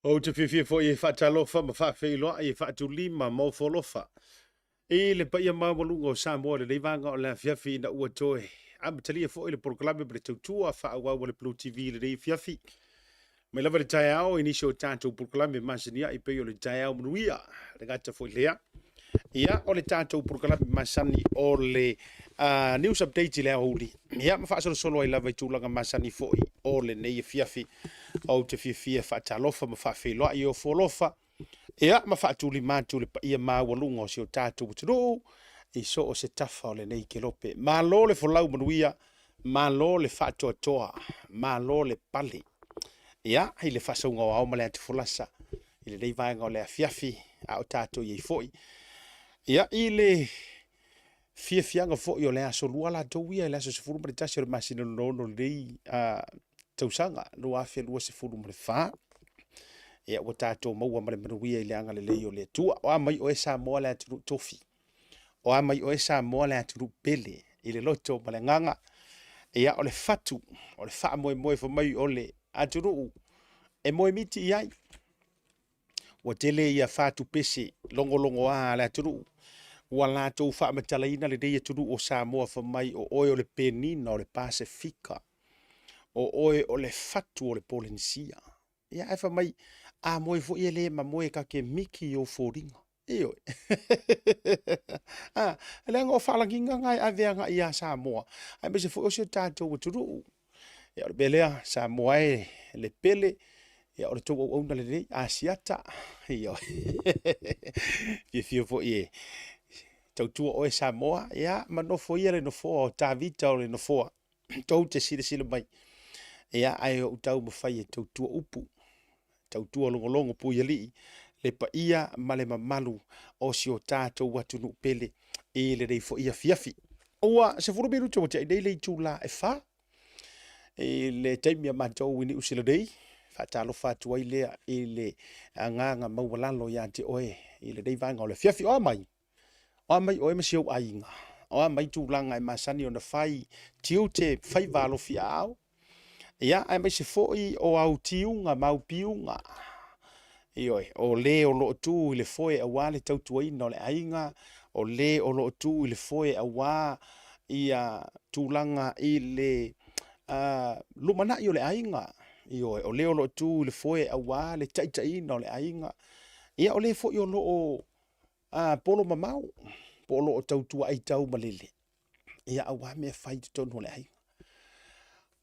Ou te fiafia foi e faatalofa ma faafeiloai e faatulima ma ofo alofa i le paia maualuga o Samoa i lenei vaega o le afiafi ina ua toe amatalia foi le polokalame ma le tautua faaauau a le Blue TV i lenei afiafi. Mai lava le taeao i nisi o tatou polokalame masani ai pei o le taeao manuia, le gata foi lea. Ia, o le tatou polokalame masani o le news update i le aoauli. Ia, ma faasolosolo ai lava i tulaga masani foi o lenei afiafi. Ou te fiafia faatalofa ma faafeiloai i ofo alofa. Ia, ma faatulima atu le paia maualuga o si o tatou atunuu i so o se tafa o lenei kelope. Malo le folau manuia, malo le faatoatoa, malo le pale. Ia, i le faasauga o ao ma le atufolasa i lenei vaega o le afiafi, a o tatou i ai foi. Ia, i le fiafiaga foi o le aso lua latou ia, i le aso 11 o le masina lona ono lenei tausaga 2024. Ia, ua tatou maua ma le manuia i le agalelei o le Atua. O a mai oe Samoa le atunuu tofi. O a mai oe Samoa le atunuu pele i le loto ma le agaga. Ia, o le fatu, o le faamoemoe fai mai o le atunuu e moemiti i ai. Ua tele ia fatupese logologoa a le atunuu ua latou faamatalaina lenei atunuu o Samoa fai mai o oe o le penina o le Pasefika, o oe o le fatu o le Polenisia. Ia ae fai mai, a moe foi e le mamoe ta te miki i ou foliga. Ioe. Ah, leaga o faalagiga na e ave agai ia Samoa, aemaise foi o si o tatou atunuu. Ia o le mea lea, Samoa e le pele, ia o le tou auauna lenei, Asiata. Ioe. Fiafia foi e tautua oe Samoa, ia ma nofo ia le nofoa o Tavita o le nofoa. Tou te silasila mai. Ia ae ou taumafai e tautua upu, tautua logologo puialii, le paia ma le mamalu o si o tatou atunuu pele i lenei foi afiafi. Ua 10 minute ua tea nei le itula e 4 i le taimi a matou i Niu Sila nei, faatalofa atu ai lea i le agaga maualalo ia te oe i lenei vaega o le afiafi. O a mai? O a mai oe ma si ou aiga? O a mai tulaga e masani ona fai, tiute, faiva alofiaao? Ia, aemaise foi o au tiuga ma au piuga. Ioe, o le o lo o tu i le foe aua le tautuaina o le aiga, o le o lo o tu i le foe aua ia tulaga i le lumanai o le aiga. Ioe, o le o lo o tu i le foe aua le taitaiina o le aiga. Ia, o le foi o lo o polo mamao po o lo o tautua aitau malele, ia aua mea fai i totonu o le aiga.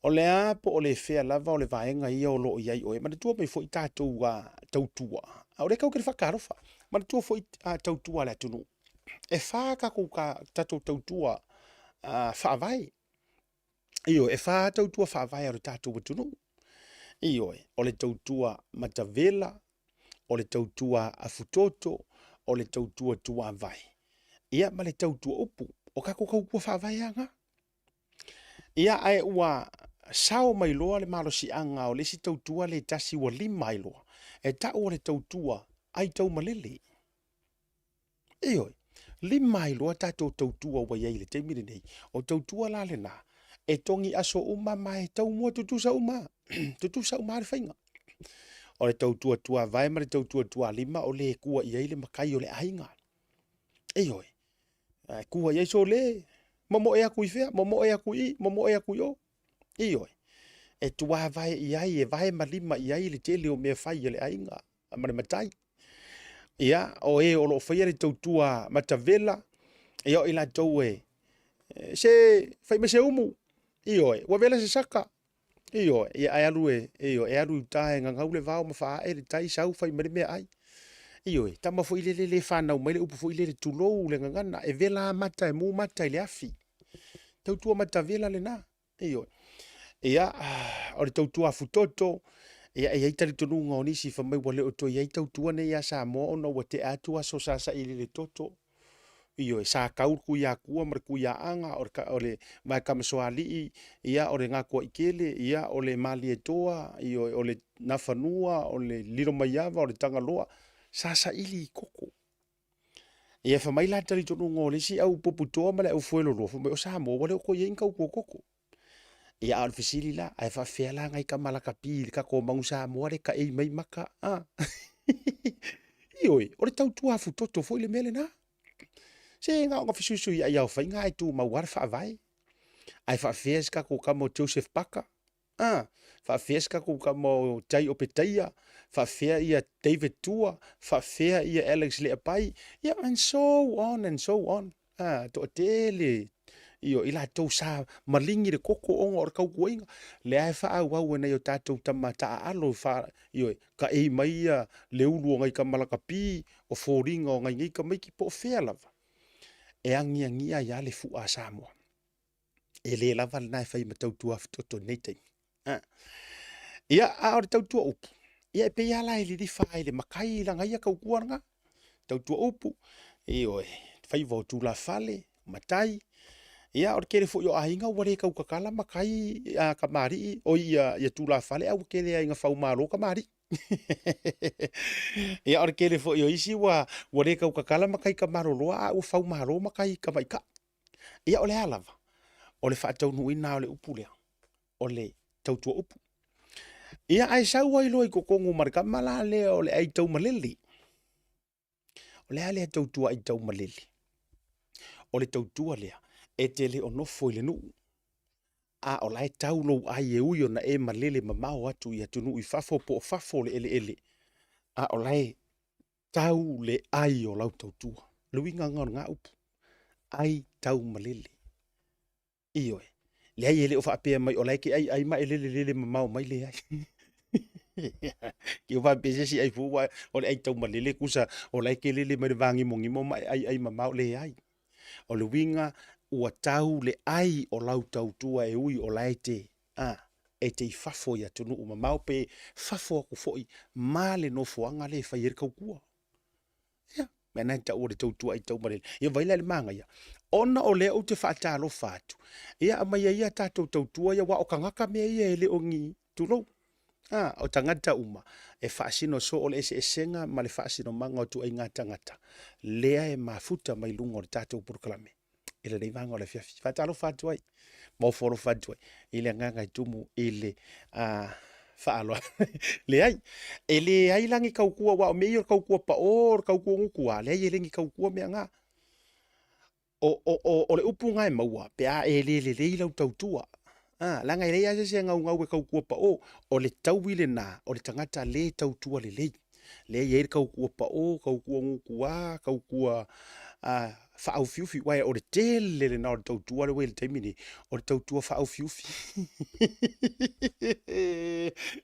O le a po o le fea lava o le vaega ia o lo o i ai oe, manatua mai foi tatou tautua, a o lea tatou te faatalofa, manatua foi tautua a le atunuu. E fa tatou, tatou tautua faavae. Ioe, e fa tautua faavae a le tatou atunuu. Ioe, o le tautua matavela, o le tautua afutoto, o le tautua tuavae, ia ma le tautua upu. O tatou tautua faavae lava na. Ia, ae ua sao mai loa le malosiaga o le isi tautua lea e tasi ua lima ai loa, e tau o le tautua aitaumalele. Ioe, lima ai loa tatou tautua ua i ai i le taimi lenei. O tautua la lena, e togi aso uma ma e taumua tutusa uma, tutusa uma le faiga. O le tautua tuavae ma le tautua tualima o le kua i ai le matai o le aiga. Ioe, e kua i ai so le, momoe atu i fea, momoe atu i i, momoe atu i o. Ioe, e tuavae i ai, e vae ma lima i ai le tele o mea fai a le aiga ma le matai. Ia, o e o lo o faia le tautua matavela, ia o i latou e se fai mai se umu, ioe, ua vela se saka, ioe, ia ae alu e, ioe, e alu i uta e gagau le vao ma faaae le tai, sau fai mai le meaai. Ioe, tama foi lele le fanau mai le upu foi lele, tulou le gagana, e vela mata, e mu mata i le afi. Tautua matavela lena. Ioe. Ia, o le tautua afutoto, ia e i ai talitonuga o nisi fai mai ua le o toe i ai tautua nei ia Samoa ona ua tea atu aso sa saili i le toto. Ioe, sa tau le Tuiatua ma le Tuiaaga, o le Vaekamasoalii, ia o le Gatoaitele, ia o le Malietoa, ioe, o le Nafanua, o le Lilomaiava, o le Tagaloa, sa saili i toto. Ia fai mai la le talitonuga o le isi au puputoa ma le au fueloloa, fai mai o Samoa ua le o toe i ai ni tautua toto. Ia, a o le fesili la, ae faafefea la nai tama lakapi i le tatou Manu Samoa lea e taei mai maka, a? Ioe, o le tautua afutoto foi le mea lena. Se na ona fesuisuiai lava o faiga ae tumau lava le faavae. Ae faafefea se tatou tama o Joseph Parker? A, faafefea se tatou tama o Jai Opetaia? Faafefea ia David Tua? Faafefea ia Alex Leapai? Ia, and so on and so on. A, toatele io i latou sa maligi le koko ona o le tautuaina. Lea e faaauau e nai o tatou tama taaalo fa, ioe, taei mai ia le ulu o nai tama lakapi, o foliga o nai nei tamaiti po o fea lava, e agiagia ai lava le fua a Samoa. E le lava lena e fai ma tautua afitoto i lenei taimi. A. Ia, a o le tautua upu, ia e pei lava la e lilifa ai le matai i lana ia tautua lena. Tautua upu, ioe, faiva o tulafale, matai. Ia, o le tele foi o aiga ua le tautatala matai a tamalii, oi ia, ia tulafale, a ua tele lava ina faumalo tamalii. Ia, o le tele foi o isi ua, ua le tautatala matai tamaloloa, a ua faumalo matai tamaitai. Ia, o le a lava? O le faataunuuina lava o le upu lea, o le tautua upu. Ia, ae sau ai loa i totonu ma le tama la lea o le aitaumalele. O le a lea tautua aitaumalele? O le tautua lea e te le o nofo i le nuu, a o la e tau lou ai e ui ona e malele mamao atu i atunuu i fafo po o fafo o le eleele, a o la e tau le ai o lau tautua. O le uiga lena o lena upu, ai taumalele. Ioe. Leai e le o faapea mai o la e te aiai ma e lele lele mamao mai, leai. Ki o faapea se isi ai fua ua o le ai taumalele tusa o la e te lele mai le vagimogimo ma e aiai mamao, leai. O le uiga ua tau le ai o lau tautua e ui o la e te a e te i fafo i atunuu mamao pe fafo atu foi ma le nofoaga lea e fai ai le tautua. Ia, mea na e tau o le tautua aitaumalele. Ia vaai la i le manaia. Ona o lea ou te faatalofa atu, ia aumai ai ia tatou tautua ia, aua o tagata mea ia e le o ni, tulou, a, o tagata uma e faasino soo o le eseesega ma le faasinomaga o ituaiga tagata lea e mafuta mai luga o le tatou polokalame i lenei vaega o le afiafi. Faatalofa atu ai ma ofo alofa atu ai i le agaga e tumu i le faaaloalo. Leai, e leai la ni tautua, aua o mea ia o le tautua pao, o le tautua gutua, leai e le ni tautua mea na. O, o, o, o le upu na e maua, pe a e le lelei lau tautua. Ah, leaga e leai lava se isi e gaugau e tautua pao. O le taui lena, o le tagata le tautua lelei. Lea e i ai le tautua pao, tautua gutua, tautua faaufiufi. Aua o le tele lena o le tautua lea ua i ai i le taimi lenei, o le tautua faaufiufi.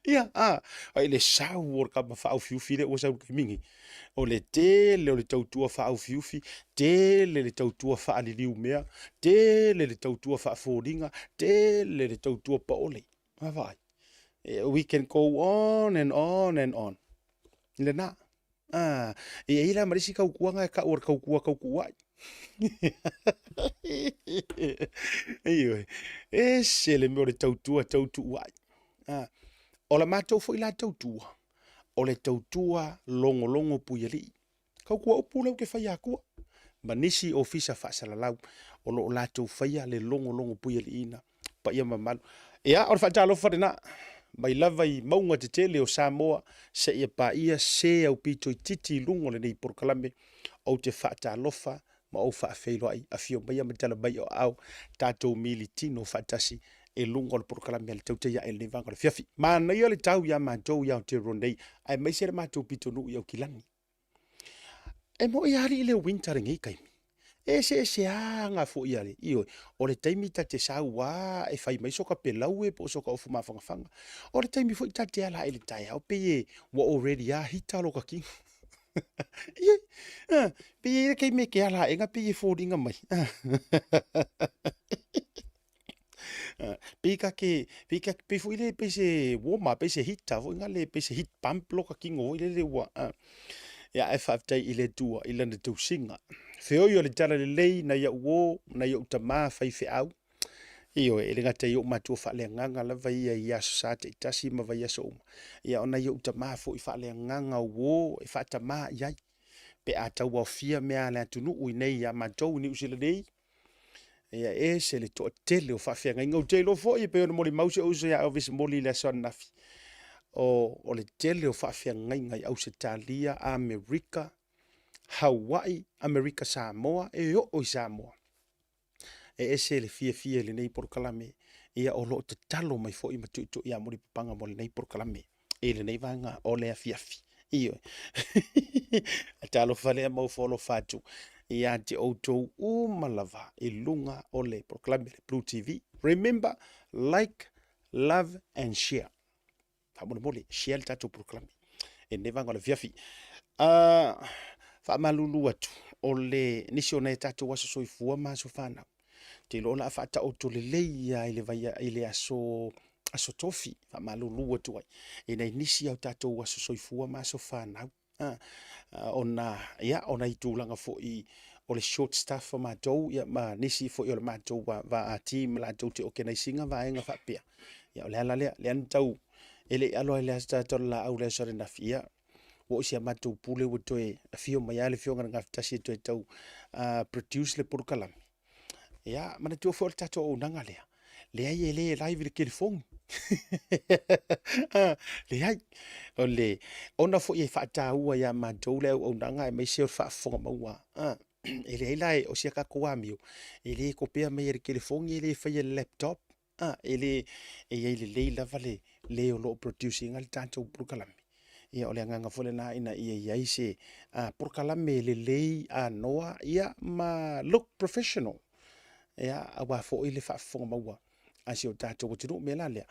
Ia, a, ai le sau o le kama faaufiufi lea ua sau i le taimi lenei. O le tele o le tautua faaufiufi, tele le tautua faaliliu mea, tele le tautua faafoliga, tele le tautua paole. Vaavaai. We can go on and on and on. Lena. Ah, e i ai la ma le isi tautua na e tau o le tautua tautuuai. Ioe. Ese le mea o le tautua tautuuai. Ah, o la matou foi la tautua, o le tautua logologo puialii. Tautua upu lea ou te faia atua ma nisi ofisa faasalalau o lo o latou faia le logologo puialiiina paia mamalu. Ia, o le faatalofa lena mai lava i mauga tetele o Samoa seia paia se aupito itiiti i luga o lenei polokalame. Ou te faatalofa ma ou faafeiloai, afio maia ma tala mai o aao, tatou militino faatasi i luga o le polokalame a le Tautai Ae i lenei vaega o le afiafi. Manaia le tau iā matou i Aotearoa nei, aemaise le matou pitonuu i Aukilani. E moi lava alii le winter lenei taimi. E eseese aga foi a le, ioe, o le taimi ta te sau a e fai mai soka pelaue po o soka ofu mafangafaga. O le taimi foi ta te ala ai i le taeao pei e ua already a hita lo ta kino. Ie, pei e i ai le taimi e te ala aʻega pei e foliga mai. Pei ka ke, pei ka, pei foi le, pei se warmer, pei se heater foi ngale, pei se heat pump lo ka kino foi lele ua, Ia, ae faafetai i le Atua i lana tausiga. Feoi o le tala lelei nai au uo, nai ou tamā faifeau. Ioe, e le gata i ou matua faaleagaga lava ia i aso sa taitasi ma vaiaso uma. Ia, o nai ou tamā foi faaleagaga uo e faatamā i ai. Pe a tauaofia mea a le atunuu i nei iā matou i Niu Sila nei, Ia e ese le toatele o faafeagaiga. Ou te iloa foi e pei ona molimau si ou uso ia Elvis Moli i le aso ananafi, o le tele o faafeagaiga i Ausetalia, Amerika, Hawaii, Amerika Samoa, e oo i Samoa. E ese le fiafia i lenei polokalame, ia o lo o tatalo mai foi ma tuitui ia mulipapaga mo lenei polokalame i lenei vaega o le afiafi. Ioe. Talofa lea ma ofo alofa atu ia te outou uma lava i luga o le polokalame le Blue TV. Remember, like, love and share. Faamolemole, share le tatou polokalame i lenei vaega o le afiafi. Faamalulu atu, o le nisi o nai a tatou aso soifua ma aso fanau, ou te iloa o le a faataoto lelei lava i le vai, i le aso aso tofi, faamalulu atu ai i nai nisi o tatou aso soifua ma aso fanau. Ona, ia, o nai tulaga foi o le short staff a matou, ia, ma nisi foi o le matou va team latou te organise ina vaega faapea. Ia, o le ala lea, lea na tau, e le i alo lava i le aso tatou le laau i le aso ananafi, ia, ua oo i si a matou pule ua toe afio mai lava le Afioga i le Gafatasi e toe tau produce le polokalame. Ia, manatua foi o le tatou auaunaga lea, leai e le live i le telefoni. Leai, o le, ona foi e faataua ia matou le auaunaga aemaise o le faafofoga maua. E leai la, o si a tatou amio, e le kopea mai e le telefoni, e le faia e le laptop, e le, e i ai lelei lava le le o lo o produce ina le tatou polokalame. Ia, o le agaga foi lena ina ia i ai se polokalame lelei anoa, ia, ma look professional, ia, aua foi le faafofoga maua a si o tatou atunuu. O le mea la lea,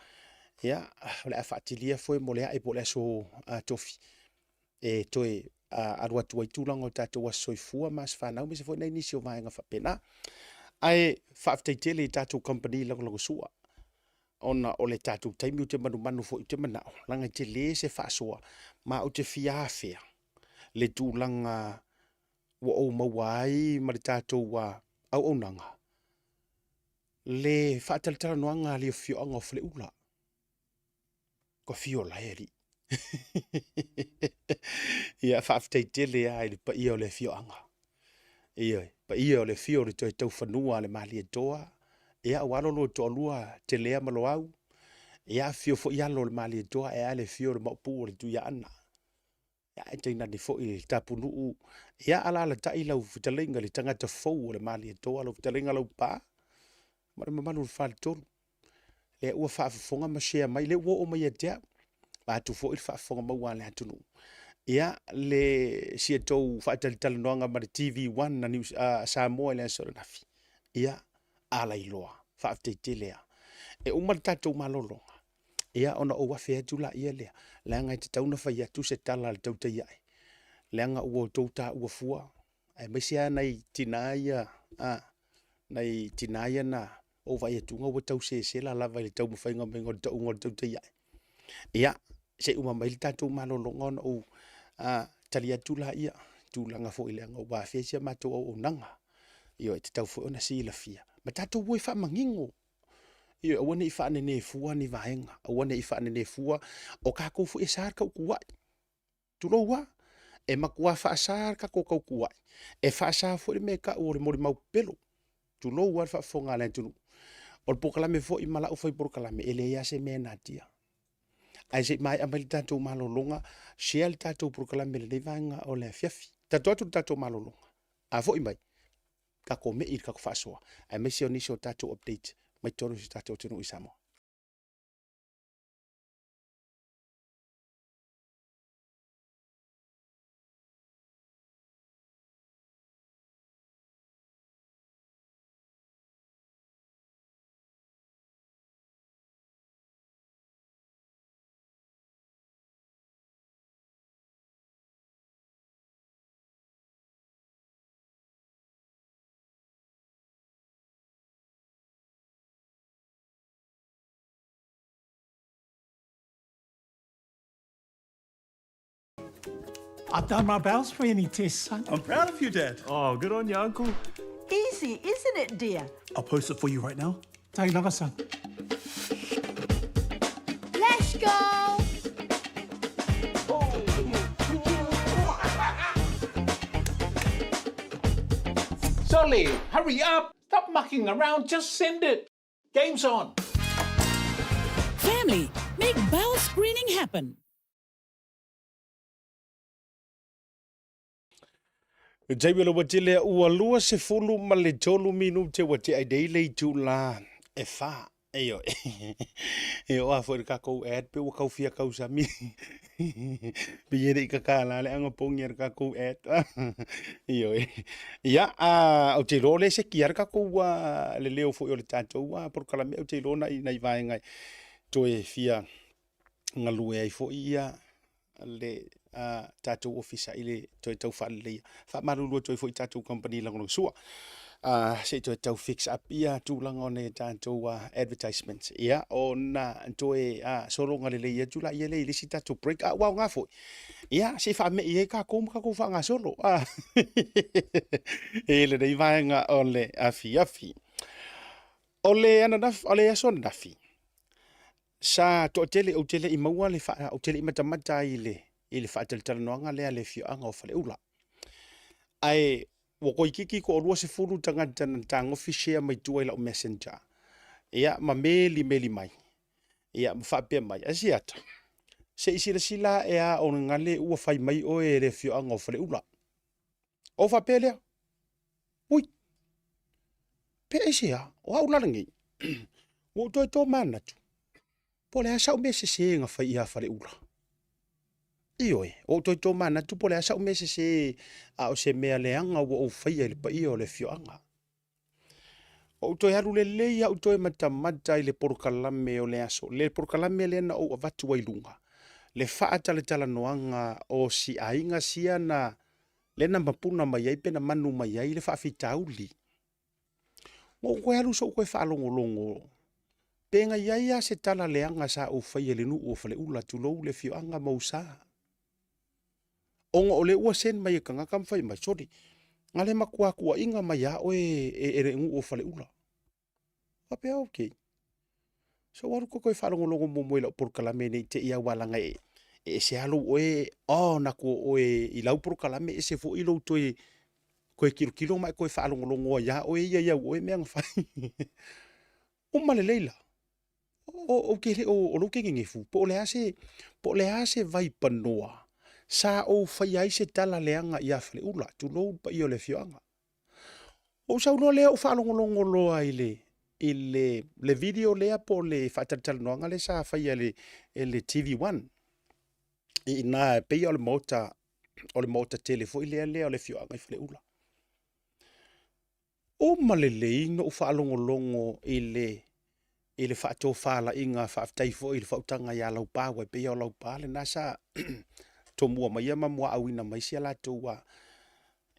ia, o le a faatilia foe mo le ae po o le aso tofi e toe alu atu ai tulaga o tatou aso soifua ma aso fanau, aemaise foi nai nisi o vaega faapena. Ae faafetai tele i tatou kamupani lagolagosua, ona o le tatou taimi ou te manumanu foi ou te manao, leaga e tele se faasoa, ma ou te fia afea le tulaga ua ou maua ai ma le tatou auaunaga, le faatalatalanoaga a le afioaga o Faleula. Ua afio la e alii. Ia, faafetai tele lava i le paia o le afioaga. Ioe, paia o le afio o le toe taufanua a le Malietoa, ia ua alo lua toalua Telea ma Loau, ia afifio foi alo o le Malietoa ae a le afio o le Maopu o le Tuiaana. Ia ae tainane foi le Tapunuu, ia alaalatai lau fetalaiga le tagata fou o le Malietoa, lau fetalaiga Laupa ma le mamalu o le Faletolu. Lea ua faafofoga ma share mai, lea ua oo mai ia te au, vaeatu foi le faafofoga maua a le atunuu. Ia, le si a tou faatalatalanoaga ma le TV1 a News, a Samoa i le aso ananafi. Ia, a lailoa, faafetai tele lava. E uma le tatou malologa, ia ona ou afe atu laia lea, leaga e tatau ona fai atu se tala a le tautai ae, leaga ua outou taua fua, aemaise lava nai tina ia, a, nai tina ia na ou vaai atu ua tau sesela lava i le taumafaiga mai o le tauga o le tautai ae. Ia, se i uma mai le tatou malologa ona ou tali atu laia i tulaga foi leaga ua afea si a matou auaunaga. Ioe, e tatau foi ona silafia ma tatou o e faamanino. Ioe, aua ne i faanene fua ni vaega, aua ne i faanene fua, o tatou foi e sa le tautuai. Tulou lava, e matua faasa le tatou tautuai, e faasa foi le mea e tau o le molimau pepelo. Tulou lava le faafofoga a le atunuu. O le polokalame foi ma lau fai polokalame, e leai lava se mea e natia. Ae se i maea mai le tatou malologa, share le tatou polokalame i lenei vaega o le afiafi. Tatou atu le tatou malologa, a foi mai, tatou mei i le tatou faasoa, aemaise o nisi o tatou update mai totonu o si o tatou atunuu i Samoa. I've done my bowels for any test, son. I'm proud of you, Dad. Oh, good on you, Uncle. Easy, isn't it, dear? I'll post it for you right now. Take lava, son. Let's go! Soli, hurry up! Stop Stop mucking around, just send it. Game's on. Family, make bowel screening happen. Taimi o le ua lea ua 23 minute ua tea i nei le itula e fa. Eio, e o a foi le kakou ad pe ua kau fia kausami. Pe ye le i kakala le anga pongi a le kakou ad. Ioe. Ia, a, ou te iloa o lea e seki lava le kakou le leo foi o le tatou polokalame, ou te iloa nai, nai vaega e toe fia galue ai foi ia le tatou ofisa i le toe tau faaleleia. Faamalulu atu ai foi i tatou kamupani lagolagosua se i toe tau fix up ia tulaga o nai a tatou advertisements, ia ona toe sologa lelei atu laia lea i le isi tatou break. A ua aoga foi, ia se i faame'i ai tatou ma tatou faagasolo i lenei vaega o le afiafi. O le ananafi, o le aso ananafi, Sa toatele, ou te le i maua le faa, ou te le i matamata ai i le, i le faatalatalanoaga lea a le afioaga o Faleula. Ae ua toeitiiti toalua sefulu tagata na tagofi share mai tua i lau messenger, ia ma meli meli mai, ia ma faapea mai, Asiata, se i silasila ae a o gale ua fai mai oe e le afioaga o Faleula. Ou faapea lea, ui, pe aisea, o au la lenei, ua ou toe tomanatu, po o le a sau mea sese na fai ia Faleula. Ioe, ua ou toe tomanatu po o le a sau mea sese a o se mea leaga ua ou faia i le paia o le afioaga. Ua ou toe alu lelei au toe matamata i le polokalame o le aso, le polokalame lea na ou avatu ai luga, le faatalatalanoaga o si aiga sia na lea na mapuna mai ai pe na manu mai ai le faafitauli. Ua ou toe alu sou toe faalogologo pe na i ai lava se tala leaga sa ou faia i le nuu o Faleula, tulou le afioaga ma ou sa. Ona o lea ua send mai e tagata ma fai mai, sole, na le matua tuuaiga mai lava oe e le nuu o Faleula. Faapea, okay. So ua alu toe faalogologo muamua i lau polokalame ne i te i aua leaga e ese lava lou oe on atu o oe i lau polokalame ese foi lou toe toe tilotilo ma e toe faalogologo ai ia oe ia i au oe mea na fai. Uma lelei la. O, ou te le o, o lou te nenefu, po o le a se, po o le a se vaipanoa sa ou faia ai se tala leaga ia Faleula, tulou le paia o le afioaga. Ou sau loa lea ou faalogologo loa i le, i le, le video lea po o le faatalatalanoaga lea sa faia e le, e le TV1 i ina e pei o le maota, o le maota tele foi lea lea o le afioaga i Faleula. Uma lelei ona ou faalogologo i le, i le faatofalaiga, faafetai foi i le faautaga ia Laupa, aua e pei lava o Laupa lena sa tomua maia ma muaauina mai si a latou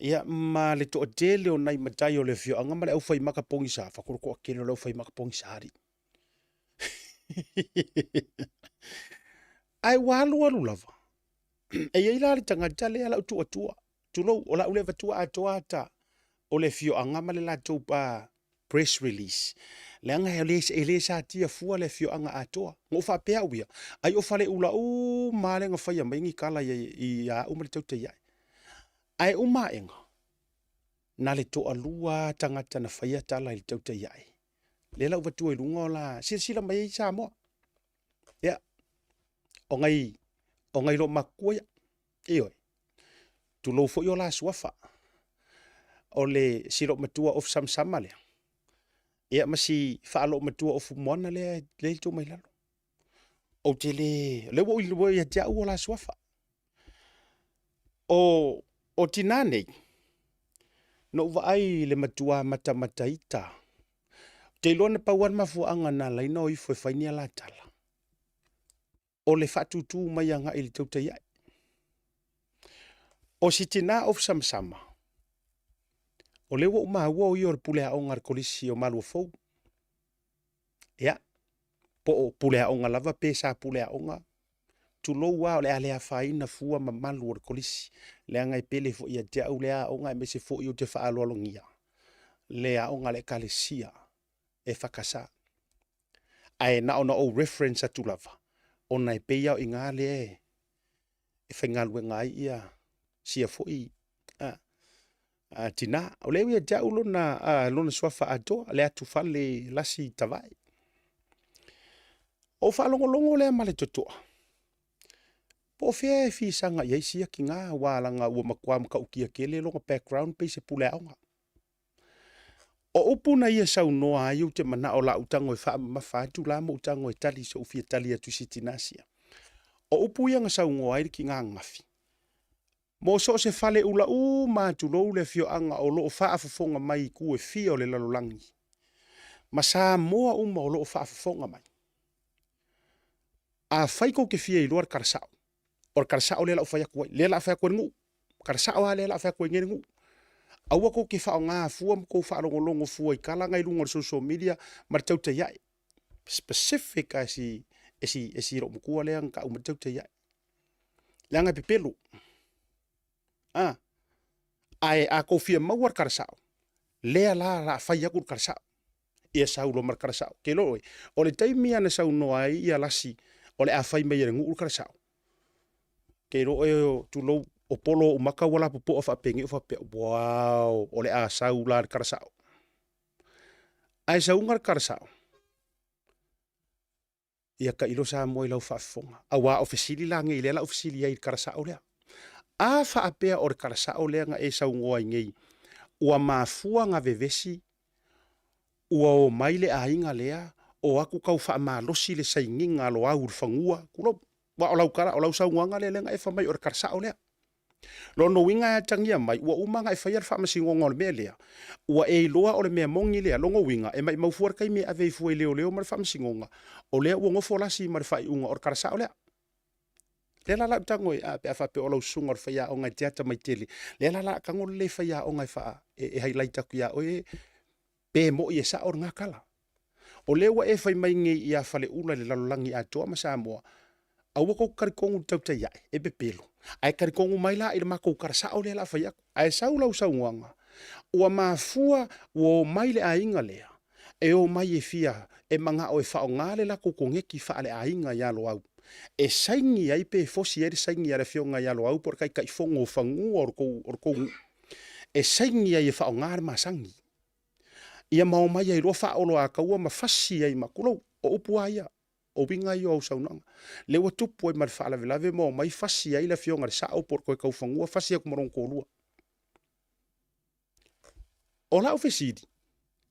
ia, ma le toatele o nai matai o le afioaga ma le aufai makapogisa, faatolu toatele o le aufai makapogisa alii. Ae ua alualu lava. E i ai la le tagata lea lau tuatua, tulou, o lau le avatua atoa ata o le afioaga ma le latou press release, leaga e le, e le satia fua le afioaga atoa. Na ou faapea au ia, ai o Faleula uma lava lea na faia mai ni tala ia au ma le tautai ae. Ae uma aega, na le toalua lava tagata na faia tala i le tautai ae. Lea la ua avatua i luga o la, silasila mai ai Samoa. Ia, o nai, o nai loomatutua ia. Ioe. Tulou foi o la suafa. O le si loomatua ofu samasama lea. Ia ma si faaloomatua ofu moana lea lea i tuu mai lalo. Ou te le, o lea ua ou iloa ia te au o la suafa. O, o tinā nei, na ou vaai i le matua matamataita. Ou te iloa na pau lava le mafuaaga na ala ai ona o ifo e fai ni a la tala. O le faatūtū mai agai i le tautai ae. O si tinā ofu samasama, o lea ua ou maua o ia o le pule aoga a le Kolisi o Maluafou. Ia, po o pule aoga lava pe sa pule aoga, tulou lava o le a le afaina fua ma malu o le Kolisi, leaga e pele foi ia te au lea aoga aemaise foi ou te faaaloalogia le aoga a le Ekalesia EFKS. Ae na ona ou reference atu lava, ona e pei lava o i ina lea e faigaluega ai ia sia foi a. Tina, o lea ua ia te au lona, lona suafa atoa, le atufale Lasi Tavae. Ou faalogologo lea ma le totoa, po o fea e fisaga i ai sia tiga, aua leaga ua matua matautia tele lona background pei se pule aoga. O upu na ia saunoa ai ou te manao o le a ou tago e faamamafa atu la ma ou tago e tali se ou fia tali atu i si tina sia. O upu ia na saunoa ai le tina ananafi, Mo so o se faleula uma lava tulou le afioaga o lo o faafofoga mai i itu e fia o le lalolagi, ma Samoa uma o lo o faafofoga mai. Afai tou te fia iloa le tala sao, o le tala sao lea o le a ou fai atu ai, lea o le a fai atu e le nuu, tala sao lava lea o le a fai atu ai nei le nuu. Aua tou te faaaoga fua ma tou faalogologo fua i tala na i luga o le social media ma le tautai ae. Specific lava e si, e si loomatua lea na tau mai le tautai ae. Leaga e pepelo. A, ae a tou fia maua le tala sao, lea la o le a fai atu le tala sao. Ia sau loa ma le tala sao. Ou te iloa oi, o le taimi lava na saunoa ai ia Lasi o le a fai mai e le nuu le tala sao, ou te iloa oe, tulou, o polo o ou maka ua lapopoa faapenei ou faapea, uau, o le a sau la le tala sao. Ae sauga le tala sao, Ia tailo Samoa i lau faafofoga, aua o fesili la nei lea la ou fesili ai i le tala sao lea. A faapea o le tala sao lea na e saunoa ai nei, ua mafua na vevesi, ua omai le aiga lea, o atu tau faamalosi le sainiga a Loau i le fanua, tulou, aua o lau tala, o lau saunoaga lea lea na e fai mai o le tala sao lea. Lona uiga e atagia mai, ua uma ona e faia le faamasinoga o le mea lea, ua e iloa o le mea moni lea. Lona uiga, e maumau fua le taimi e ave ai fua i leoleo ma le faamasinoga, o lea ua nofo Lasi ma le faaiuga o le tala sao lea. Lea la o le a ou tago e, a, pe a faapea o lau susuga o le faiaoga e te atamai tele, lea la o le a tago le le faiaoga e faa, e highlight atu ia oe pe moi e sao lena tala. O lea ua e fai mai nei ia Faleula i le lalolagi atoa ma Samoa, aua tou te talitonu i le tautai ae, e pepelo, ae talitonu mai la i le matou tala sao lea o le a fai atu. Ae sau lau saunoaga, ua mafua ua omai le aiga lea, e omai e fia, e manao e faaaoga le latou koneti faaleaiga ia Loau, e saini ai pe fosi ai le saini a le afioga ia Loau po o le Taitaifono o fanua o le tou nuu, e saini ai e faaaoga le masani. Ia ma omai ai loa faaoloataua ma fasi ai ma, tulou, o upu lava ia, o uiga ia o au saunoaga. Lea ua tupu ai ma le faalavelave ma omai fasi ai le afioga i le sao po o le toe taufanua, fasi atu ma lona toalua. O lau fesili,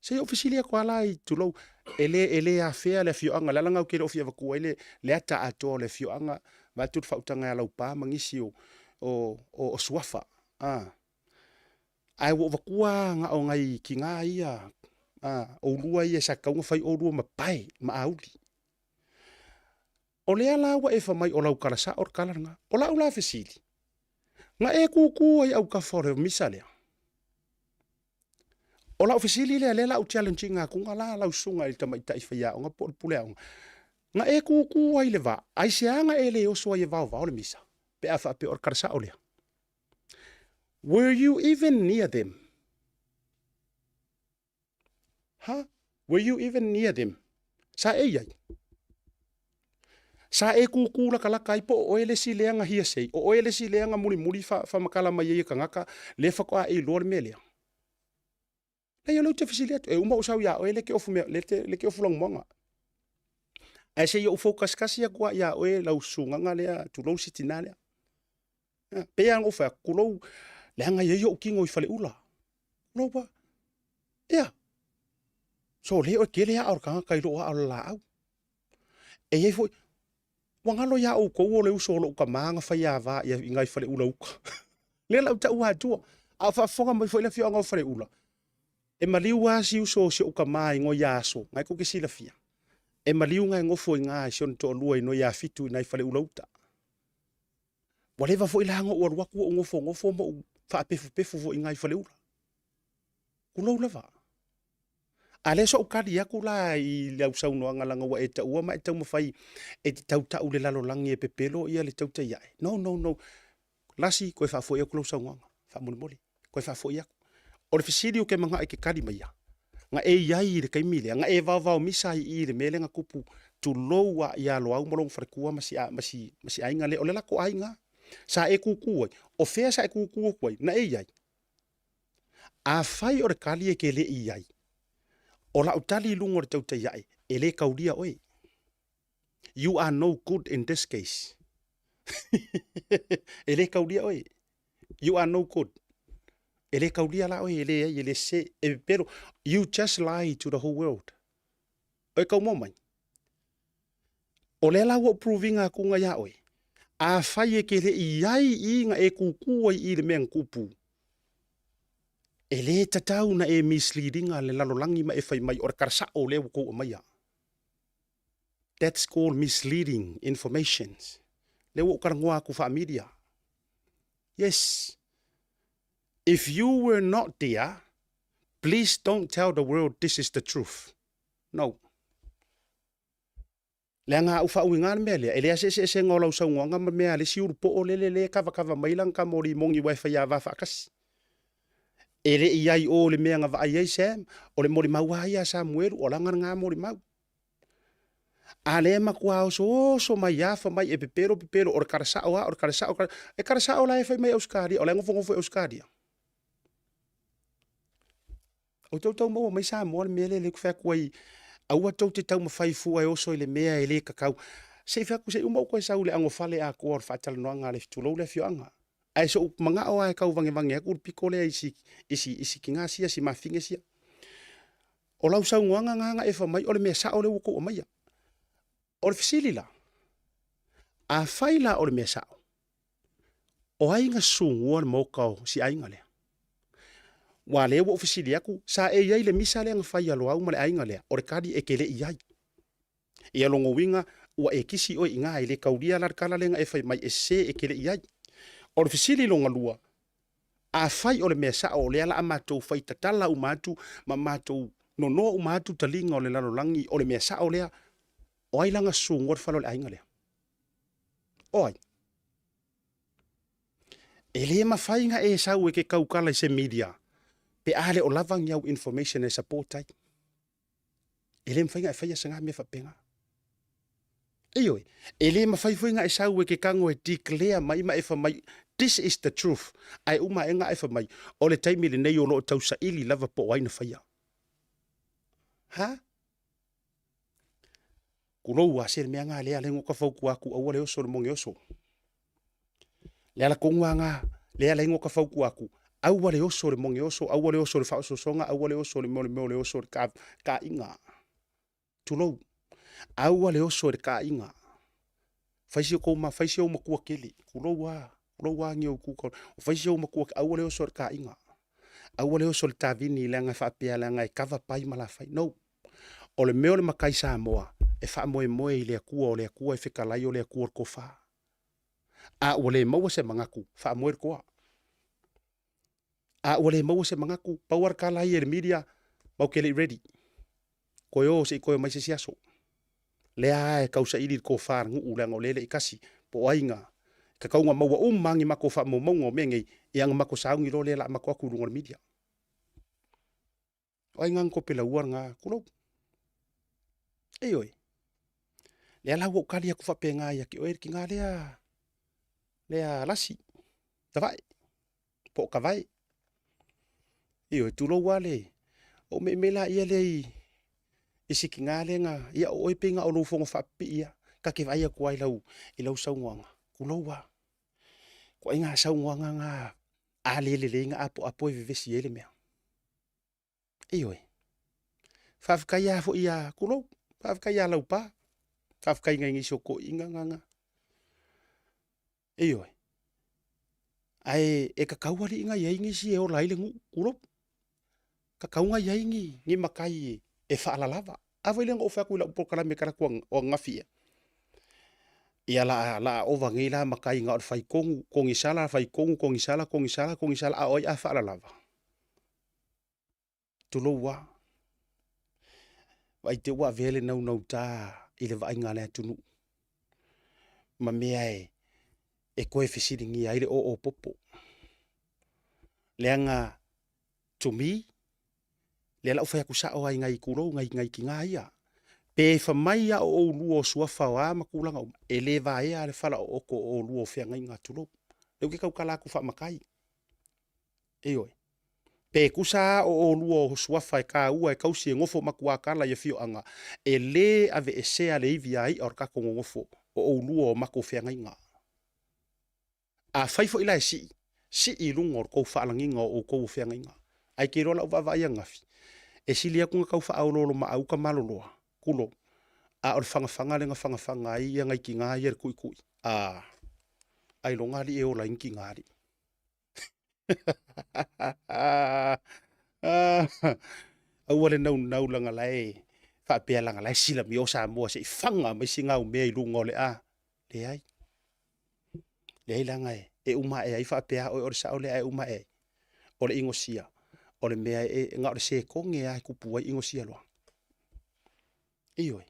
se i ou fesili atu lava la i tulou, e le, e le afea le afioaga, le ala lena ou te le o fia avatua ai le, le ata atoa o le afioaga, vaeatu le faautaga ia Laupa ma nisi o, o, o, o suafa. A. Ae ua ou avatua lava na o nai tina ia, a, oulua ia sa tatau ona fai oulua ma pae ma auli. O lea la ua e fai mai o lau tala sao le tala lena. O lau la fesili, na e tutu ai autafa o le misa lea? O lau fesili lea, lea la ou challenge ina atu la lau susuga i le tamaitai faiaoga po o le puleaoga. Na e tutu ai i le va, aisea na e le oso ai e vaovao le misa pe a faapea o le tala sao lea? Were you even near them? Ha? Were you even near them? Sa e iai? Sa e kūkū lakalaka ai po o oe le isi lea na hearsay, o oe le isi lea na mulimuli fa, faamatala mai ai e kanaka, lea faatoa e iloa le mea lea. Leai, o lea ou te fesili atu, e uma ou sau ia oe le ke ofu mea, le te, le ke ofu lanumoana. Ae se i ou focus kasi atu lava ia oe lau susugaga lea, tulou si tina lea. Pei lava ona ou fai atu, tulou, leaga e i ai ou tino i Faleula. Tulou lava. Ia, so le oe tele aa o le tagata i lou aa o le laau. E i ai foi, ua galo ia outou o le uso o lou tama na faiava i ina i Faleula uta. Lea la ou taua atua. A o faafofoga mai foi le afioaga o Faleula, e maliu lava si uso o si ou tama i ia aso, na e tou te silafia. E maliu na e nofo i ina i si ona toalua i ia Fitu i ina i Faleula uta. Ua leva foi la ona ou alu atu ou nofonofo ma ou faapefupefu foi i ina i Faleula. Tulou lava. A lea sa ou tali atu la i lau saunoaga leaga ua e taua ma e taumafai e te tautau le lalolagi e pepelo ia le tautai ae. No, no, no. Lasi, toe faafoi atu lau saunoaga, faamolemole. Toe faafoi atu. O le fesili ou te manao e te tali maia, na e i ai i le taimi lea, na e vaovao misa ai i i le mea lea na tupu, tulou a ia Loau ma lona faletua ma si, ma si, ma si aiga lea, o le latou aiga. Sa e tutu ai. O fea sa e tutu atu ai? Na e i ai. Afai o le kali e ke le i ai, o lau tali i luga o le tautai ae, e le kaulia oe. You are no good in this case. E le kaulia oe. You are no good. E le kaulia la oe, e le ai, e le se, e pepelo. You just lie to the whole world. Oe kau mo mai. O lea la ua ou prove ina atu nga iā oe, afai e ke le i ai i na e kūkū ai i le mea na tupu, e le tatau na e mislead ina le lalolagi ma e fai mai o le tala sa'o lea ua tou aumaia. That's called misleading informations. Lea ua ou talanoa atu faa-media. Yes. If you were not there, please don't tell the world this is the truth. No. Leaga a ou faauiga le mea lea, e leai se eseesega o lau saunoaga ma mea a le isi ulu poo lele lea e kavakava mai lana tama o moni ua e fai ava faatasi. E le i ai o le mea na vaai ai Sam, o le molimau lava ia a Samuelu, o lana lena molimau. A lea e matua osooso mai lava fai mai e pepelo pepelo, o le tala sao lava, o le tala sao, e tala sao la e fai mai Ausetalia, o la e nofonofo i Ausetalia. O tou tau maua mai Samoa le mea lea lea ou te fai atu ai, aua tou te taumafai fua e oso i le mea e le tatau. Se i fai atu, se i uma ou toe sau i le anofale atoa o le faatalanoaga a le tulou le afioaga. Ae sou manao lava e tau vagevage atu le pito lea i si, i si, i si tina sia, si mafine sia. O lau saunoaga na na e fai mai o le mea sao lea ua tou aumaia. O le fesili la, afai la o le mea sao, o ai na sugua le maota o si aiga lea? Ua lea ua ou fesili atu, sa e i ai i le misa lea na fai a Loau ma le aiga lea, o le tali e te le i ai. Ia lona uiga, ua e kisi oe i ina, e le taulia la le tala lea na e fai mai e sese e te le i ai. O le fesili lona lua, afai o le mea sao o lea la a matou fai tatala uma atu ma matou nonoa uma atu taliga o le lalolagi o le mea sao lea, o ai la na sugua le fale o le aiga lea? O ai? E le mafai na e sau e ke kaukala i se media pe a le o lava ni au information e support ai. E le mafai na e faia se nga mea faapena. Ioe, e le mafai foi na e sau e ke kago e declare mai ma e fai mai this is the truth. Ae uma ae na e fai mai o le taimi lenei o lo o tausaili lava po o ai na faia. Ha? Kulou a se le mea nga lea le ngoka fautua atu aua le oso le moge oso. Le ala tonu a nga lea le ngoka fautua atu aua le oso le moge oso, aua le oso le faaosoosoga, aua le oso le mea o le mea o le oso le ka, kaiga. Tulou. Aua le oso le kaiga. Fai si o kou ma, fai si ou matua kele. Kulou a, kulou a ni ou kuka. O fai si ou matua, aua le oso le kaiga. Aua le oso le tavini leaga e faapea leaga e kava pai ma lafai. No. O le mea o le matai Samoa, e faamoemoe i le Atua, o le Atua e fetalai, o le Atua o le tofa. A ua le maua se manatu, faamoe le toa. A ua le maua se manatu, pau lava le tala ia i le media, matou te le i ready. Toe o se i toe omai se isi aso. Lea lava e tausaili le tofa a le nuu leaga o lea e le i tasi, po o ai na tatau ona maua uma lava ni matou faamaumauga o mea nei, ia ona matou sauni loa lea o le a matou atu i luga o le media. O ai na tope laua lena, tulou. Ioe. Lea la ua ou tali atu faapena ia te oe le tina lea, lea Lasi, Tavae, po o Kavae. Ioe, tulou lava le, ou meimei laia lea i, i si tina lea na, ia o oe pei na o lou fono faapipii lava, ta te vaai atu lava i lau, i lau saunoaga, tulou lava. Ituaiga saunoaga na a le lelei na apoapo e vevesi ai le mea. Ioe. Faafetai lava foi ia tulou, faafetai ia Laupa, faafetai nai nisi o toeaiina na. Ioe. Ae e tatau alii na i ai nisi e ola ai le nuu, tulou. Tatau na i ai ni, ni matai e faalalava. A foi lea na ou fai atu i lau polokalame talaatu o ananafi ea. Ia la, la ova nei la matai na o le fai tonu, kogisala, fai tonu, kogisala, kogisala, kogisala, a o ai a faalalava? Tulou lava. Vaai te ua avea le naunauta i le vaaiga a le atunuu ma mea e, e toe fesiligia ai le oo popo. Leaga to me, lea la ou fai atu sao lava i nai tulou, nai, nai tina ia, pe fai mai lava o oulua o suafa o a ma tulaga uma, e le vaea le falaooto o oulua o feagaiga, tulou. Lea ou te tautala atu faamatai. Ioe. Pe tusa lava o olua o suafa e taua e tausi e nofo matuakala i afioaga, e lē aveesea le ivi a i'a o le tatou nonofo o oulua o matou feagaiga. Afai foi la e sii, sii i luga o le tou faalagiga o outou o feagaiga. Ae te iloa lau vaavaai ananafi, e sili atu ona tau faaoloolomaau Tamaloloa, tulou, a o le fagafaga lea na fagafaga ai ia nai tina ia i le tuitui, a, ailoga alii e ola ai ni tina alii. Aua le naunau leaga la e faapea leaga la e silamio Samoa se i faga mai sina au mea i luga o le a. Leai. Leai leaga e uma ae ai faapea oe o le sao lea ae uma ae ai. O le inosia, o le mea e na o le sekone lava e tupu ai inosia loa. Ioe.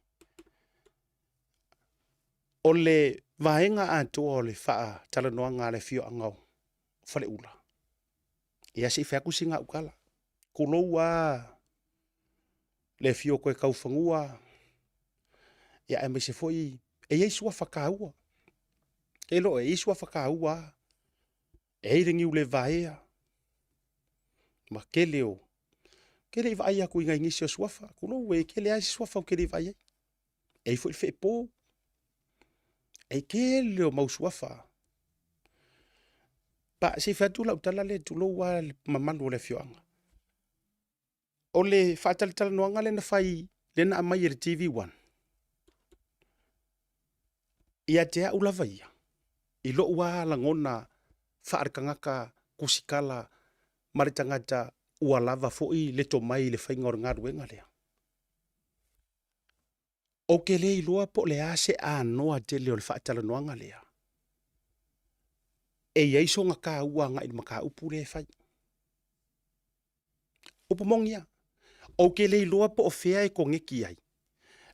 O le vaega atoa o le faatalanoaga a le afioaga o Faleula, ia se i fai atu sina au tala. Tulou lava le afio o Toetaufanua, ia aemaise foi e i ai suafa taua. E iloa e i ai suafa taua lava. E i ai le Niulevaea ma tele o... Ou te le i vaai atu i nai nisi o suafa, tulou, e tele lava isi suafa ou te le i vaai i ai. E i ai foi le Feepo, e tele o mau suafa. Pa, se i fai atu lau tala lea, tulou lava le mamalu o le afioaga. O le faatalatalanoaga lea na fai, lea na aumai e le TV1, ia te au lava ia, i lou lava lagona faaletagata tusitala ma le tagata ua lava foi le tomai i le faiga o le galuega lea, ou te le iloa po o le a se anoa tele o le faatalanoaga lea e i ai sona taua agai i le mataupu lea e fai. Upu moni lava, ou te le iloa po o fea e koneti ai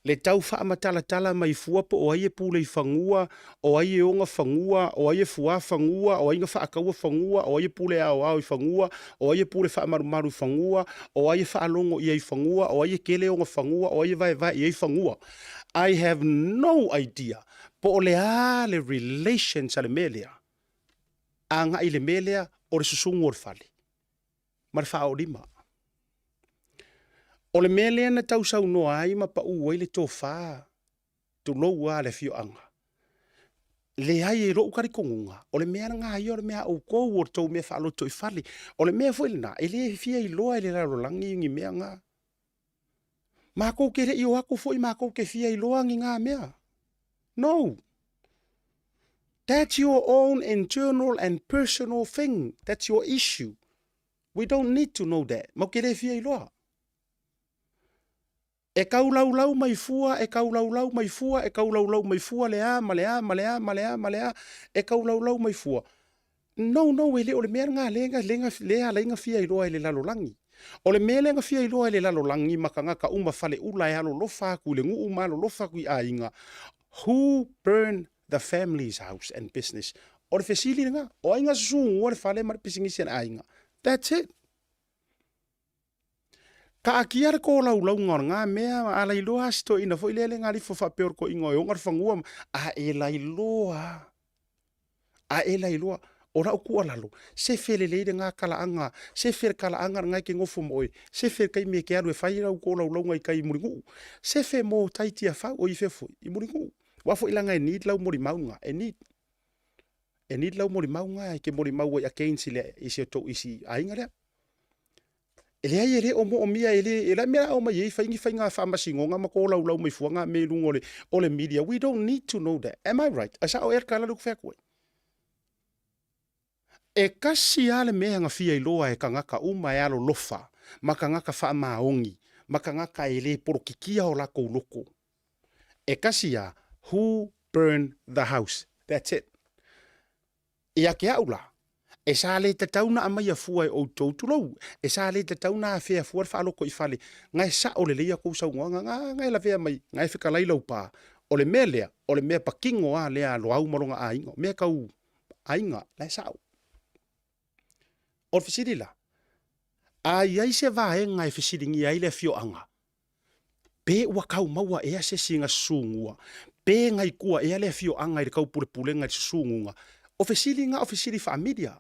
le tau faamatalatala mai fua po o ai e pule i fanua, o ai e ona fanua, o ai e fuā fanua, o ai na faataua fanua, o ai e pule aoao i fanua, o ai e pule faamalumalu i fanua, o ai e faalogo i ai i fanua, o ai e tele ona fanua, o ai e vaevae i ai fanua. I have no idea po o le a le relations a le mea lea agai i le mea lea o le susugu o le fale ma le faaoolima. O le mea lea na tausaunoa ai ma pau ai le tofa, tulou lava le afioaga, leai e lou talitonuga, o le mea lena ia o le mea a outou, o le tou mea faalotoifale. O le mea foi lena, e le fia iloa e le lalolagi ni mea na. Matou te le i o atu foi matou te fia iloa ni na mea. No! That's your own internal and personal thing. That's your issue. We don't need to know that. Matou te le fia iloa. E kaulaulau mai fua, e kaulaulau mai fua, e kaulaulau mai fua le a ma le a ma le a ma le a ma le a, e kaulaulau mai fua. No, no, e le o le mea lena lea, lea, lea ala ai na fia iloa e le lalolagi. O le mea lea na fia iloa e le lalolagi ma tagata uma faleula e alolofa atu i le nuu ma alolofa atu i aiga, who burn the family's house and business? O le fesili lena, o ai na susugua le fale ma le pisinisi a le aiga? That's it. Taatia le tolaulauga o lena mea, a lailoa lava si toeaina foi lea le galifo faapea o le toeaina e ona le fanua, a e lailoa lava, a e lailoa. O lau tuualalo, sefe lelei lena talaaga, sefe le talaaga lena e te nofo ma oe, sefe le taimi e te alu e fai lau tolaulauga i tai i Mulinuu, sefe mo tai Tiafau, oi i fea foi, i Mulinuu. Aua foi leaga e need lau molimau lena, e need. E need lau molimau lena e te molimau ai against i le, i si o tou, i si aiga lea. E leai e le o moomia e le, e le mea o mai ai fai ni faiga faamasinoga ma tolaulau mai fua ngā mea i luga o le, o le media. We don't need to know that. Am I right? A sao ea le tala lea ou te fai atu ai? E kasi lava le mea e gafia iloa e tagata uma e alolofa ma tagata faamaoni ma tagata e le polokikia o latou loko. E kasi lava, who burn the house? That's it. Ia te au la, e sa le tatau na aumaia fua e outou, tulou, e sa le tatau na afea fua le faaloko i fale, nga e sao lelei a kou saunoaga, nga, nga e lavea mai, nga e fekalai lau pa. O le mea lea, o le mea pakingo a lea a Loau ma lona aiga, o mea tau aiga, la e sao. O le fesili la, a i ai se vaega e fesiligia ai le afioaga, Pe ua tau maua ea se isi na susugua, pe gaikua ea le afioaga i le taupulepulega i le susuguga, o fesili na o fesili faa-media.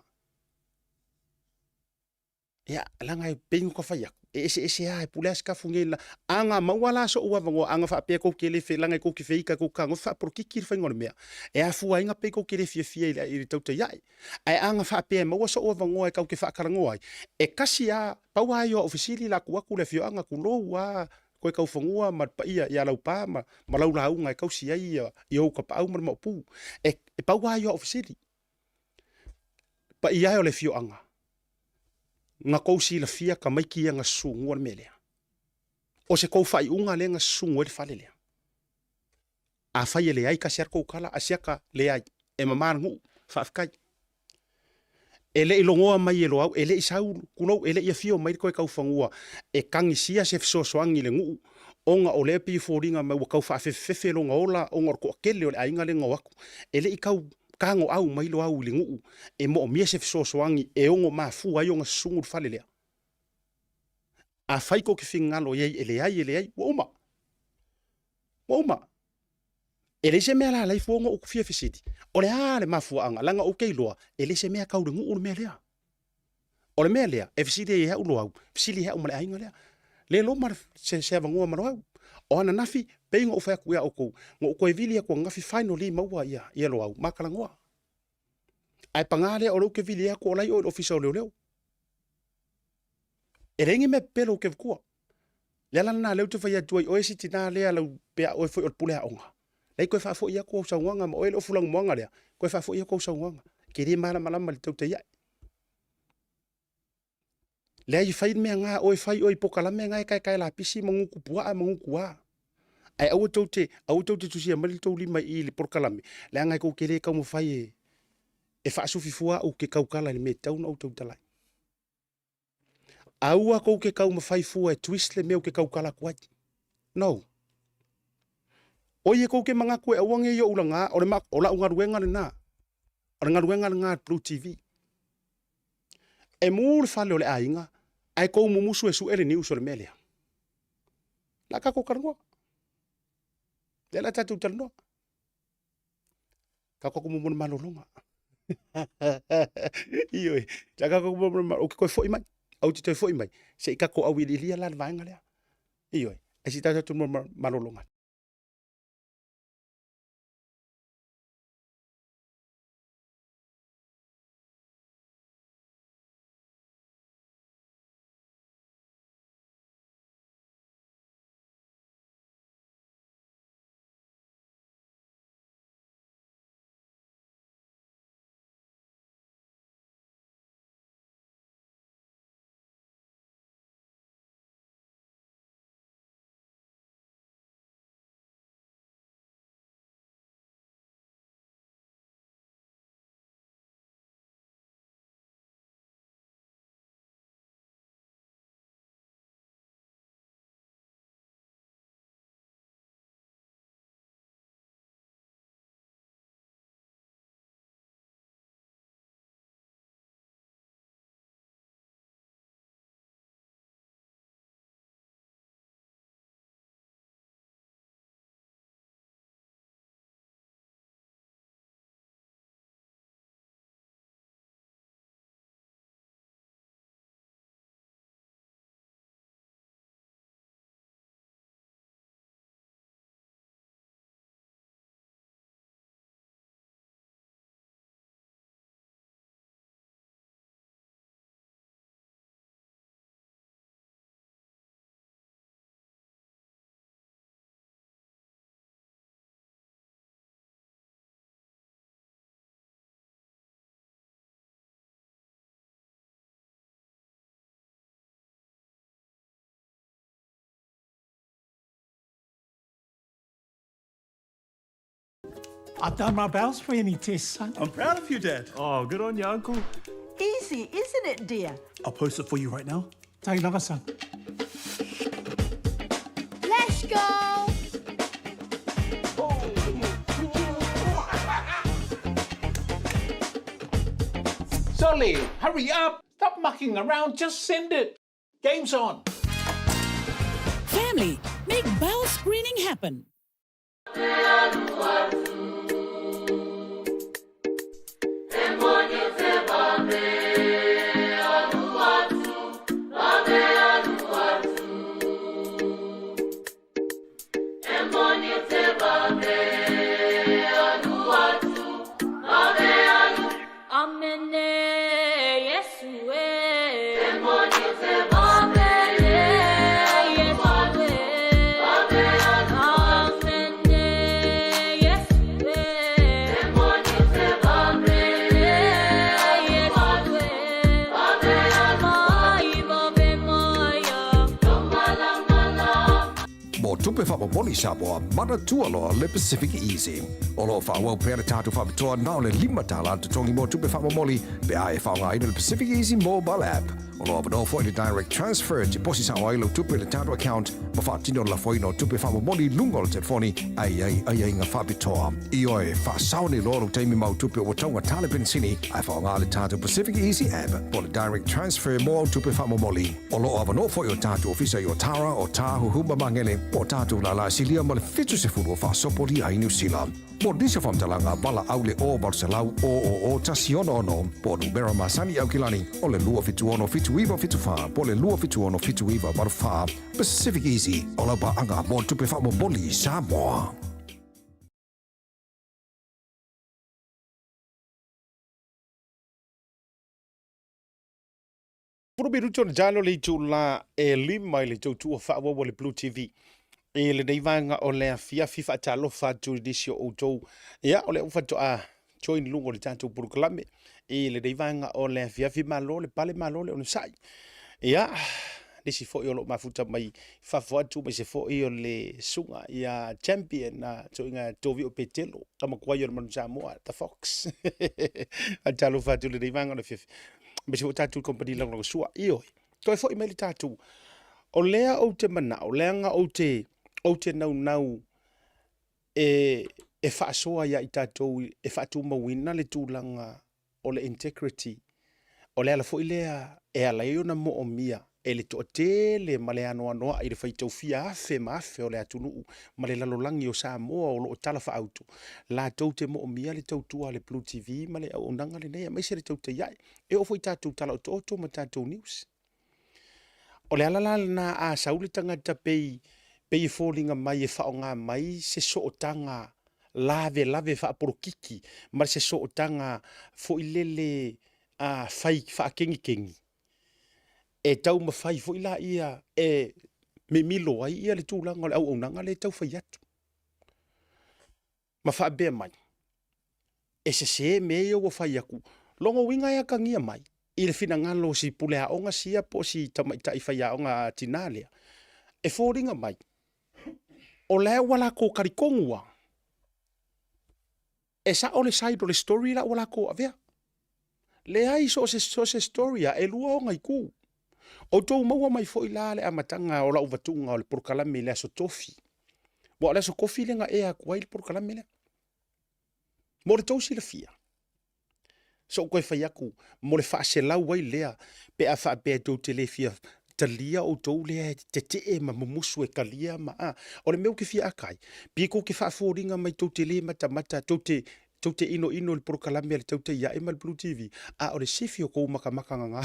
Ia, leaga e pei ona fai atu, e eseese lava, e pule lava sikafu nei la. A na maua la so'u avanoa, a na faapea tou te le fe, leaga tou te feita tou te tagofi faapolokiki le faiga o le mea, e afua ai ona pei tou te le fiafia i le, i le tautai a'e. Ae a na faapea e maua so'u avanoa e tatou te faatalanoa ai, e tasi lava, pau lava ia o au fesili la tuu atu i le afioaga, tulou lava koe taufanua ma le paia ia Laupa ma, ma lau lauga e tausi ai ia, ia ou tapaau ma le Maopu. E, e pau lava ia o au fesili. Paia e o le afioaga, na tou silafia tamaiti ia na susugua le mea lea. O se tou faaiuga lea na susugu ai le fale lea. Afai e leai tasi lava le tou tala, asiata leai, e mama le nuu, faafetai. E le i logoa mai e Loau, e le i sau, tulou, e le i afio mai le toe taufanua e tagisia se fesoasoani i le nuu, ona o lea e pei e foliga mai ua tau faafefefefe lona ola ona o le toatele o le aiga lea na o atu. E le i tau tagoau mai Loau i le nuu e moomia se fesoasoani e ono mafua ai ona susugu le fale lea. Afai tou te finagalo i ai e leai, e leai, ua uma. Ua uma. E leai se mea la alai fua ona ou fia fesili, o le a le mafuaaga, leaga ou te iloa e leai se mea tau le nuu le mea lea. O le mea lea, e fesili ai e au Loau, fesili e au ma le aiga lea. Le loma se, se avanoa ma Loau. O ananafi, pei ona ou fai atu ia outou, na ou toe vili atu ananafi finally maua ia, ia Loau, ma talanoa. Ae paga lea o lea ou te vili atu o la e i o i le ofisa o leoleo. E leai ni mea pepelo ou te avatua. Le ala lena lea ou te fai atu ai, oe si tina lea lau pea oe foi o le pule aoga. Leai toe faafoi atu au saunoaga ma oe le ofu lanumoana lea, toe faafoi atu au saunoaga. E te le malamalama i le tautai ae. Leai fai le mea na, oe fai oe i pokalame na e taetae lapisi ma gutu puaa ma gutu a. Ae aua tou te, aua tou te tusia mai le tou lima i le polokalame, leaga e tou te le taumafai e, e faasufi fua au ke tautala i le mea e tatau ona ou tautala ai. Aua tou te taumafai fua e twist le mea ou te tautala atu ai. No. Oi e tou te manatu e aua nei ou laga, o, le, o lau galuega lena. O le galuega lena a le Blue TV. E mu le fale o le aiga, ae tou mumusu e sue le news o le mea lea. La tatou talanoa. Lea la tatou talanoa. Tatou atu muamua le malologa. Ioe. Tatou atu muamua le malologa. Ou te toe foi mai. Ou te toe foi mai. Se i tatou auiliilia la le vaega lea. Ioe. Ae se i tatou atu muamua malologa. I've done my bowel screening test, son. I'm proud of you, Dad. Oh, good on you, Uncle. Easy, isn't it, dear? I'll post it for you right now. Take lava, son. Let's go! Solly, hurry up! Stop mucking around, just send it. Game's on. Family, make bowel screening happen. Faamomoli Samoa, manatua loa le Pacific Easy. O lo o faaauau pea le tatou faapitoa na o le $5 le totogi mo tupe faamomoli pe a e faaaogaina le Pacific Easy mobile app. O lo o avanoa foi le direct transfer tiposi sao ai lau tupe i le tatou account ma faatino le lafoina o tupe faamomoli i luga o le telefoni a i ai aiaiga faapitoa. Ioe, faasao nei loa lou taimi ma au tupe ua taugata le penisini ae faaaoga le tatou Pacific Easy app po o le direct transfer mo au tupe faamomoli. O lo o avanoa foi o tatou ofisa i Otara, Otāhuhu ma Magele, po o tatou lālā silia ma le 70 o faasopolia ai Niu Sila. Mo nisi o faamatalaga, valaau le 0 800 000 166 po o numera masani i Aukilani o le 276 7974 po o le 276 7984. Pacific Easy, o lau paaga mo tupe faamomoli i Samoa. Pulu minuti ona jalo le itula e 5 i le tautua faaauau a le Blue TV i lenei vaega o le afiafi. Faatalofa atu i nisi o outou, ia, o lea ua faatoa join luga o le tatou polokalame i lenei vaega o le afiafi. Malo le pale, malo le onosai. Ia, nisi foi o lo o mafuta mai fafo atu, ma se foi o le suga ia champion na toiga Tovio Petelo, tamakuai o le Manu Samoa, the Fox. Faatalofa atu i lenei vaega o le afiafi. Ma se tatou company lagolagosua. Ioe, toe foi mai le tatou. O lea ou te manao, leaga ou te naunau e faasoa ia i tatou e faatumauina le tulaga o le integrity. O le ala foi lea e ala ai ona moomia e le toatele ma le anoanoai i le faitau fia afe ma afe o le atunuu ma le lalolagi o Samoa o lo o tala faaautu, latou te moomia le tautua a le Blue TV ma le auaunaga lenei, aemaise le tautai ae. E oo foi i tatou tala otooto ma tatou news. O le ala la lena a sau le tagata pei e foliga mai e faaaoga mai se sootaga lavelave faapolokiki ma se sootaga foi lele a fai faakegikegi, e taumafai foi laia e mimilo ai ia le tulaga o le auaunaga lea e tau fai atu. Ma faapea mai, e sese mea ia ua fai atu. Lona uiga e atagia mai i le finagalo o si puleaoga sia po o si tamaitai faiaoga tinā lea, e foliga mai, o la ua latou talitonu lava, e sao le side o le story la ua latou avea. Leai, so o se story lava, e lua ona itu. Outou maua mai foi la le amataga o lau vatuga o le polokalame i le Aso Tofi. Aua o le Aso Tofi lea na ea atu ai le polokalame lea. Mo le tou silafia, se i ou toe fai atu mo le faaselau ai lea pe a faapea tou te le fia talia outou lea e tetee ma mumusu e talia ma a. O le mea ou te fia ata ai, pei tou te faafoliga mai tou te le matamata, tou te tou te inoino i le polokalame a le Tautai Ae ma le Blue TV, a o le sifi o kou makamaka gagā.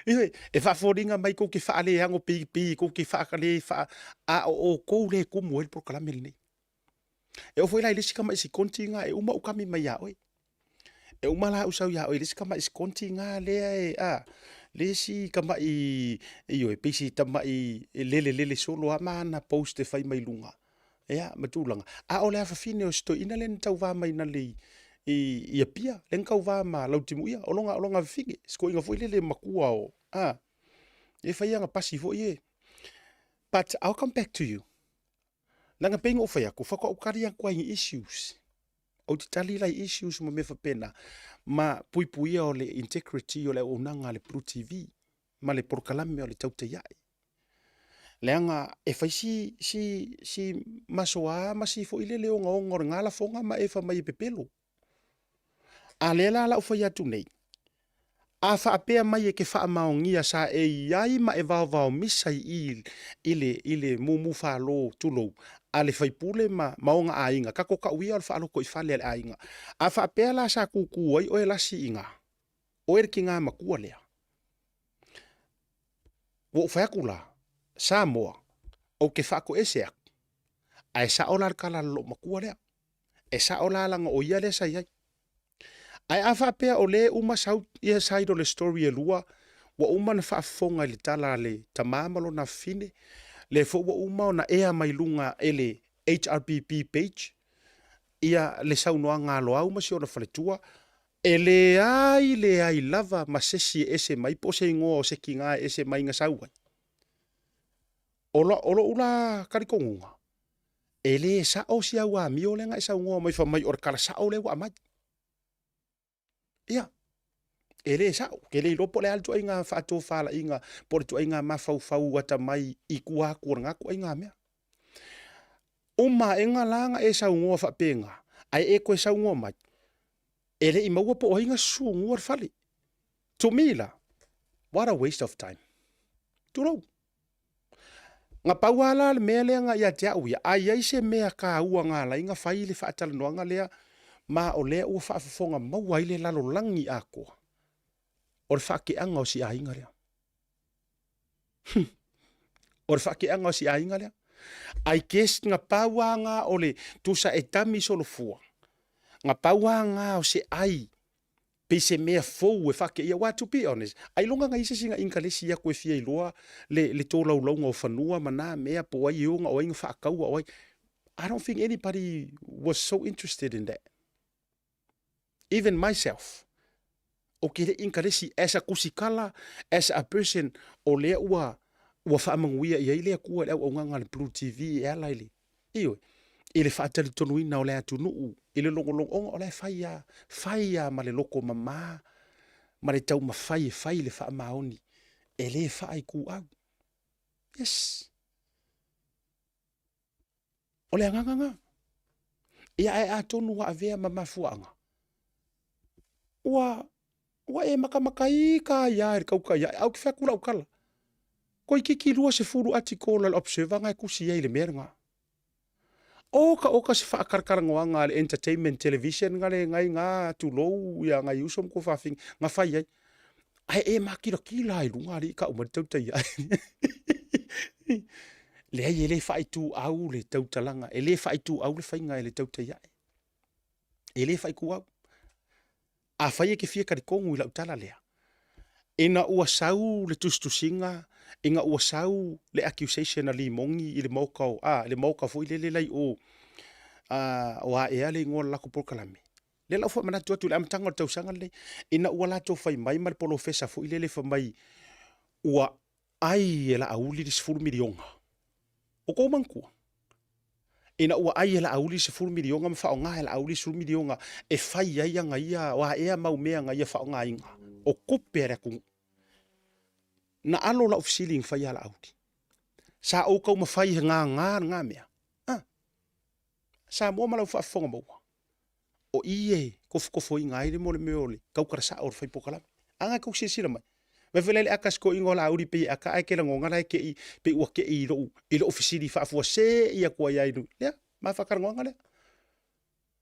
Ioe, e faafoliga mai kou te faaleago pei kou te faale faa, a o outou lea e tumu ai le polokalame lenei. E oo foi la i le isi tamai sikonti gā, e uma ou kami mai ia oe. E uma la ou sau ia oe i le isi tamai sikonti gā lea e, a, le isi tamai, ioe, pei se tamai e lele lele solo lava ma ana post e fai mai luga, ia, ma tulaga. A o le afafine o si toeaina lea na tauva mai na le i Apia, lea na tauva ma Lautimuia, o lona, o lona afafine, si toeaina foi lele matua o, a, e fai ana pasi foi e. But I'll come back to you. Leaga pei ona ou fai atu, faatoa ou tali atu lava i ni issues. Ou te tali la i issues ma mea faapena, ma puipuia o le integrity o le auaunaga a le Blue TV ma le polokalame o le Tautai Ae. Leaga e fai si, si, si masoa ma si foi lele ogaoga o lena lafoga ma e fai mai e pepelo. A lea la lau fai atu nei, a faapea mai e ke faamaonia sa e i ai ma e vaovaomisa i i i le, i le mumu falo tulou a le faipule ma, ma ona aiga, kako kau ia o le faaloto i fale a le aiga. A faapea la sa kūkū ai oe lasi i gā, oe le kīgā matua lea. Ua ou fai atu la, Samoa, ou ke faatoese atu, ae sao la le tala a le loomatua lea. E sao la laga o ia lea sa i ai. Ae a faapea o lea e uma sau ia side o le story e lua, ua uma ona faafofoga i le tala a le tama ma lona afafine, lea foi ua uma ona ea mai luga e le HRPP page ia le saunoaga a Loau ma si ona faletua, e leai leai lava ma sesi e ese mai po o se igoa o se tiga e ese mai na sau ai. O la, o lo'u la talitonuga, e lē sa'o si au amio lea na e saunoa mai fai mai o le tala sa'o lea ua aumai. Ia, e lē sa'o, ou te le iloa po o le a le ituaiga faatofalaiga po o le ituaiga mafaufau atamai i tua atu o lena ituaiga mea. Uma aega la na e saunoa faapena, ae e toe saunoa mai, e le i maua po o ai na susunuina le fale. To me la, what a waste of time. Tulou. Na pau lava la le mea lea na ia te au ia, a i ai se mea taua na ala ai na fai le faatalanoaga lea, ma o lea ua faafofoga maua ai le lalolagi atoa, o le faateaga o si aiga lea. Hum. O le faateaga o si aiga lea. I guess na pau lava na o le tusa e tami solofua, na pau lava na o se ai pei se mea fou e faateia, aua to be honest, ailoga na i ai se isi na inkalesi atu e fia iloa le, le tolaulauga o fanua ma na mea po o ai e ona, o ai na faataua, o ai. I don't think anybody was so interested in that. Even myself. Ou te le inkalesi as a tusitala, as a person o lea ua, ua faamanuia i ai le Atua i le auaunaga a le Blue TV e ala i le, Ioe, i le faatalitonuina o le atunuu i le logologo, ona o la e fai lava, fai lava ma le loto mama ma le taumafai e fai le faamaoni, e le faaituau. Yes. O le agaga lena. Ia ae atonu ua avea ma mafuaaga, ua ua e makamakaika ai lava i le tautai ae, ae ou te fai atu lau tala, toeitiiti 20 article a le Observer na e tusi ai i le mea lena. Oka oka se faatalatalanoaga a le Entertainment Television na le nai na tulou ia nai uso ma tuafafine na fai ai. Ae e makilatila lava i luga alii tau mai le tautai ae. Leai e le faaituau le tautalaga, e le faaituau le faiga e le tautai ae. E le faaituau. Afai e te fia talitonu i lau tala lea, ina ua sau le tusitusiga, ina ua sau le accusation a Limoni i le maota o, a, le maota foi lele la i o, a, o a ea le igoa o le latou polokalame. Lea la ua faamanatu atu i le amataga o le tausaga lenei, ina ua latou fai mai ma le polofesa foi lele fai mai ua ai e Laauli le 10 miliona. O kou manatua? Ina ua ai e Laauli le 10 miliona ma faaaoga e Laauli le 10 miliona e fai ai ana ia, o a ea mau mea na ia faaaogaina, o tupe a le atunuu. Na alo lau fesili na fai ia Laauli. Sa ou taumafai he gagā lena mea. Ah. Samoa ma lau faafofoga maua, o i e tofotofoina ai le mo le mea o le tautala sao o le fai polokalame. A na tou silasila mai, vaai foi la i le aka sikoiga o Laauli pei e aka ae ke lagona la e kei, pei ua kei i lou, i lou fesili faafuasei atu ai ai, lea, ma faatalanoaga lea.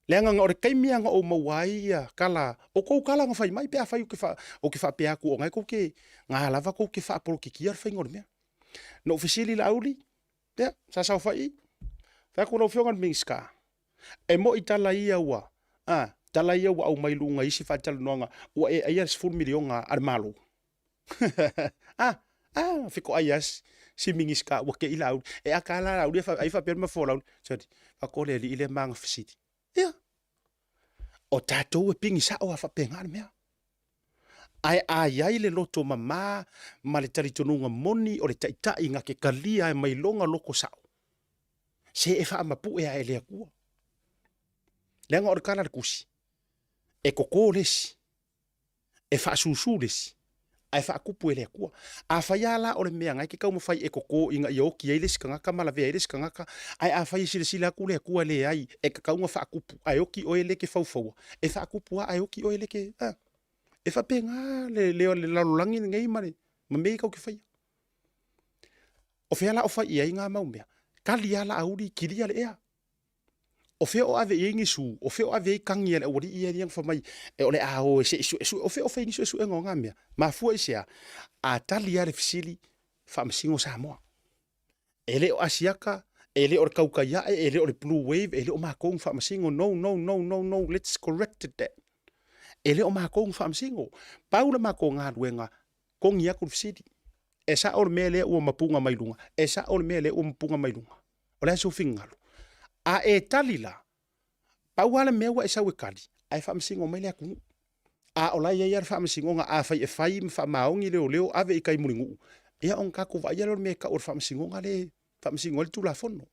Leaga na o le taimi lava na ou maua ai ia tala, o tou tala na fai mai pe afai ou te fa, ou te faapea atu o na e tou te, na lava tou te faapolokikia le faiga o le mea. Na ou fesili i Laauli, Ia, sa saofai i. Fai atu lau Afioga i le Minisita, e moi tala ia ua, a, tala ia ua aumai luga i isi faatalanoaga, ua e aia le 10 miliona a le Malo. a, a, fetoai lava si Minisita ua te i Laauli. E aka lava la Laauli, ai faapea le mafoa o Laauli, sori, faatoa le alii lea ma ana fesili. Ia, o tatou e pigi sao lava faapena le mea. Ae a i ai le loto mama ma le talitonuga moni o le Taitai na te talia ai mai lona loto sao, se e faamapue ae le Atua. Leaga o le tala a le Tusi, e toto le isi, e faasusu le isi, ae faatupu e le Atua. Afai lava la o le mea na e te taumafai e toto ina ia oti ai le isi tagata ma lavea ai le isi tagata, ae afai e silasila atu le Atua e leai, e tatau ona faatupu, ae oti oe le te faufaua, e faatupu lava ae oti oe le te, a. E faapena le, le, le lalolagi lenei ma, le, ma mea ia tatou te faia. O fea la o fai i ai ngā mau mea? Tali lava Laauli, kilia le ea. O fea o ave i ai ni su, o fea o ave i ai kagi a le aualii ia na fai mai e o le a o e se i suesue, o fea o fai ni suesuega o ngā mea? Mafua i se a? A tali lava le fesili, faamasino Samoa. E le o Asiata, e le o le tautai ae, e le o le blue wave, e le o matou na faamasino, no, no, no, no, no, let's correct that. E le o matou na faamasino. Pau le matou galuega, kogi atu le fesili. E sao le mea lea ua mapuga mai luga, e sao le mea lea ua mapuga mai luga. O le a sou finagalo? A e tali la, pau lava le mea ua e sau e tali, ae faamasino mai le atunuu. A o la e i ai lava le faamasinoga, afai e fai ma faamaoni leoleo, ave i tai mulinuu, ia ona tatou vaaia lea o le mea e tau o le faamasinoga lea. Faamasino ai le Tulafono.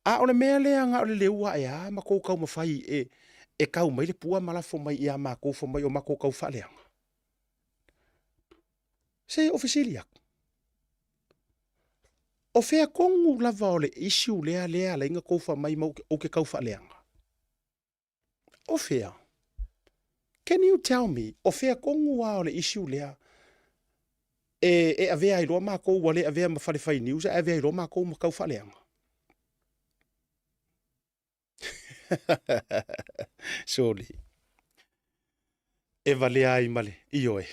A o le mea lea na o le leua ae a ma kou taumafai e, e tau mai le pua ma lafo mai ia makou fai mai o matou tau faaleaga. Se o fesili atu, o fea tonu lava o le issue lea lea alai na tou fai mai ma ou te tau faaleaga? O fea? Can you tell me, o fea tonu lava o le issue lea e, e avea ai loa makou ua le avea ma fale fai news ae avea ai loa makou ma tau faaleaga? Soli. E valea ai ma le, ioe,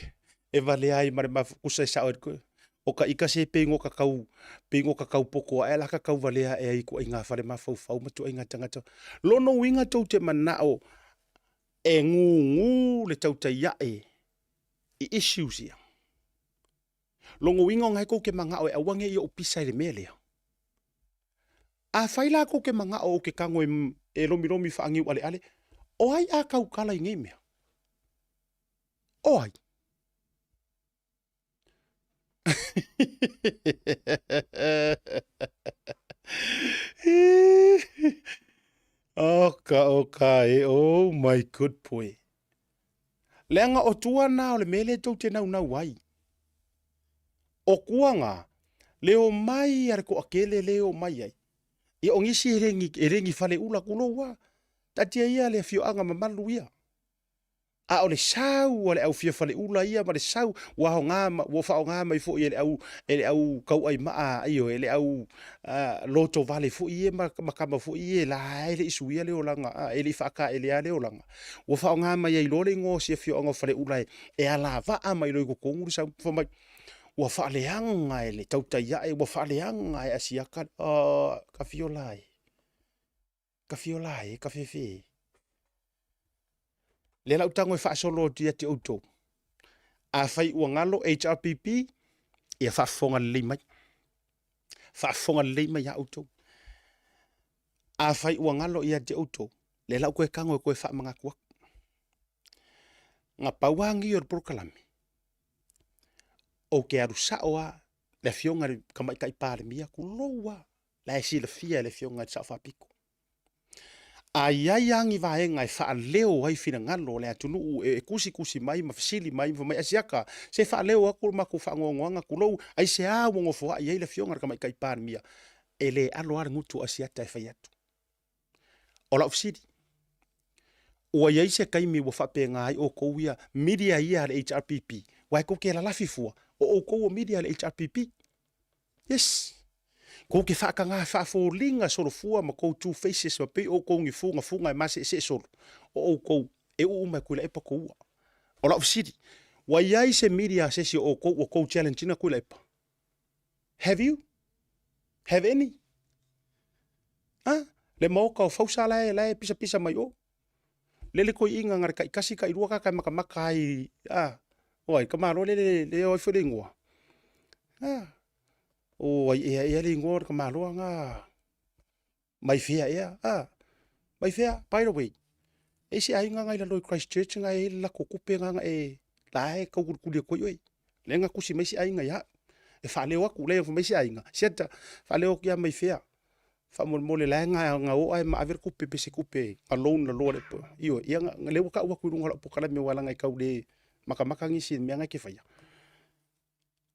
e valea ai ma le mafu, kusa e sao e o ka ika se pei ngo ka kau, pei ngo ka kau poko ae la ka kau valea e ai ituaiga fale mafaufau ma ituaiga tagata. Lona uiga tou te manao e gugu le tautai ae i issues ia. Lona uiga o na e tou te manao e aua ne i ou pisa i le mea lea. Afai la tou te manao ou te tago e, e lomilomi faaniu aleale, o ai a tautala i nei mea? O ai? Oka oka e, oh my good boy. Leaga o tua na o le mea lea tou te naunau ai. O tua nga, le omai a le toatele le omai ai. Ia o nisi e le ni, e le ni faleula tulou a. Taatia ia le afioaga mamalu ia. A o le sau a le au fia faleula ia ma le sau ua aoga ma ua faaaoga mai foi e le au e le au tauaimaa ioe e le au lotovale foi ia ma ma tama foi ia la e le i suia le olaga e le i faataelea le olaga. Ua faaaoga mai ai loa le igoa o si afioaga o Faleula e e alavaa mai loa i totonu le sau fai mai ua faaleaga e le tautai ae ua faaleaga e Asiata ka fiola e. Ka fiola e, ka fefe e. Lea la ou tago e faasolo atu ia te outou. Afai ua galo HRPP, ia faafofoga lelei mai. Faafofoga lelei mai ia outou. Afai ua galo ia te outou, lea la ou toe tago e toe faamanatu atu. Na pau lava gi o le polokalame, ou te alu sao lava le afioga i le Tamaitai Palemia, tulou lava, la e silafia e le Afioga i le Sao Faapito. A i ai lava ni vaega e faaleo ai finagalo o le atunuu e tusitusi mai ma fesili mai ma fai mai, Asiata, se faaleo atu le matou faanoanoaga, tulou, aisea ua nofoai ai le Afioga i le Tamaitai Palemia? E le alo lava le gutu o Asiata e fai atu. O lau fesili, ua i ai se taimi ua faapena ai outou ia media ia a le HRPP, aua e tou te lalafi fua, o outou o media a le HRPP. Yes. Kou te whaakanga whaafolinga solofua ma kou two faces ma pei o kou ni funga funga e mase'ese'e solo. O oukou e uu mai Tuilaepa koua. O lau fesili, ua i ai se media a se isi o oukou ua kou challenge ina Tuilaepa? Have you? Have any? Ha? Le maoka o Fausa la e, la e pisapisa mai o. Lele toeaiina na le taitasi tailua tagata e matamata ai a o ai ka malo le le le o ai foi le igoa. A o ai ea ea le igoa o le tamaloa na mai fea ea a mai fea by the way e isi aiga na i lalo i Christchurch na e i ai le latou tupe na na e la e taukulikuli atu ai oe. Lea na tusi mai isi aiga ia au e faaleo atu lea fai mai isi aiga siata faaleo atu ia mai fea faamolemole la e ga o ae ma ave le tupe pe se tupe ga loan la loa le ioe ia lea ua tau atu i luga o lau polokalame aua leaga e tau le makamaka nisi i le mea na e te faia.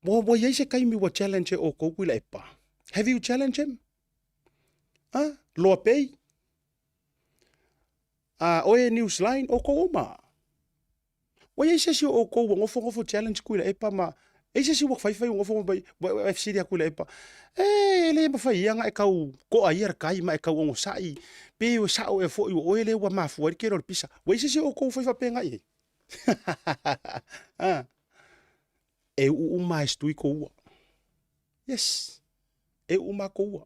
Ua ua i ai se taimi ua challenge e outou Tuilaepa? Have you challenged him? Ha? Loa Pei? A oe Newsline, outou uma? Ua i ai se isi o outou ua nofonofo challenge Tuilaepa ma e i se isi ua faifai ua nofo mai ua fesili atu Tuilaepa, e, e le mafai ia ona e tau toa ia le tai ma e tau onosai pe ua sao ea foi ua oe lea ua mafua ai le tele o le pisa. Ua i ai se isi o outou ua fai faapena i ai? Ah. E uu uma e se tui koua. Yes. E uu uma koua.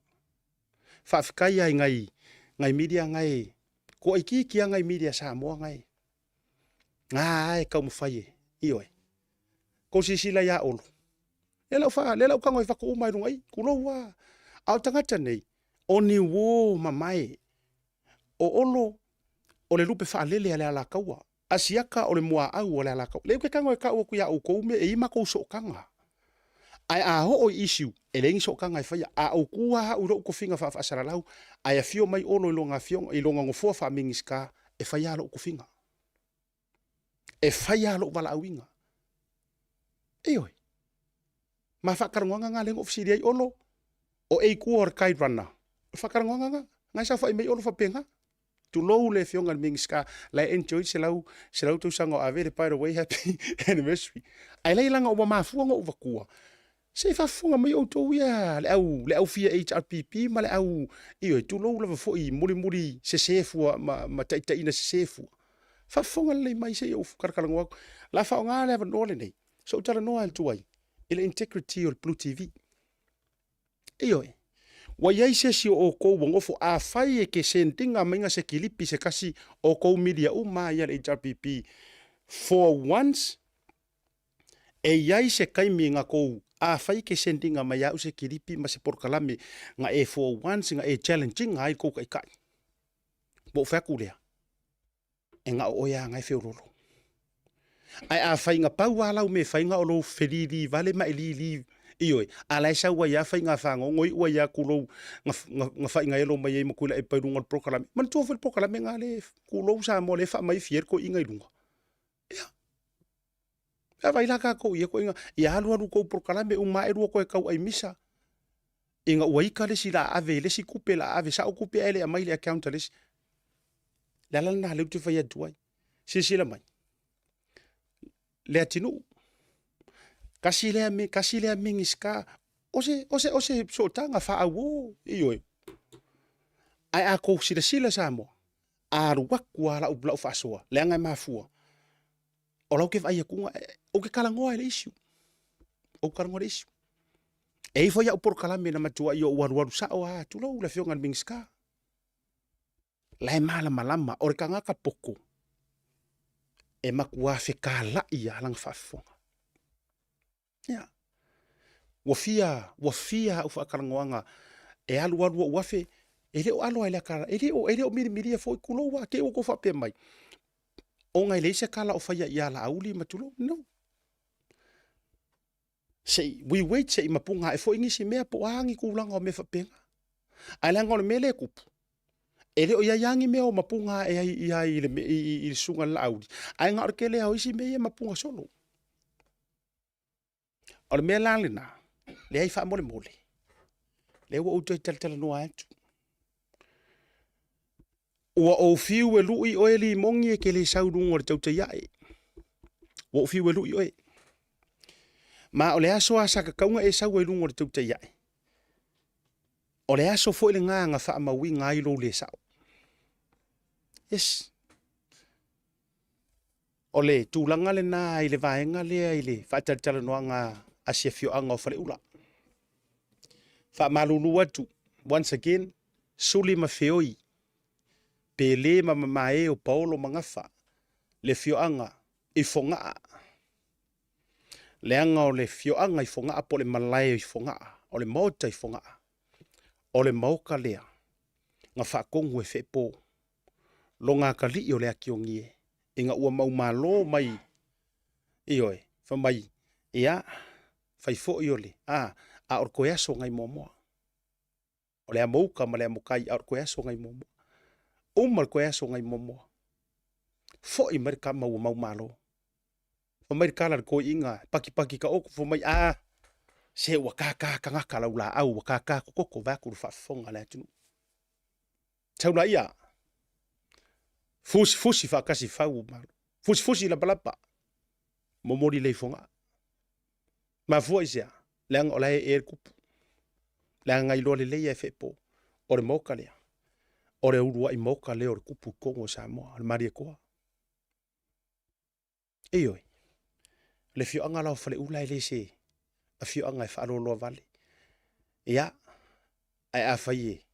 Faafetai ai ngai ngai media ngai toaitiiti lava ngai media Samoa ngai Ga e taumafai e, ioe. Kou silasila ia Olo. Lea la ou lea la ou tago e fatu uma i luga i, tulou lava. A o tagata nei, o ni uō mamae. O Olo, o le lupe faalele a le Alataua. Asiata o le muaau a le Alataua. Lea ou te tago e tau atu ia outou mea e i ai matou sootaga. Ae a oo i issue, e leai ni sootaga e faia. A ou tu lava au i lou tofiga faa-faasalalau, ae afio mai Olo i lona afioga, i lona nofoa faa-Minisita, e fai lava lou tofiga. E fai lava lou valaauina. Ioe. Ma faatalanoaga na lea na ou fesili ai Olo, o e i tua o le Tide Runner. O le faatalanoaga na, na e saofai mai Olo faapena. Tulou le afioga i le Minisita, la e enjoy le 100 tausaga o Avele, by the way, happy anniversary. Ae leai leaga ua mafua ona ou avatua, se i faafofoga mai outou ia le au, le au fia HRPP ma le au, ioe, tulou lava foi mulimuli sese fua ma, ma taitaiina sese fua. Faafofoga lelei mai se i ou talatalanoa atu. O le a faaaoga le avanoa lenei, se i ou talanoa atu ai i le integrity o le Blue TV. Ioe. Ua i ai se isi o outou ua nofo, afai e te send ina maiga se kilipi se tasi o outou media uma lava ia le HRPP, for once, e i ai se taimi na tou, afai e te send ina mai au se kilipi ma se polokalame na e for once na e challenge ina ai le tou taitai, ua ou fai atu lea, e na o oe lava na e feololo. Ae afai na pau lava lau mea e fai na o lou felili vale ma e lili, ioe, a la e sau ai lava faiga fagogo iu ai lava tulou na faigaelo mai ai ma Tuilaepa i luga o le polokalame. Manatua foi le polokalame na le tulou Samoa lea e faamaifia ai le toeaina i luga. Ia, a vaai la tatou i ia toeaiga, ia alu alu tou polokalame uma ae lua toe tau aimisa ina ua ita le isi la ave i le isi tupe la ave sao tupe ae le aumai i le account a le isi. Le ala lena lea ou te fai atu ai. Silasila mai, Leatinuu, tasi lea, tasi lea Minisita, o se, o se, o se sootaga faaauo, ioe. Ae a tou silasila Samoa, a alu atu lava lau, lau faasoa, leaga e mafua, o la ou te vaai atu, ou te talanoa i le issue, ou te talanoa i le issue. E i ai foi au polokalame na matuai ou alualu sao lava, tulou le afioga i le Minisita. La e malamalama, o le tagata poto, e matua fetalai lava lana faafofoga. Ia. Ua fia, ua fia au faatalanoaga e alualu ou afe, e le o alo lava i le ata, e le o, e le o milimilia foi, tulou lava, te i ua outou faapea mai, ona e leai se tala o faia ia Laauli ma tulou, no. Se i, we wait se i mapuga ae foi nisi mea po o a ni tulaga o mea faapena. Ae leaga o le mea lea e tupu, e le o i ai lava ni mea o mapuga ae ai i ai i le, i, i, i le susuga i le Laauli, ae na o le tele lava o isi mea ia e mapuga solo. O le mea la lena, leai faamolemole, lea ua ou toe talatalanoa atu. Ua ou fiu e lui oe Limogi e te le sau i luga o le tautai ae. Ua ou fiu e lui oe. Ma o le aso lava sa tatau ona e sau ai i luga o le tautai ae, o le aso foi lena na faamauina ai lou le sao. Yes. O le tulaga lena i le vaega lea i le faatalatalanoaga a si afioaga o Faleula. Faamalulu atu, once again, suli ma feoi, Pele ma mamae o Paolo ma Gafa, le afioaga i Fogaa. Leaga o le afioaga i Fogaa po o le malae i Fogaa, o le maota i Fogaa, o le maota lea na faatonu e Feepo lona atalii o le Atiogie ina ua maumalo mai, ioe, fai mai, ia, fai foi o le, a, a o le toe aso nai Moamoa. O le amouka ma le amokai, a o le toe aso nai Moamoa. Uma le toe aso nai Moamoa. Foi mai le tama ua maumalo. Fai mai le tala a le toeaina, pakipaki taoto, fai mai, a, se ua tata tagata lau laau, ua tata kokoto, vaeatu le faafofoga a le atunuu. Sau laia, fusifusi faatasi fau o malo, fusifusi lapalapa, momoli le ifoga. Mafua i sea, leaga o la e ee le kupu. Leaga na iloa lelei e Feepo, o le maoka lea, o le uluai maoka lea o le kupu i totonu o Samoa, o le Malietoa. Ioe, o le afioaga la o Faleula e le se afioaga e faaloaloa vale. Ia, ae afai e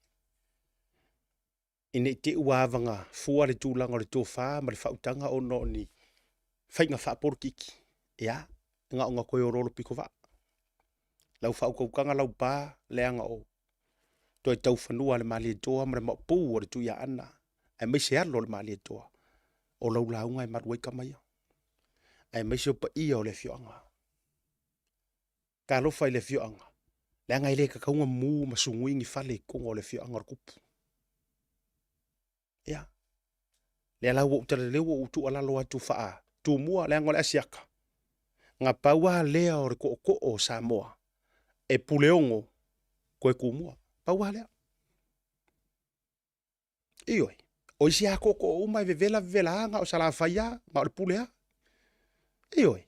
ina i te i ua avaga fua le tulaga o le tofa ma le faautaga ona o ni faiga faapolokiki, ia, na ona toe oloolo pitovaa. Lau faautautaga lau pa, leaga o toe taufanua le Malietoa ma le maopu o le Tuiaana, aemaise alo o le Malietoa, o lau lauga e malu ai tama ia, aemaise o paia o le afioaga. Talofa i le afioaga, leaga e le tatau ona mu ma sugui ni fale i totonu o le afioaga o le tupu. Ia, lea la ua ou tala, lea ua ou tuualalo atu faa Tumua, leaga o le Asiata, na pau lava lea o le tootoo o Samoa e Puleono toe Tumua, pau lava lea. Ioe, o isi lava tootoo uma e vevela vevela lava, na o Salafai lava, na o le Pule lava. Ioe,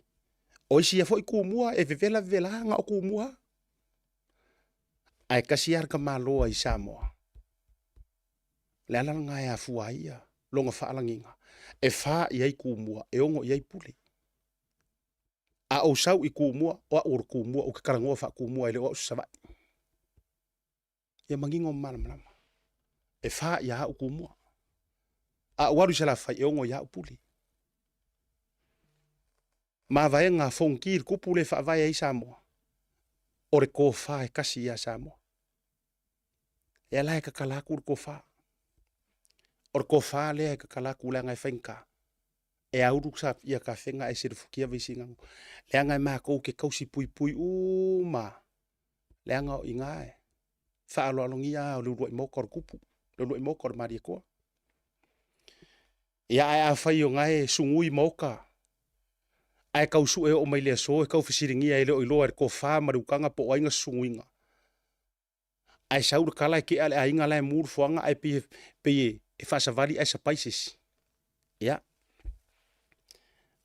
o isi foi Tumua e vevela vevela lava, na o Tumua lava. Ae tasi lava le tamaloa i Samoa. O le ala lena e afua ai ia lona faalagiga, e fa i ai Tumua, e ono i ai Pule. A ou sau i Tumua, o au o le Tumua, ou te talanoa faa-Tumua, e le o au o se Savaii. Ia manino ma malamalama. E fa ia au Tumua. A ou alu i Salafai, e ono ia au Pule. Mavaega a Fonoti le tupu lea e faavae ai Samoa, o le tofa e tasi ia Samoa. Lea la e tatala atu le tofa. O le tofa lea e tatala atu leaga e faigata. E aulu ia tafega ae selefutia Vaisigano. Leaga e matou te tausi puipui uma leaga o i ina e faaaloalogia lava o le uluai maota o le tupu, le uluai maota o le Malietoa. Ia ae afai o na e sugui maota ae tau sue oo mai le aso e tau fesiligia e le o iloa e le tofa ma le utaga po o ai na susunuina. Ae sau le tala e tea le aiga la e mu le foaga ae pei pei e faasavali ae sapai se isi. Ia,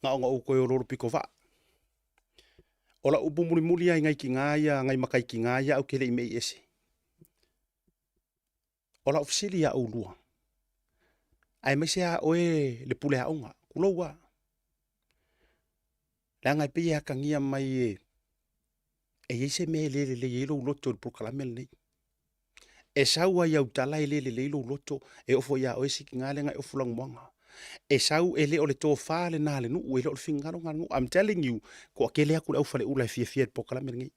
na ona ou toe oloolo pitovaa. O lau upu mulimuli lava i nai tina ia, nai matai tina ia ae ou te le i mei ese. O lau fesili ia oulua, aemaise lava oe le pule aoga, tulou lava. Leaga e pei e atagia mai e e i ai se mea e le lelei ai lou loto i le polokalame lenei. E sau lava i au tala e le lelei lou loto, e oo foi ia oe si tina lea na e ofu lanumoana. E sau e le o le tofa lena a le nuu, e le o le finagalo lena a le nuu. I'm telling you, toatele atu le au faleula e fiafia i le polokalame lenei.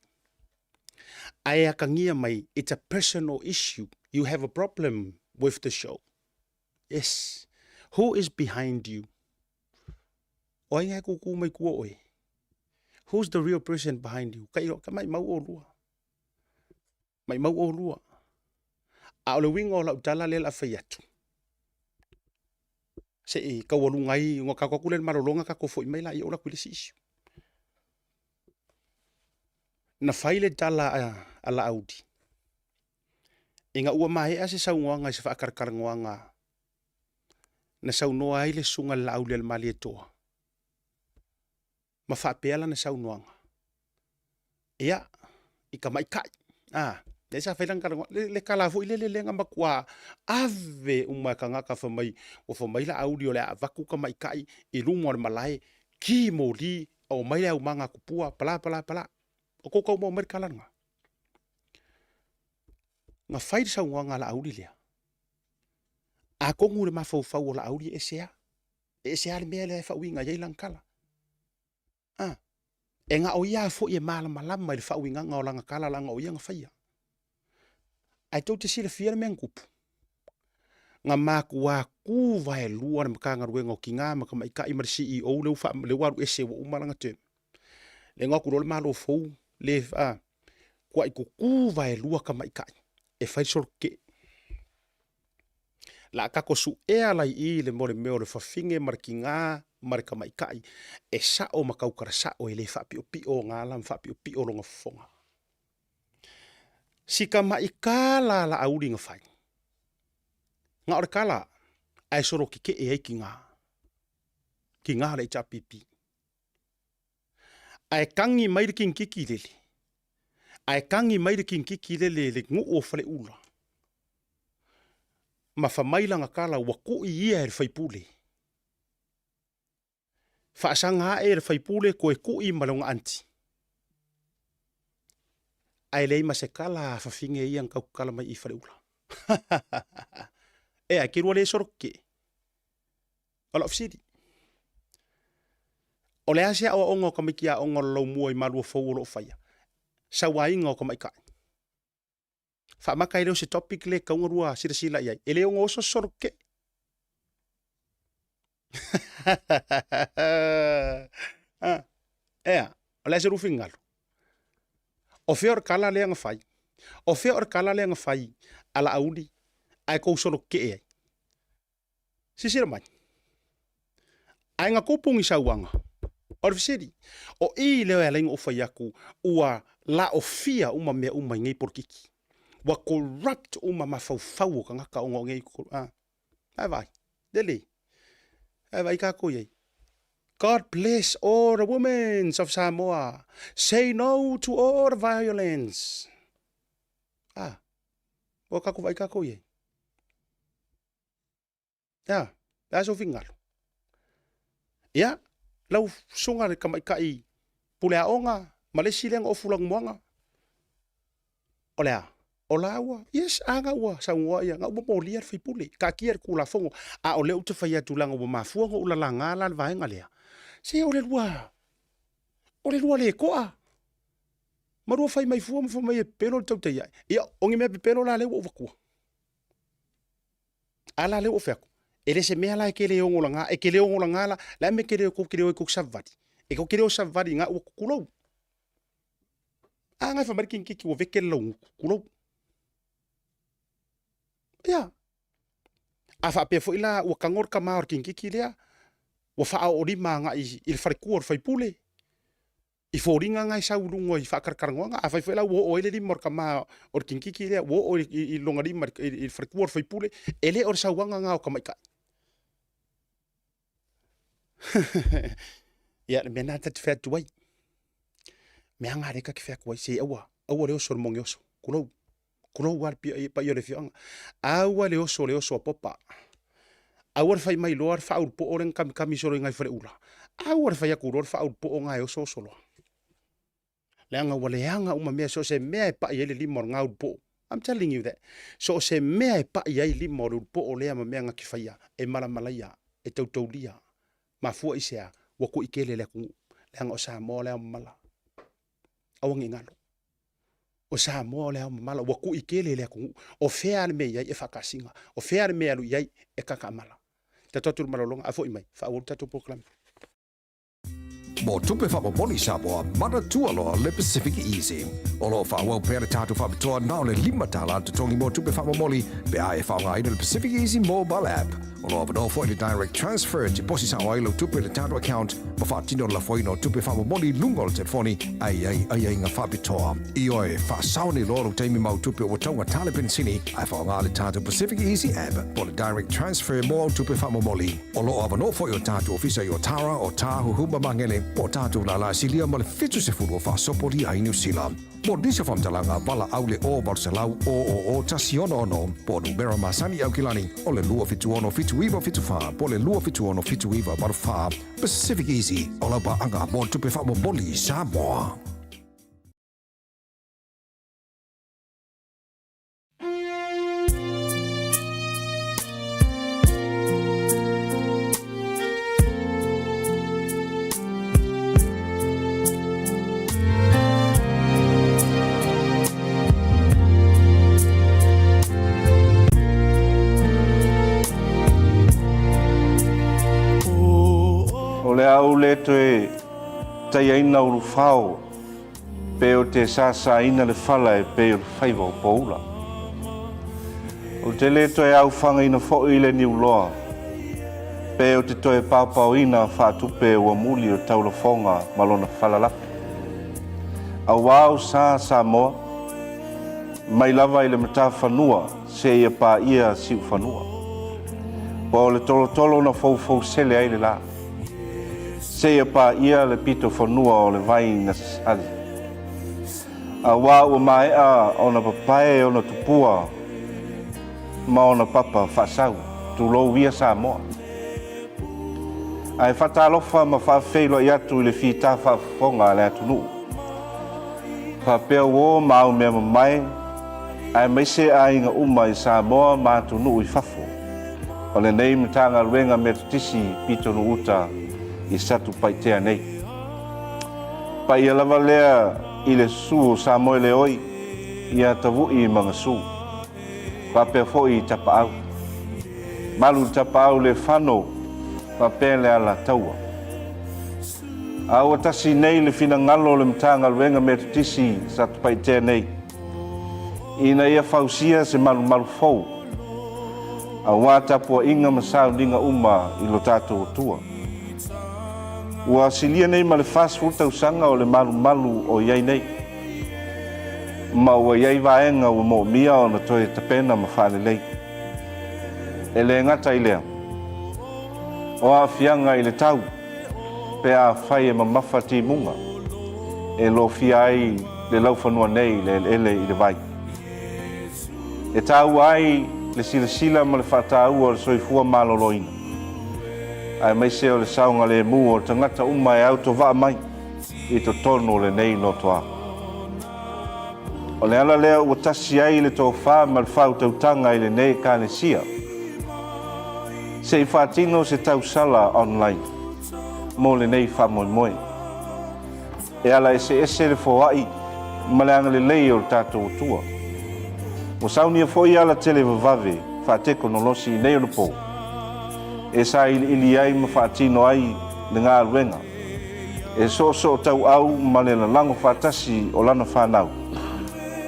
Ae atagia mai, it's a personal issue. You have a problem with the show. Yes. Who is behind you? O ai e kūkū mai tua o oe? Who's the real person behind you? Kai, ka mai mau olua. Mai mau olua. A o le uiga o lau tala lea o le a fai atu, se i taualuga ai, ona tatou atu lea i le malologa tatou foi mai laia ou alu atu i le isi issue. Na fai le tala a Laauli, ina ua maea se saunoaga i se faatalatalanoaga na saunoa ai le Susuga i le Laauli a le Malietoa, ma faapea lana saunoaga, Ia, i tamaitai, a, lea sa fai lana talanoa, le, le tala foi lele lea na matua ave uma e tagata fai mai, ua fai mai Laauli o le a avatu tamaitai i luma o le malae, ki moli, omai le aumaga a tupua, pala pala pala. O tou tau maua mai le tala lena? Na fai le saunoaga a Laauli lea, atonu i le mafaufau o Laauli e ese lava, e ese lava le mea lea e faauiga i ai lana tala. A, e na o ia lava foi e malamalama i le faauigaga o lana tala leaga o ia na faia. Ae tou te silafia le mea na tupu? Na matua tu vaelua le Matagaluega o Tina ma Tamaitai ma le CEO lea ua, lea ua alu ese ua uma lana term. Lea na o atu loa le Malo fou, le, a, tuai tutu vaelua tamaitai e fai le solo tetee. La tatou suea la i i le mo le mea o le fafine ma le tina ma le tamaitai e sao ma tautala sao e le faapiopio ona ala ma faapiopio lona fofoga. Si tama'i tala a Laauli na fai, na o le tala ae solo tetee ai tina, tina o le HRPP. Ae tagi mai le kinititi lele, ae tagi mai le kinititi lele le nuu o Faleula, ma fa mai lana tala ua ku'i ia e le faipule. Faasaga ae e le faipule toe ku'i ma lona anti. Ae leai ma se tala a fafine ia na tau tatala mai i Faleula. Ea, e te lua le solo tetee. O lau fesili, o le a se aoaoga o tamaiti aoga o le laumua i Maluafou o lo o faia? Sauaina o tamaitai. Faamata e le o se topic lea e tatau ona lua silasila i ai. E le ono oso solo tetee. Ah, ea, o le a se lua finagalo? O fea o le kala lea na fai? O fea o le kala lea na fai a Laauli ae kou solo kekee ai? Silasila mai. Ae na tupu ni sauaga. O le fesili, o i lea e ala ai ona ou fai atu ua laofia uma mea uma i nei polokiki. Ua corrupt uma mafaufau o tagata ona o nei a. Ae vaai, lelei. Ae vaai tatou i ai. God bless all the women of Samoa. Say no to all the violence. Ah, ua tatou vaai tatou i ai. Ia, le a sou finagalo? Ia, lau susuga le tamaitai pule aoga ma le isi lea na ofu lanumoana, o le a? O laua, yes, a na ua saunoa ia, na ua molia le faipule, taatia le Tulafono, a o lea ou te fai atu leaga ua mafua ona ou lalaga la le vaega lea, se o le lua, o le lua le toa, ma lua fai mai fua ma fai mai e pepelo le tautai ae. Ia, o ni mea pepelo la lea ua ou avatua? A la lea ua ou fai atu, e le se mea la e te le ono laga, e te le ono laga la, le a le mea e te le tou te le o ai tou te savavali? E tou te le o savavali i ua tulou. A na e fai mai le kinikiki ua veke le laugutu, tulou. Ia, a faapea foi la ua tago le tama o le kinikiki lea, ua faaoolima agai i le faletua o le faipule, i foliga na e sau i luga i faatalatalanoaga. Afai foi la ua oo ai le lima o le tama o le kinikiki lea, ua oo i lona lima i le faletua o le faipule, e le o le sauaga na o tamaitai. Ia, le mea lena ta te fai atu ai. Mea na lea ta te fai atu ai, se aua, aua le oso i le moge oso, tulou, tulou lava le paia o le afioaga. Aua le oso i le oso a Popa. Aua le fai mai loa le faaulupoo lea na kamikami solo i nai faleula. Aua le fai atu loa le faaulupoo na e oso oso loa. Leaga ua leaga uma mea, so o se mea e pai ai le lima o le gaulupoo. I'm telling you that. So o se mea e pai ai lima o le ulupoo lea ma mea na te faia, e malamalaia, e tautaulia. Mafua i se a? Ua kuikele le atunuu. Leaga o Samoa o le ao mamala. Aua ne i galo. O Samoa o le ao mamala, ua kuikele le atunuu. O fea le mea e i ai e faakasina. O fea le mea e alu i ai e kakaamala. Tatou atu i le malologa, a foi mai, faaauau le tatou polokalame. Mo tupe faamomoli Samoa, manatua loa le Pacific Easy. O lo o faaauau pea le tatou faapitoa na o le $5 le totogi mo tupe faamomoli pe a e faaaogaina le Pacific Easy Mobile App. O lo o avanoa foi le Direct Transfer e tiposi sao ai lau tupe i le tatou account ma faatino le lafoina o tupe faamomoli i luga o le telefoni a i ai aiaiga faapitoa. Ioe, faasao nei loa lou taimi ma au tupe ua taugata le penisini ae faaaoga le tatou Pacific Easy App po o le Direct Transfer mo au tupe faamomoli. O lo o avanoa foi o tatou ofisa i Otara, Otāhuhu ma Magele, po o tatou lala silia ma le 70 o faasopolia ai Niu Sila. Mo nisi o faamatalaga, valaau le 0 800 000 166 po o numera masani i Aukilani o le 276 7974 po o le 276 7984. Pacific Easy, o lau paaga mo le tupe faamomoli Samoa. O le a ou le toe taiaina ulufao Pe ou te sāsāina le fala e pei o le faiva o Poula. Ou te le toe aofagaina foi le niuloa, pe ou te toe paopaoina faatupe ua muli o taulafoga ma lona falalafi. Auā o sa Samoa, mai lava i le matafanua seia paia siufanua. Ua o le tolotolo na foufousele ai le la. Seia paia le pito fanua o le vai na sali. Auā ua maea ona papae ona tupua ma ona papa faasau, tulou ia Samoa. Ae faatalofa ma faafeiloai atu i le fita faafofoga a le atunuu. Faapea uo ma au mea mamae, aemaise aiga uma i Samoa ma atunuu i fafo. O lenei Matagaluega Metotisi Pitonuu-uta i Satupaitea nei. Paia lava lea i le susu o Samoeleoi ia Tavu'i ma Gasu. Faapea foi i Tapaau. Malu le Tapaau le fano faapea le Alataua. A ua tasi nei le finagalo o le Matagaluega Metotisi i Satupaitea nei, ina ia fausia se malumalu fou aua tapuaiga ma sauniga uma i lo tatou Atua. Ua silia nei ma le 40 tausaga o le malumalu o i ai nei, ma ua i ai vaega ua moomia ona toe tapena ma faalelei. E le gata i lea, o aafiaga i le tau pe afai e mamafa timuga e lofia ai le laufanua nei i le eleele i le vai. E taua ai le silasila ma le faataua o le soifua maloloina, aemaise o le saogalemu o tagata uma e autovaa mai i totonu o lenei notoa. O le ala lea ua tasi ai le tofa ma le faautautaga i lenei Ekalesia se i faatino se tausala online mo lenei faamoemoe. E ala eseese le foai ma le agalelei o le tatou Atua. Ua saunia foi ala televavave faatekonolosi i nei onapo e sailiili ai ma faatino ai le galuega e soosootauau ma le lalago faatasi o lana fanau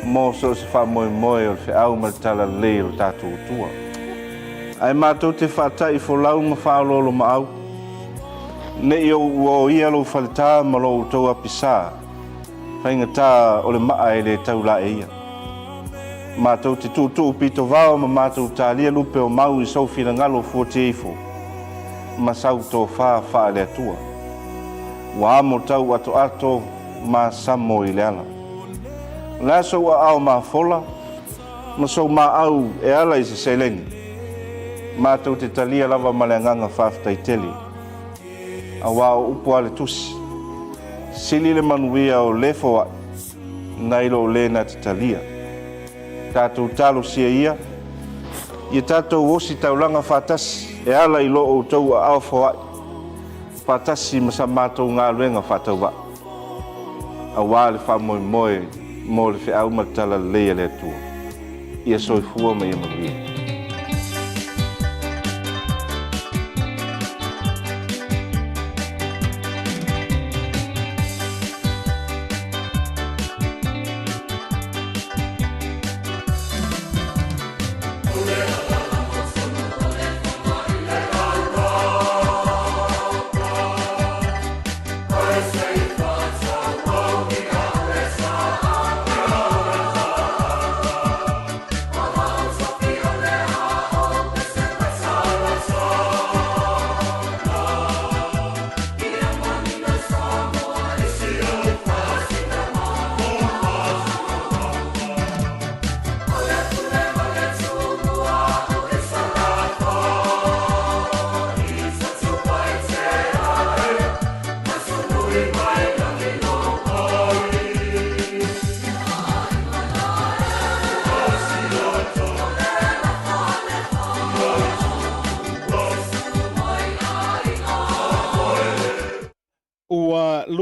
mo so o se faamoemoe o le feau ma le talalelei o le tatou Atua. Ae matou te faata'i folau ma faaoloolomaau, ne i ou uaoia lou faletā ma lo outou apisā, faigata o le maa e le tau laeia. Matou te tuutuu pitovao ma matou talia lupe o mau i sou finagalo fuatia ifo ma sau tofa faale-Atua. Ua amo tau atoato ma samo i le ala. O le a sou aao mafola ma sou maau e ala i se seleni? Matou te talia lava ma le agaga faafetai tele. Auā o upu a le Tusi, Sili le manuia o le foai nai lo le na te talia. Tatou talosia ia, ia tatou osi taulaga faatasi e ala i lo outou aao foai faatasi ma sa matou galuega faatauvaa, auā le faamoemoe mo le feau ma le talalelei a le Atua. Ia soifua ma ia manuia.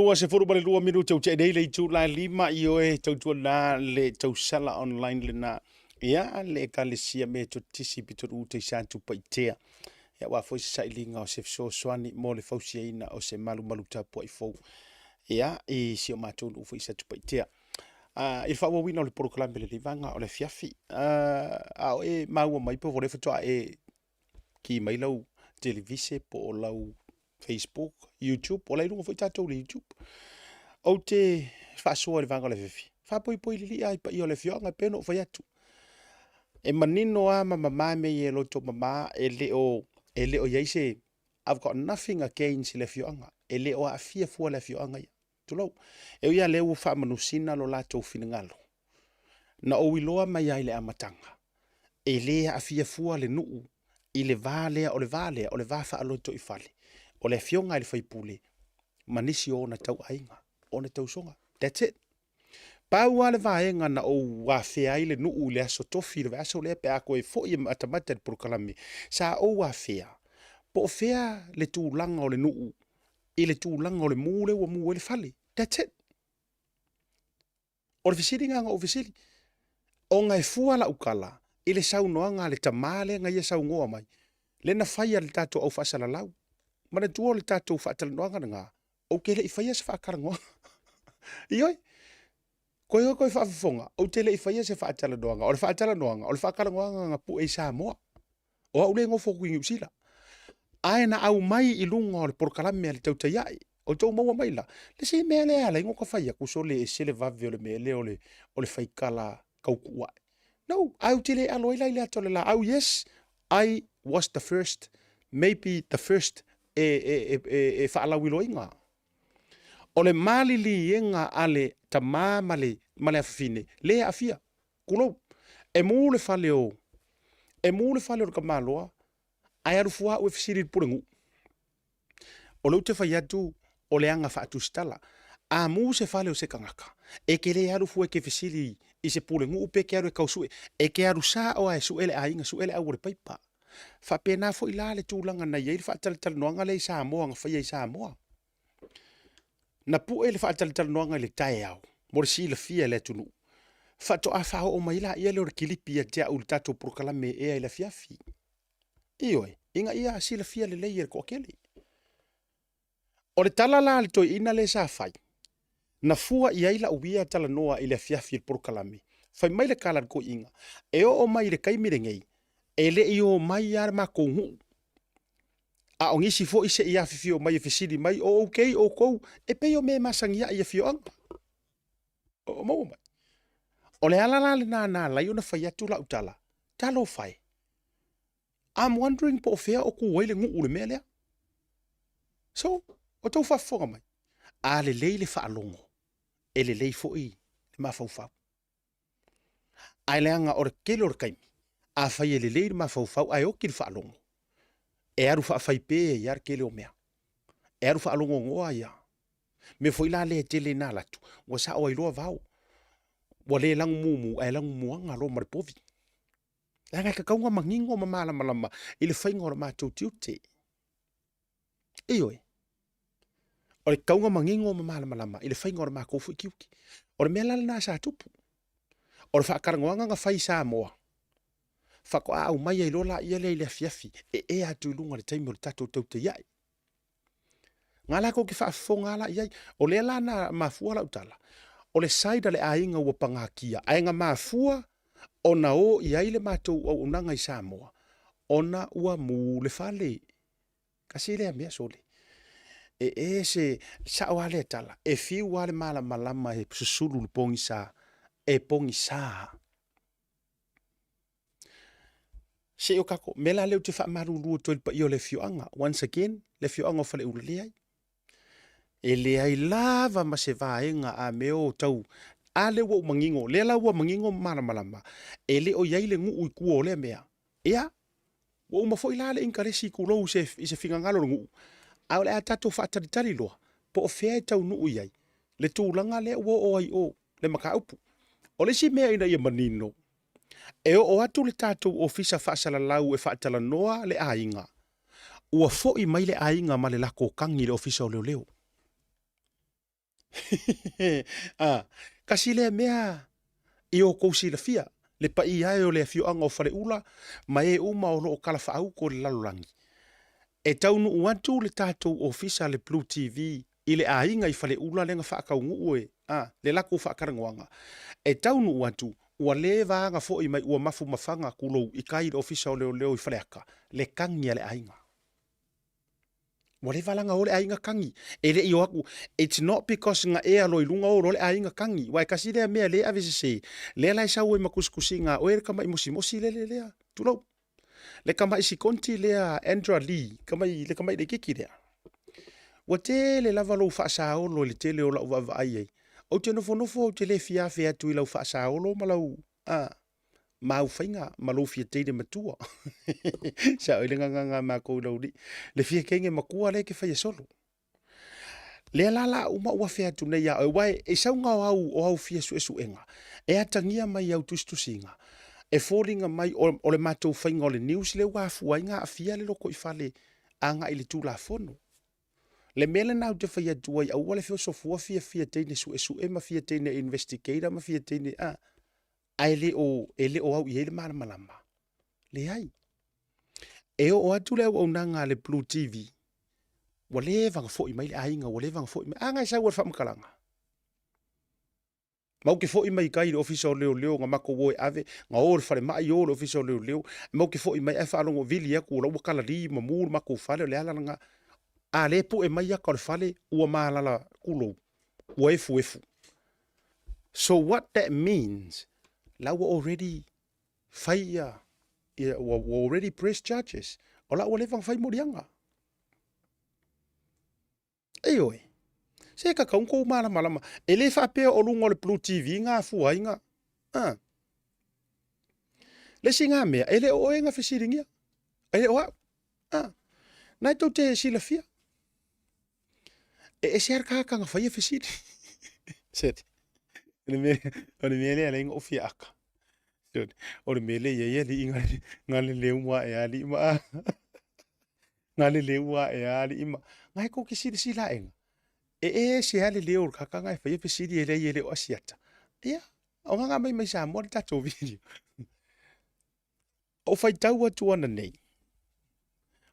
Ua 22 minute ua tea nei le itula e lima i oe tautuana le tausala online lena. Ia le ekalesia Metotisi Pitonuu i Satupaitea. Ia aua foi se sailiga o se fesoasoani mo le fausiaina o se malumalu tapuai fou. Ia i si o matou nuu foi i Satupaitea. I le faaauauina o le polokalame lenei vaega o le afiafi. A o e maua mai po o lea faatoa e ki mai lau televise po o lau Facebook, YouTube, o la i luga foi tatou i le YouTube. Ou te faasoa i le vaega o le afiafi. Faapoipoi lilia i paia o le afioaga e pei ona ou fai atu. E manino lava ma mama mea ia e loto mama e le o e le o i ai se I've got nothing against le afioaga. E le o aafia fua le afioaga ia. Tulou. E ui lava lea ua faamanusina lo latou finagalo. Na ou iloa mai lava i le amataga, e le aafia fua le nuu i le va lea, o le va lea, o le va faalotoifale, o le afioga i le faipule ma nisi o ona tauaiga, ona tausoga. That's it. Pau lava le vaega na ou afea ai le nuu i le aso tofi i le vaiaso lea pe a toe foi e matamata i le polokalame, sa ou afea po o fea le tulaga o le nuu i le tulaga o le mu lea ua mu ai le fale. That's it. O le fesili lena na ou fesili, ona e fua lau tala i le saunoaga a le tama lea na ia saunoa mai, lea na fai e le tatou au faasalalau. Manatua o le tatou faatalanoaga lena. Ou te le i faia se faatalanoaga. Ioe, koe o koe faafofoga, ou te le i faia se faatalanoaga. O le faatalanoaga, o le faatalanoaga na pue i Samoa. O au lea e nofo atu i Niu Sila. Ae na aumai i luga o le polokalame a le Tautai Ae. O tou maua mai la, le isi mea lea e ala ai ona fai atu, sole e ese le vave o le mea lea o le, o le faitala tautuu ae. No, ae ou te le alo ai la i le ata o le laau, yes, I was the first, maybe the first e, e, e, e, e faalauiloaina. O le maliliega a le tamā ma le, ma le afafine, le aafia, tulou. E mu le fale o, e mu le fale o le tamaloa, ae alu fua au e fesili i le pulenuu. O lea ou te fai atu, o le aga faatusitala. A mu se fale o se tagata, e te le alu fua e te fesili i se pulenuu pe te alu e tau sue, e te alu sao lava e sue le aiga, sue le au o le paipa. Faapena foi la le tulaga na i ai le faatalatalanoaga lea i Samoa na faia i Samoa. Na pue le faatalatalanoaga i le taeao mo le silafia e le atunuu, faatoa faaoo mai laia lea o le kilipi ia te au i le tatou polokalame e ea i le afiafi. Ioe, ina ia silafia lelei e le toatele. O le tala la a le toeaina lea sa fai, na fua i ai lau ia talanoa i le afiafi i le polokalame, fai mai le tala a le toeaina, e oo mai i le taimi lenei, e le i omai lava le matou nuu, a o nisi foi se i afifio mai e fesili mai, o okay outou, e pei o mea e masani ai i afioaga. O maua mai. O le ala la lena na ala ai ona fai atu lau tala, talofa e, I'm wondering po o fea o tu ai le nuu i le mea lea. So, o tou faafofoga mai, a lelei le faalogo, e lelei foi le mafaufau. Ae leaga o le tele o le taimi, afai e lelei le mafaufau ae oti le faalogo, e alu faafaipe ai lava le tele o mea. E alu faalogogoa ia. Mea foi la lea e tele ina alu atu, ua sao ai loa vao. Ua le lanu mumu ae lanu muaga loa ma le povi. Leaga e tatau ona manino ma malamalama i le faiga o le matou tiute. Ioe. O le tatau ona manino ma malamalama i le faiga o le matou foi tiute. O le mea la lena sa tupu. O le faatalanoaga na fai i Samoa, faatoa aumai ai loa laia lea i le afiafi e ea atu i luga i le taimi o le tatou tautaia'i. Na latou te faafofoga lava la i ai. O lea la na mafua lau tala, o le side a le aiga ua pagatia, ae na mafua ona o i ai le matou auaunaga i Samoa, ona ua mu le fale. Tasi lea mea sole. E ese, sao lava lea tala, e fiu lava le malamalama e susulu i le pogisa, e pogisa. Se i o tatou, mea la lea ou te faamalulu atu ai i le paia o le afioaga, once again, le afioaga o Faleula, leai. E leai lava ma se vaega a mea o tau, a lea ua ou manino, lea la ua manino ma malamalama, e le o i ai le nuu i tua o lea mea. Ia, ua uma foi la le inkaresi tulou i se, i se finagalo o le nuu, ae o le a tatou faatalitali loa, po o fea e taunuu i ai le tulaga lea ua oo ai i o le mataupu. O le isi mea ina ia manino, E oo atu le tatou ofisa faasalalau e faatalanoa le aiga, ua foi mai le aiga ma le lako kagi i le ofisa o leoleo. A, kasi lea mea i o kou silafia, le paia e o le afioaga o Faleula ma e uma o lo o talafaauto i le lalolagi. E taunuu atu le tatou ofisa le Blue TV i le aiga i Faleula lea na faataunuu e a le latou faatalanoaga. E taunuu atu, ua le vaga foi mai ua mafumafaga tulou i tai i le Ofisa o Leoleo i Faleata le tagi a le aiga. Ua leva la na o le aiga tagi. E le i o atu, it's not because na ea loa i luga o loa le aiga tagi. Aua e tasi lea mea lea e ave sese, lea la e sau ai ma tusitusiga a oe le tamai mosimosi lele lea, tulou. Le tamai sikonti lea Andra Lee, kamai, le tamai laitiiti lea. Ua tele lava lou faasaolo i le tele o lau vaavaai ai. Ou te nofonofo ou te le fia afe atu i lau faasaolo ma lau a, ma au faiga ma lou fia teine matua. Sao i le gagana a makou i lau alii. Le fia teine matua lea e te faia solo. Lea la la uma ua afe atu nei ia oe, aua e sauga o au, o au fia suesuega, e atagia mai i au tusitusiga, e foliga mai o, o le matou faiga o le news lea ua afua ai na aafia le lotoifale agai i le Tulafono. Le mea lena ou te fai atu ai, aua le feosofua fia fia teine suesue ma fia teine investigator ma fia teine, a, ae le o, e le o au i ai le malamalama. Leai. E oo atu le auaunaga a le Blue TV. Ua leva na foi mai le aiga, ua leva na foi mai. A nga e sau ai le faamatalaga. Matou te foi mai tai i le ofisa o leoleo na matou o e ave, na o i le falemai, o i le ofisa o leoleo, matou te foi mai ae faalogo vili atu o la ua kalali ma mu le matou fale, o le ala lena. A lea e pue mai ata o le fale ua malala tulou, ua efuefu. So what that means, la ua already fai ia, ia ua, ua already press charges. O la ua leva na fai moliaga. Ioe. Se tatau ona tou malamalama. E le faapea o luga o le Blue TV na afua ai na. A. Le isi na mea, e le o oe na fesiligia. E le o au. A. Na e tou te silafia. E ese lava le tagata na faia fesili. Sete. O le mea, o le mea lea e ala ai ona ou fia aka. O le mea lea e i ai alii na leleu ae alii ma a. Na leleu ae a alii ma. Na e tou te silasila aena. E ese lava le leo o le tagata na e faia fesili e leai e le o Asiata. Ia, o na aumai mai Samoa le tatou video. Ou faitau atu ananei,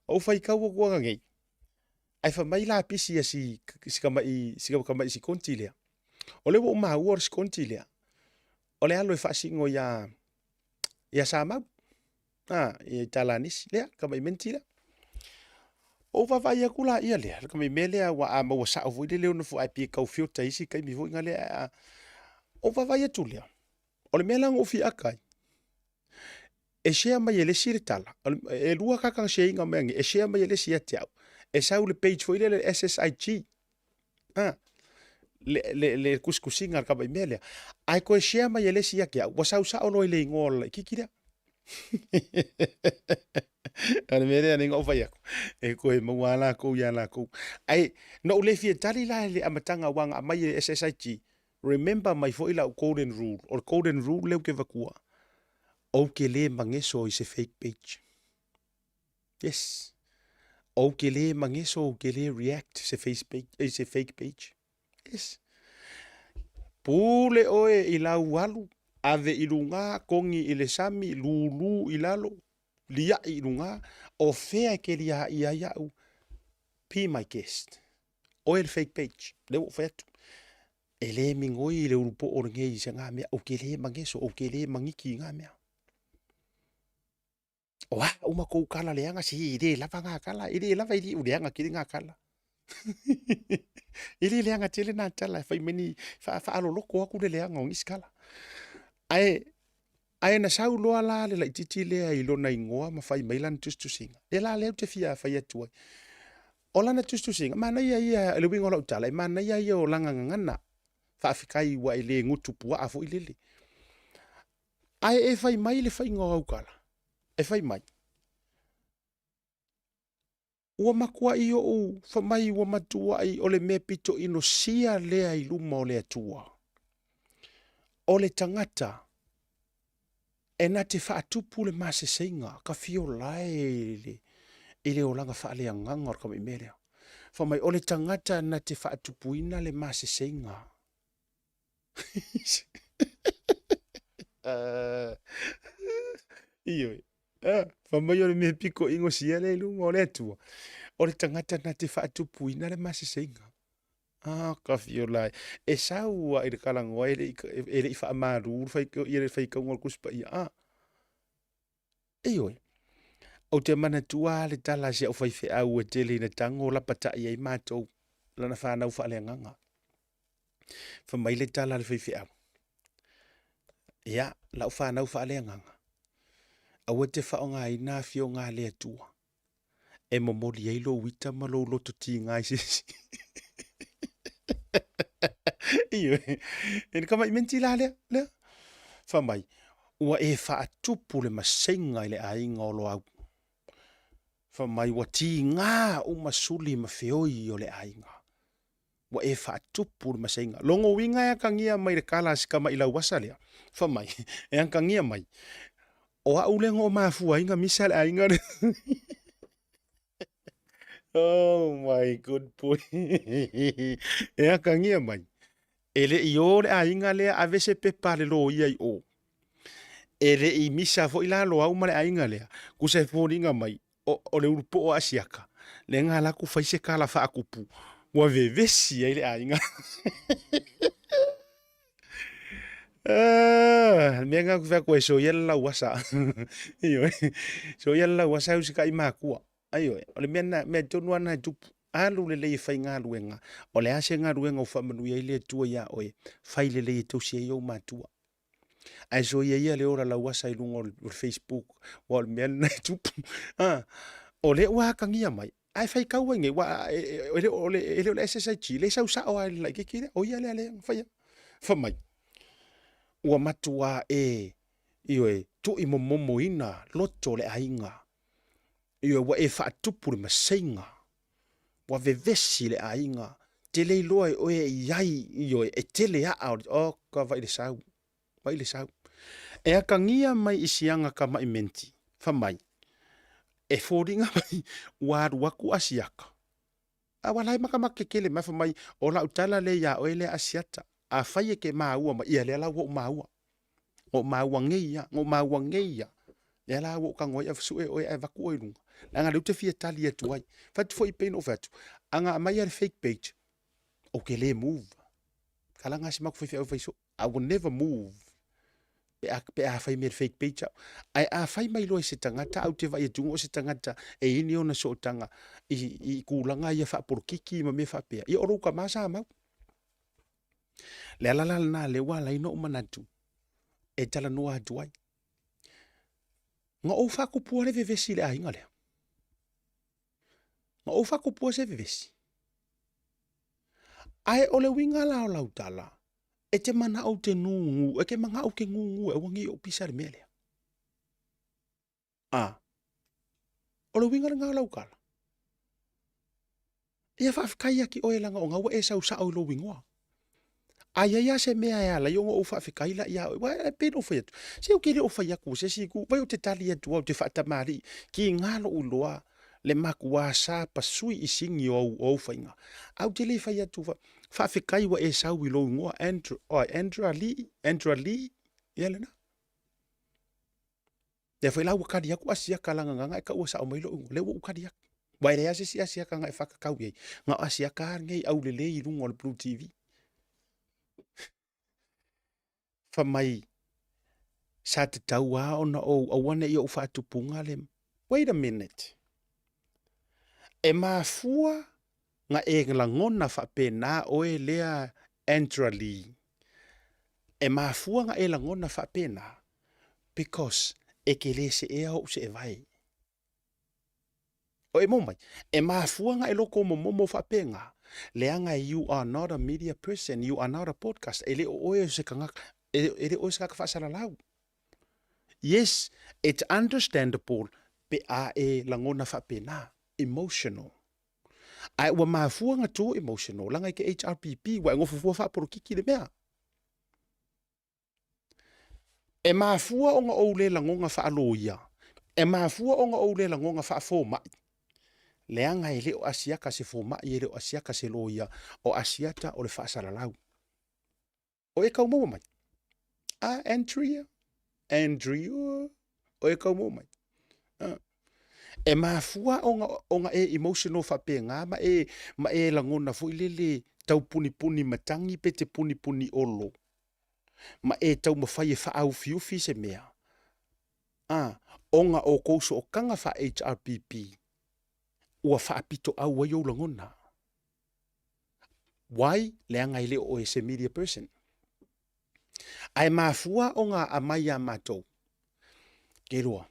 ou faitau atu ananei, ae fai mai lapisi a si, si tamai, si tamai sikonti lea. O lea ua ou maua o le sikonti lea, o le alo e faasino ia, ia Samau, a, ia Talanisi lea, tamai menti lea. Ou vaavaai atu la ia lea, le tamai mea lea ua a maua sao foi lele ona foai pei e tau filter i isi taimi foi na lea. A, ou vaavaai atu lea, o le mea la na ou fia aka ai, e share mai e le isi le tala, e lua kaka na share ina mai ange, e share mai e le isi ia te au, e sau le page foi lea le SSIG, ah, le, le, le kusikusiga a le tamai mea lea, ae toe share mai e le isi ia te au, ua sau sao loa i le igoa o le laititi lea. O le mea lea na ou fai atu, e toe maua lava latou ia latou. Ae na ou le fia tali la i le amataga aua na aumai e le SSIG, Remember mai foi lau golden rule, o le golden rule lea ou te avatua, ou te le mageso i se fake page. Yes. Ou te le mageso, ou te le react se face page, i se fake page. Yes. Pule oe i lau alu, ave i luga, kogi i le sami, lulu i lalo, liai i luga, o fea e ke liaai ai au, be my guest. Oe le fake page, lea ua ou fai atu. E le migoi i le ulupoo lenei i se ngā mea, ou te le mageso, ou te le magiki i ngā mea. O a uma kou kala leaga, si i le lava ngā kala, i le lava i li u leaga kiri ngā kala. I le leaga tele nā tala, e fai mai ni whaaloloko aku le leaga o ngisi kala. Ae, ae na sau loa la le laititi lea i lona ingoa ma fai mai lana tusitusiga. Lea la lea ou te fia fai atu ai. O lana tusitusiga, manaia ia, le uiga o lau tala, e manaia ia o lana gagana. Faafetai ua e le gutu puaa foi lele. Ae e fai mai le faiga o au tala, e fai mai, Ua matuai ou fai mai ua matuai o le mea pito inosia lea i luma o le Atua. O le tagata e na te faatupu le maseseiga ka fiola e le, i le olaga faaleagaga o le tamai mea lea. Fai mai o le tagata na te faatupuina le maseseiga. Ioe. Fai mai o le mea piko inosia lea i luma o le Atua, o le tagata na te faatupuina le maseseiga. Ah, ka fiola e. E sau a i le talanoa e le i, e le i faamalu le fai, ia le faitauga o le Tusi Paia. Ah. Ioe. Ou te manatua le tala a si au faifeau e tele ina tago lapatai ai matou, lana fanau faaleagaga. Fai mai le tala a le faifeau, Ia, lau fanau faaleagaga, aua e te faaaogaina afioga a le Atua e momoli ai lou ita ma lou loto tiga i se isi. Ioe, e le tamai menti la lea, lea. Fai mai, ua e faatupu le maseiga i le aiga o Loau. Fai mai, ua tiga uma suli ma feoi o le aiga. Ua e faatupu le maseiga. Logo uiga e atagia mai le kala a si tama'i lauasa lea, fai mai, e atagia mai, o au lea na o mafua ai na misa le aiga lea. Oh my good boy. E atagia mai, e le i o le aiga lea ave se pepa a le loia i o. E le i misa foi la Loau ma le aiga lea, tusa e foliga mai, o, o le ulupoo a Asiata. Le nga la ku fai se kala faakupu ua vevesi ai le aiga. Ah, mea nga ku fai ku e soia le lauasa. Ioe, soia le lauasa e usikaʻi makua. Aioe, o le mea na, mea tonu lava na e tupu. Alu lelei e fai galuega. O le a se galuega ua faamanuia ai le Atua iā oe, fai lelei e tausi ai ou matua. Ae soia ia le ola lauasa i luga o le Facebook, aua o le mea lena e tupu. A, o lea ua atagia mai, ae faitau ai nei, aua e le o le SSIG, lea e sau sao lava i le laitiiti lea, o ia lea lea na faia. Fai mai, ua matua e, ioe, tuuimomomoina loto o le aiga. Ioe, ua e faatupu le maseiga, ua vevesi le aiga, te le iloa e oe e i ai, ioe, e tele aa o le, oka, vai le sau, vai le sau. E atagia mai i siaga tama'i menti, fai mai, e foliga mai ua alu atu Asiata, Aua la e matamata tetele mai fai mai o lau tala lea ia oe lea Asiata, afai e te maua mai, ia lea la ua ou maua. Na ou maua nei ia, na ou maua nei ia. Lea la ua ou tago ai sue oe ae avatu oe i luga. Leaga lea ou te fia tali atu ai. Fai atu foi pei ona ou fai atu, a na aumai lava le fake page, ou te le move. Kalaga si matou faifeau e fai soo. I will never move pe a, pe a fai mai e le fake page au. Ae a fai mai loa e se tagata, au te vaai atu o se tagata e i ai ni ona sootaga i, i tulaga ia faapolokiki ma mea faapea, ia o lou tama sa mau. Le ala la lena lea ua ala ai ona ou manatu e talanoa atu ai. Na ou faatupua le vevesi i le aiga lea. Na ou faatupua se vevesi. Ae o le uiga la o lau tala, e te manao ou te nūnū, e te manao ou te nūnū e aua nei ou pisa le mea lea. A, o le uiga lena o lau tala. Ia faafetai ia ki oe leaga o na ua e sau sao i lou igoa. A i ai lava se mea e ala ai ona ou faafetai la ia oe, aua e pei ona ou fai atu, se ou te le o fai atu i se isi itu, vai ou te tali atu au, ou te faatamalii, kiga lou iloa le matua sa pasui i sini o au, o au faiga. Ae ou te le fai atu, faafetai ua e sau i lou igoa, Andrew, oi, Andrew Alii, Andrew Alii, ia lena. Lea foi la ua tali atu Asiata leaga na e taua sao mai lou igoa, lea ua ou tali atu. Aua e leai lava se isi Asiata na e fatatau i ai, na o Asiata lava lenei aulelei i luga o le Blue TV. Fai mai, sa tatau lava ona ou aua ne i ou faatupuga le... Wait a minute. E mafua na e lagona faapena oe lea Andra Lee. E mafua na e lagona faapena because e te le seea ou seevae. O e maua mai, e mafua na e loko momomo faapena, leaga you are not a media person, you are not a podcast, e le o oe o se tagata, e le o oe se tagata faasalalau. Yes, it's understandable pe a e lagona faapena, emotional. Ae ua mafua na too emotional, leaga i ke HRPP, ua e nofo fua faapolokiki le mea. E mafua ona ou le lagona faaloia, e mafua ona ou le lagona faafomaʻi, leaga e le o Asiata se fomaʻi, e le o Asiata se loia, o Asiata o le faasalalau. O e tau maua mai? A, Andrea, Andrea, o e tau maua mai? A. E mafua ona, ona e emotional faapena ma e, ma e lagona foi lele tau punipuni matagi pe te punipuni olo ma e taumafai e faaufiufi se mea, a, ona o kou sootaga faa-HRPP ua faapitoau ai ou lagona. Why? Leaga e le o oe se media person. Ae mafua ona aumai ia matou, Keloa,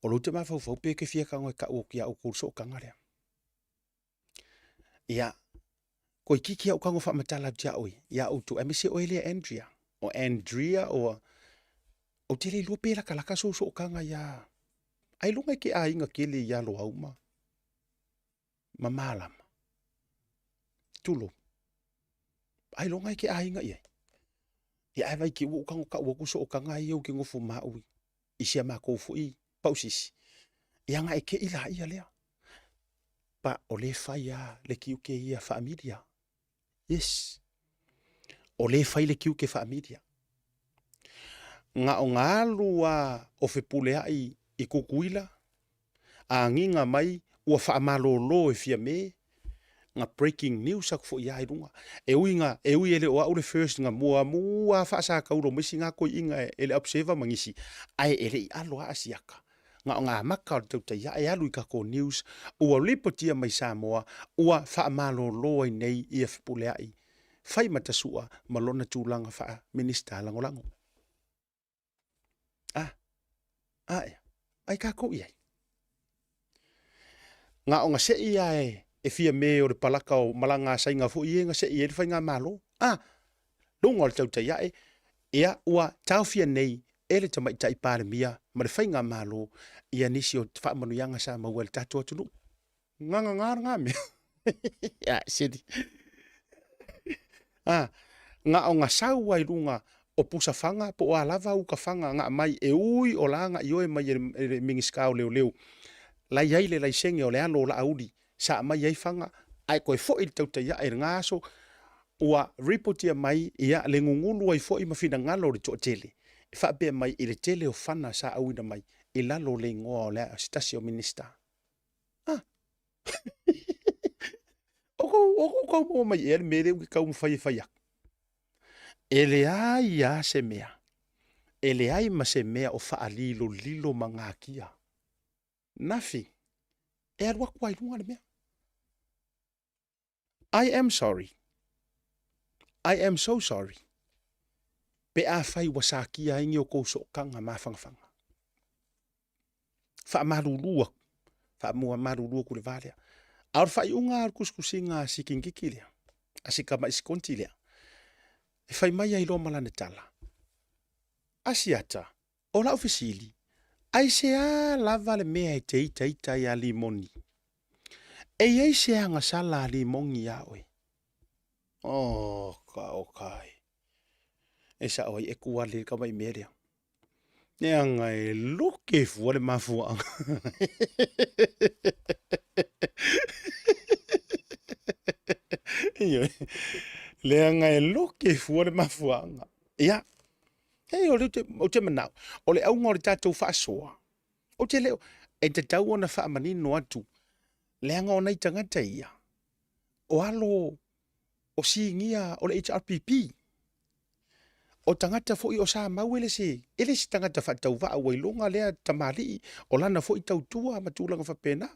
o lou te mafaufau pe ke fia tago e tau atu ia outou le sootaga lea. Ia, toeitiiti lava ou tago faamatala atu ia oe, ia outou, aemaise oe lea Andrea. O Andrea o ou te le iloa pe latalata sou sootaga ia ailoga e te aiga tele ia Loau ma ma Malama. Tulou. Ailoga e te aiga i ai. Ia ae vai te ua ou tago tau atu sootaga ia ou te nofo ma au i si a matou foi pausisi, ia na e kei laia lea. Pa o lea e fai lava le tiute ia faa-media. Yes. O lea e fai le tiute faa-media. Na o na alu lava o Fepuleai i Tutuila, agiga mai Ua faamalolo e Fiame nga breaking news aku foi ia i luga. E ui nga, e ui e le o au le first nga mua mua faasakaulo ma isi nga koiiga e le Observer ma nisi, ae e le i alo a asiaka. Nga o nga maka o le tautai ae alu i kako news, ua ripotia mai Samoa, ua faamalolo ai nei ia Fepuleai Faimatasua ma lona tulaga faa-Minista Lagolago. A, a ea, ai kākou i ai. Nga o nga seʻi a e, e fia me o le palaka o malaga a saiga foi e nga seʻi ai le faigamalo. A, luga o le tautai ae, ia ua taofia nei e le Tamaitai Palemia ma le faigamalo ia nisi o faamanuiaga sa maua e le tatou atunuu. Ngagagā lena mea. Ia, sili. A, na o nga sau ai luga o pusa fanga po o a lava uka fanga nga mai e ui o la nga ioe mai e le Minisita o Leoleo. La i ai le laisene o le alo o Laauli sa aumai ai fanga ae toe foi le tautai ae i lena aso ua ripotia mai ia le gugulu ai foi ma finagalo o le toatele e faapea mai i le tele o fana sa auina mai i lalo o le igoa o le se tasi o Minisita. Ah. O kou, o kou kau maua mai ea le mea lea ua taumafai e fai atu. E leai lava se mea, e leai ma se mea o faalilolilo ma gatia. Nothing. E alu atu lava i luga le mea. I am sorry. I am so sorry. Pe afai ua sakia ai ni o kou sootaga mafanafana. Faamalulu aku, faamalulu aku i le va lea. A o le faaiuga o le tusitusiga a si kingiki lea, a si tama isikonti lea, e fai mai ai loa ma lana tala, Asiata, o lau fesili, aisea lava le mea e te itaita ai a Limoni? E i ai se agasala a Limoni iā oe? Oh, ka o kai. E sao ai e kuale le tama i mea lea. Leaga e loke fua le mafuaaga. Ioe. Leaga e loke fua le mafuaaga. Ia, e o le ou te manao, o le auga o le tatou faasoa, ou te le o, e tatau ona faamanino atu, leaga o nai tagata ia, o alo o sinia o le HRPP. O tagata foi o sa mau e le se, e le se tagata faatauvaa ua iloga lea tamalii, o lana foi tautua ma tulaga faapena.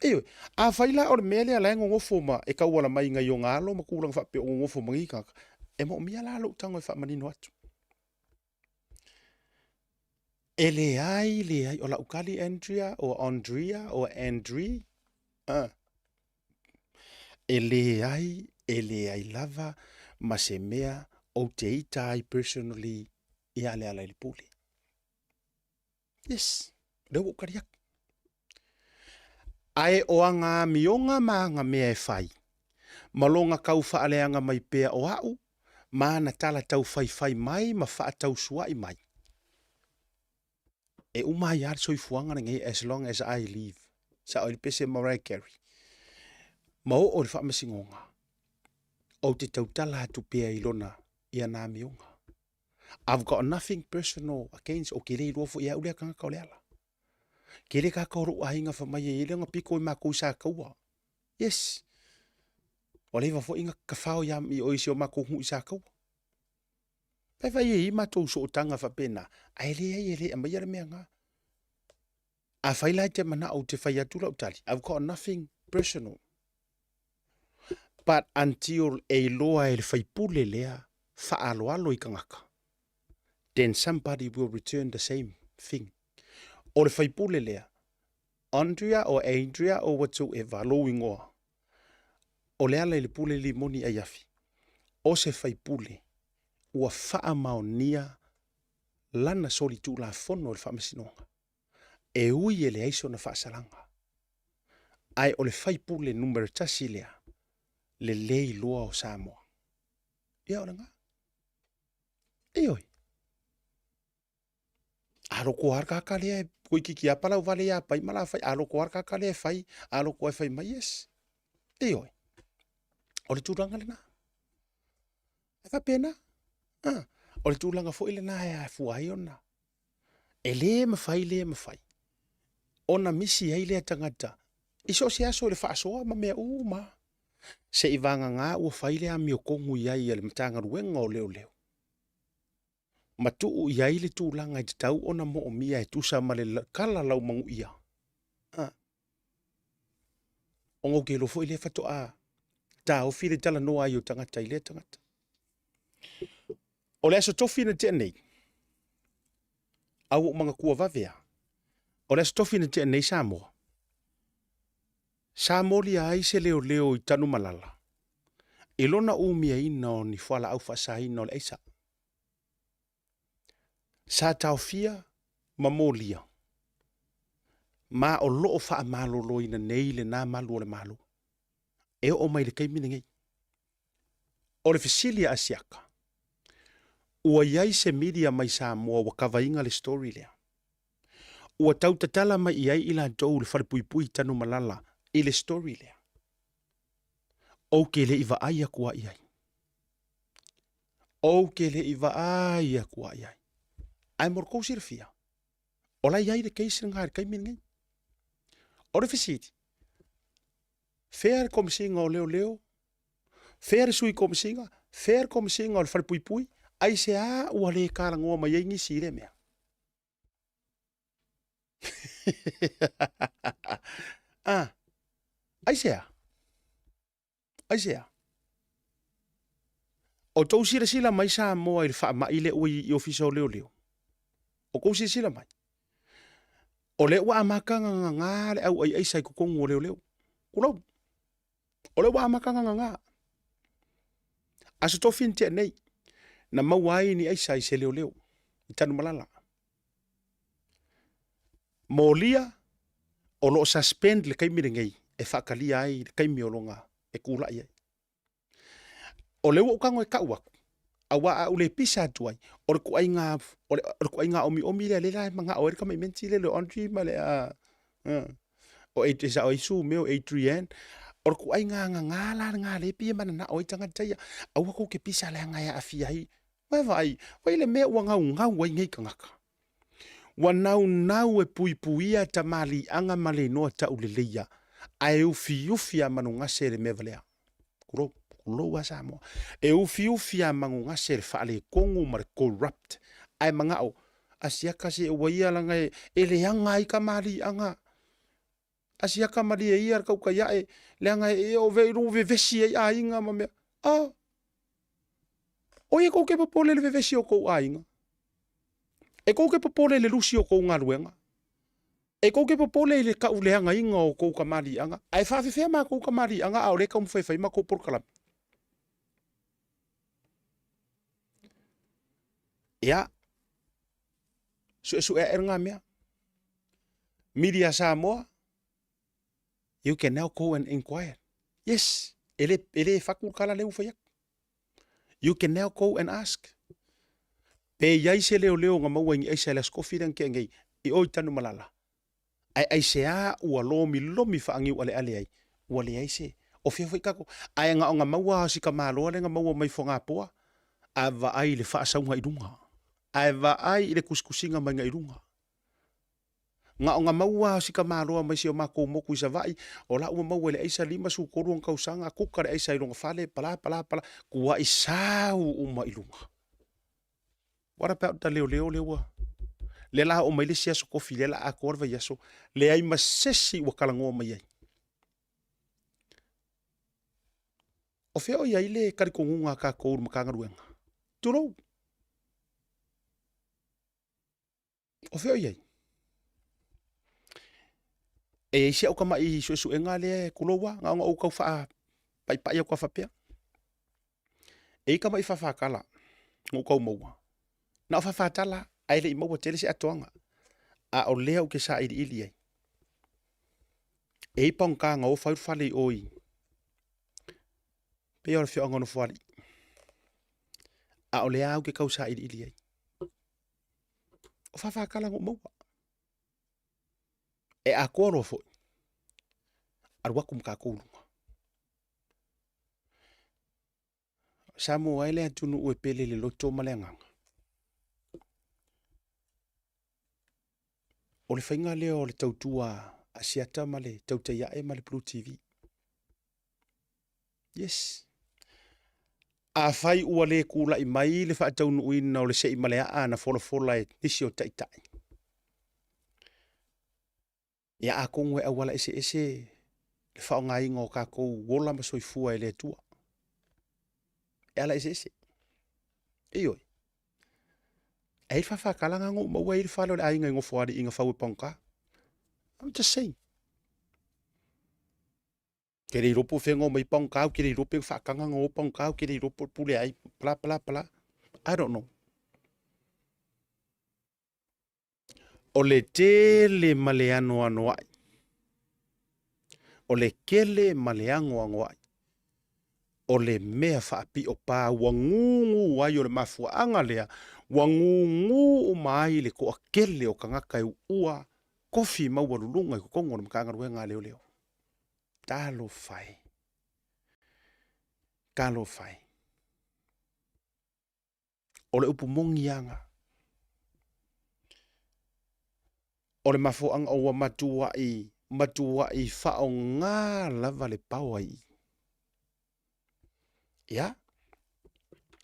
Ioe, afai la o le mea lea la e nonofo ma e tauala mai nai ona alo ma tulaga faapea o nonofo ma nei tagata, e moomia la lou tago e faamanino atu. E leai, leai, o lau tali Andrea, o Andrea, o Andri, ah. E leai, e leai lava ma se mea ou te ita ai personally ia Lealailepule. Yes, lea ua ou tali atu. Ae o aga amioga ma aga mea e fai, ma lona tau faaleaga mai pea o a'u, ma ana tala tau faifai mai ma faatausua'i mai. E uma ai lava le soifuaga lenei as long as I live. Sao ai le pese Mariah Carey. Ma oo i le faamasinoga, ou te tautala atu pea i lona i ana amioga. I've got nothing personal against, ou te le iloa foi e au lea tagata o Leala. Tele kaka o lou aiga fai mai e i ai lona pito i matou i Sataua. Yes. Ua leva foi na tafao ia i si o matou nuu i Sataua. Fai fai e i ai matou sootaga faapena, ae leai e le aumaia le mea na. Afai la e te manao ou te fai atu lau tali, I've got nothing personal. But until e iloa e le faipule lea faaaloalo i tagata, then somebody will return the same thing. O le faipule lea, Andrea or Adria or whatsoever, lou ingoa, o Lealailepule Limoni Aiafi, o se faipule ua faamaonia lana solitulafono i le Faamasinoga, e ui e leai sona faasalaga, ae o le faipule numera tasi lea lelei loa o Samoa. Ia o lena. Ioe. A loko lava le kaka lea e toeitiiti lava palau vale ia pai ma la fai, a loko lava le kaka lea e fai, a loko e fai mai, yes. Ioe. O le tulaga lena. E faapena. Ah, o le tulaga foi lena e afua ai ona e lē mafai lē mafai ona misi ai lea tagata. I so o se aso i le faasoa ma mea uma. Se i vagagā ua fai le amiotonu i ai a le Matagaluega o Leoleo ma tuu i ai le tulaga e tatau ona moomia e tusa ma le kala laumanuia. A. Ona ou te iloa foi lea faatoa taofi le talanoa ai o tagata i lea tagata. O le aso tofi na tea nei, a ua ou manatua vave lava, o le aso tofi na tea nei Samoa, sa molia ai se leoleo i Tanumalala i lona umiaina o ni fualaau faasaina o le aisa. Sa taofia ma molia, ma o lo o faamaloloina nei lena malu o le Malo e oo mai i le taimi lenei. O le fesili a Asiata, ua i ai se media mai Samoa ua kavaina le story lea? Ua tau tatala mai i ai i latou le falepuipui Tanumalala i le story lea? Ou te le i vaai atu lava i ai. Ou te le i vaai atu lava i ai. Ae mo le tou silafia, o la e i ai le case lena i le taimi lenei. O le fesili, fea le Komesina o Leoleo, fea le Sui Komesina, fea le Komesina o le Falepuipui, aisea ua le talanoa mai ai nisi i lea mea? Ah, aisea? Aisea? O tou silasila mai Samoa i le faamai lea ua i Ofisa o Leoleo? O tou silasila mai? O lea ua amata ona gagā le au aiaisa i totonu o leoleo. Tulou. O lea ua amata ona gagā. Aso Tofi na tea nei, na maua ai ni aisa i se leoleo i Tanumalala. Molia, o lo o suspend le taimi lenei e faatalia ai le taimi o lona e tulai ai. O lea ua ou tago e tau atu, aua a ou le pisa atu ai, o le ituaiga, o le ituaiga omiomi lea, lea la e manao ai le tamaimenti lea, le Audrey ma le, o e sao ai Sue mea o Adrienne. O le ituaiga gagā la lena lea e pei e mananao ai tagata ia, aua tou te pisa leaga e aafia ai. Ua vaai, vaai le mea ua naunau ai nei tagata. Ua naunau e puipuia tamaliiaga ma le igoa tauleleia, ae ufiufi a manugase le mea valea. Tulou, tulou lava Samoa. E ufiufi a manugase le faaletonu ma le corrupt, ae manao, a siaka se ua ia leaga e leaga ai tamaliiaga. A siaka malie ia le tautai ae, leaga e ove i lou vevesi ai aiga ma mea. A! O ia kou te popole i le vevesi o kou aiga? E kou te popole i le lusi o kou galuega? E kou te popole i le tauleagaina o kou kamaliiaga? Ae faafefea makou kamaliiaga a o lea e taumafai e fai makou polokalame? Ia, suesue ae lena mea. Media Samoa, you can now go and inquire. Yes, e le, e le fatu le tala lea ua fai atu. You can now go and ask. Pe i ai se leoleo na maua i ni aisa i le Aso Tofi lea na tea nei, i o i Tanumalala. Ae aisea ua lomilomi faaniualeale ai, ua leai se, o fea foi tatou, ae na ona maua lava o si tamaloa lea na maua mai Fogapoa, a vaai i le faasauga i luga, ae vaai i le tusitusiga maiga i luga. Na ona maua lava o si tamaloa mai si o matou motu i Savaii, o la ua maua i le aisa 53 ona tausaga, kuka le aisa i lona fale, pala pala pala, tuai sau uma i luga. What about the leoleo lea ua lea la oo mai le isi aso kofi lea la atoa le vaiaso leai ma sesi ua talanoa mai ai. O fea o i ai le talitonuga a tatou i le Matagaluega? Tulou. O fea o i ai? E i ai si au tamai suesuega lea e tulou lava, na ona ou tau faapaipai atu lava faapea. E i ai tamai fafatala na ou tau maua, na o fafatala lava, ae le i maua tele se atoaga, a o lea ou te sailiili ai. E i ai pagota na o fai le fale i o i, pei o le afioaga o Nofoalii, a o lea lava ou te tau sailiili ai. O fafatala na ou maua. E atoa loa foi, alu atu ma tatou i luga. Samoa e le atunuu e pele i le loto ma le agaga. O le faiga lea o le tautua Asiata ma le Tautai Ae ma le Blue TV. Yes. Afai ua le kula'i mai le faataunuuina o le se'i ma le aa na folafola e nisi o taitai, ia atonu e auala eseese le faaaogaina o tatou ola ma soifua e le Atua. E ala eseese. Ioe. E i ai le faafatalaga na ou maua e i ai le fale o le aiga i Nofoalii na fau e pagota. I'm just saying. Ke le iloa po o fea na omai pagota, ou te le iloa pe na faataga na o pagota, ou te le iloa po o le pule a ai, bla bla bla. I don't know. O le tele ma le anoanoai. O le kele ma le anoanoai. O le mea faapio pa ua gugu ai o le mafuaaga lea ua gugu uma ai le toatele o tagata e uua tofi maualuluga i totonu o le Matagaluega a Leoleo. Talofa e! Talofa e! O le upu moni lava na. O le mafuaaga ua matuai, matuai faaaoga lava le power i i. Ia,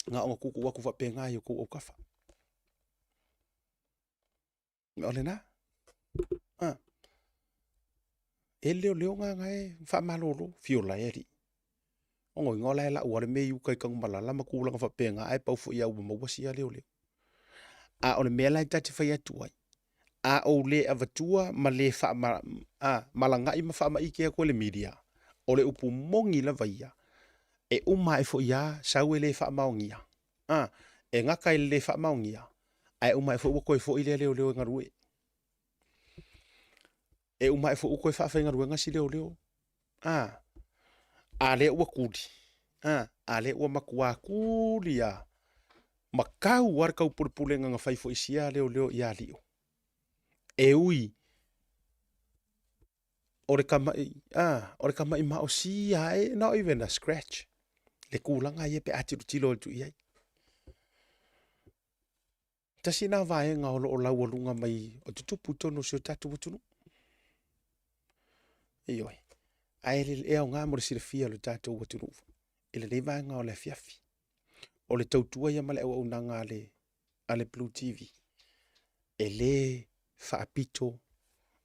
na ona tuutuu atu faapena i outou autafa. O lena. A. E leoleo na na e faamalolo, fiola e alii. Ona iga o la e lau lava le mea i uta i Tanumalala ma tulaga faapena, ae pau foi lava ua maua sia leoleo. A o le mea la e ta te fai atu ai, a ou le avatua ma le faama, a, malaga'i ma faamaite atu e le media, o le upu moni lava ia, e uma ae foi lava sau e le faamaonia. A, e gata i le le faamaonia, ae uma ae foi ua toe foi lea leoleo e galue. E uma ae foi ua toe faafaigaluega si leoleo. A, a lea ua tuli, a, a lea ua matua tuli lava, ma tau lava le taupulepulega na fai foi i sia leoleo ia Lio. E ui o le tama'i, a, o le tama'i maosi lava, e not even a scratch le tulaga ia pe a tilotilo atu i ai. Tasi lena vaega o lo o laualuga mai o tutupu i totonu o si o tatou atunuu. Ioe. Ae e aoga mo le silafia o le tatou atunuu i lenei vaega o le afiafi. O le tautua ia ma le auaunaga a le, a le Blue TV e le faapito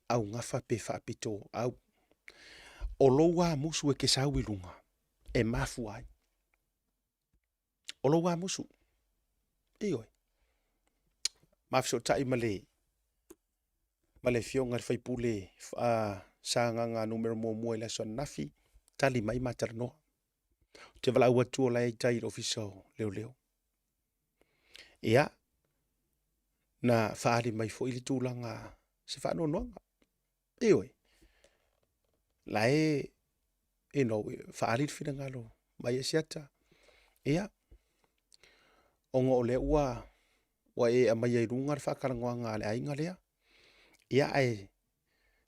augafa pe faapito au. O lou amusu e te sau i luga e mafua ai. O lou amusu. Ioe. Ma fesootai ma le ma le afioga i le faipule uh, Sagaga numera muamua i le aso ananafi, tali mai ma talanoa. Ou te valaau atu o la e i tai i le ofisa o leoleo. Ia, na faaali mai foi le tulaga se faanoanoaga. Ioe, la e, you know, faaali le finagalo mai Asiata. Ia, ona o lea ua, ua e aumaia i luga le faatalanoaga a le aiga lea. Ia, ae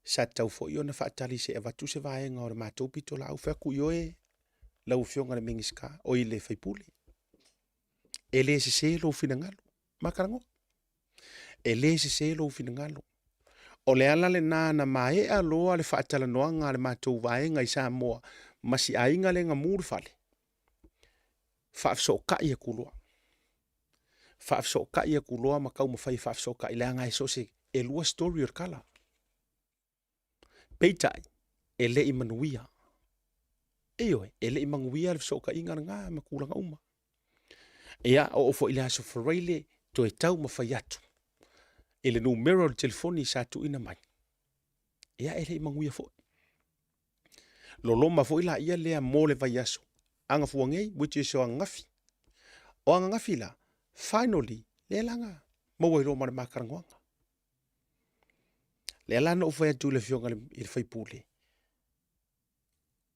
sa tatau foi ona faatali se i avatu se vaega o le matou pitolaau. Fai atu, ioe, lau Afioga i le Minisita, oi le sui usufono, e le sese lou finagalo. Ma talanoa. E le sese lou finagalo. O le ala lena na maea loa le faatalanoaga a le matou vaega i Samoa ma si aiga lea na mu le fale, faafesootai atu loa. Faafesootai atu loa ma taumafai e faafesootai leaga e so o se, e lua story o le tala. Peitai, e le i manuia. Ioe, e le i manuia le fesootaiga lena ma tulaga uma. Ia, oo foi i le Aso Faraile, toe taumafai atu i le numera o le telefoni sa tuuina mai. Ia, e le i manuia foi. Loloma foi laia lea mo le vaiaso agafua nei, which is o ananafi. O ananafi la, finally, lea la na maua ai loa ma le ma talanoaga. Lea la na ou fai atu i le afioga i le faipule,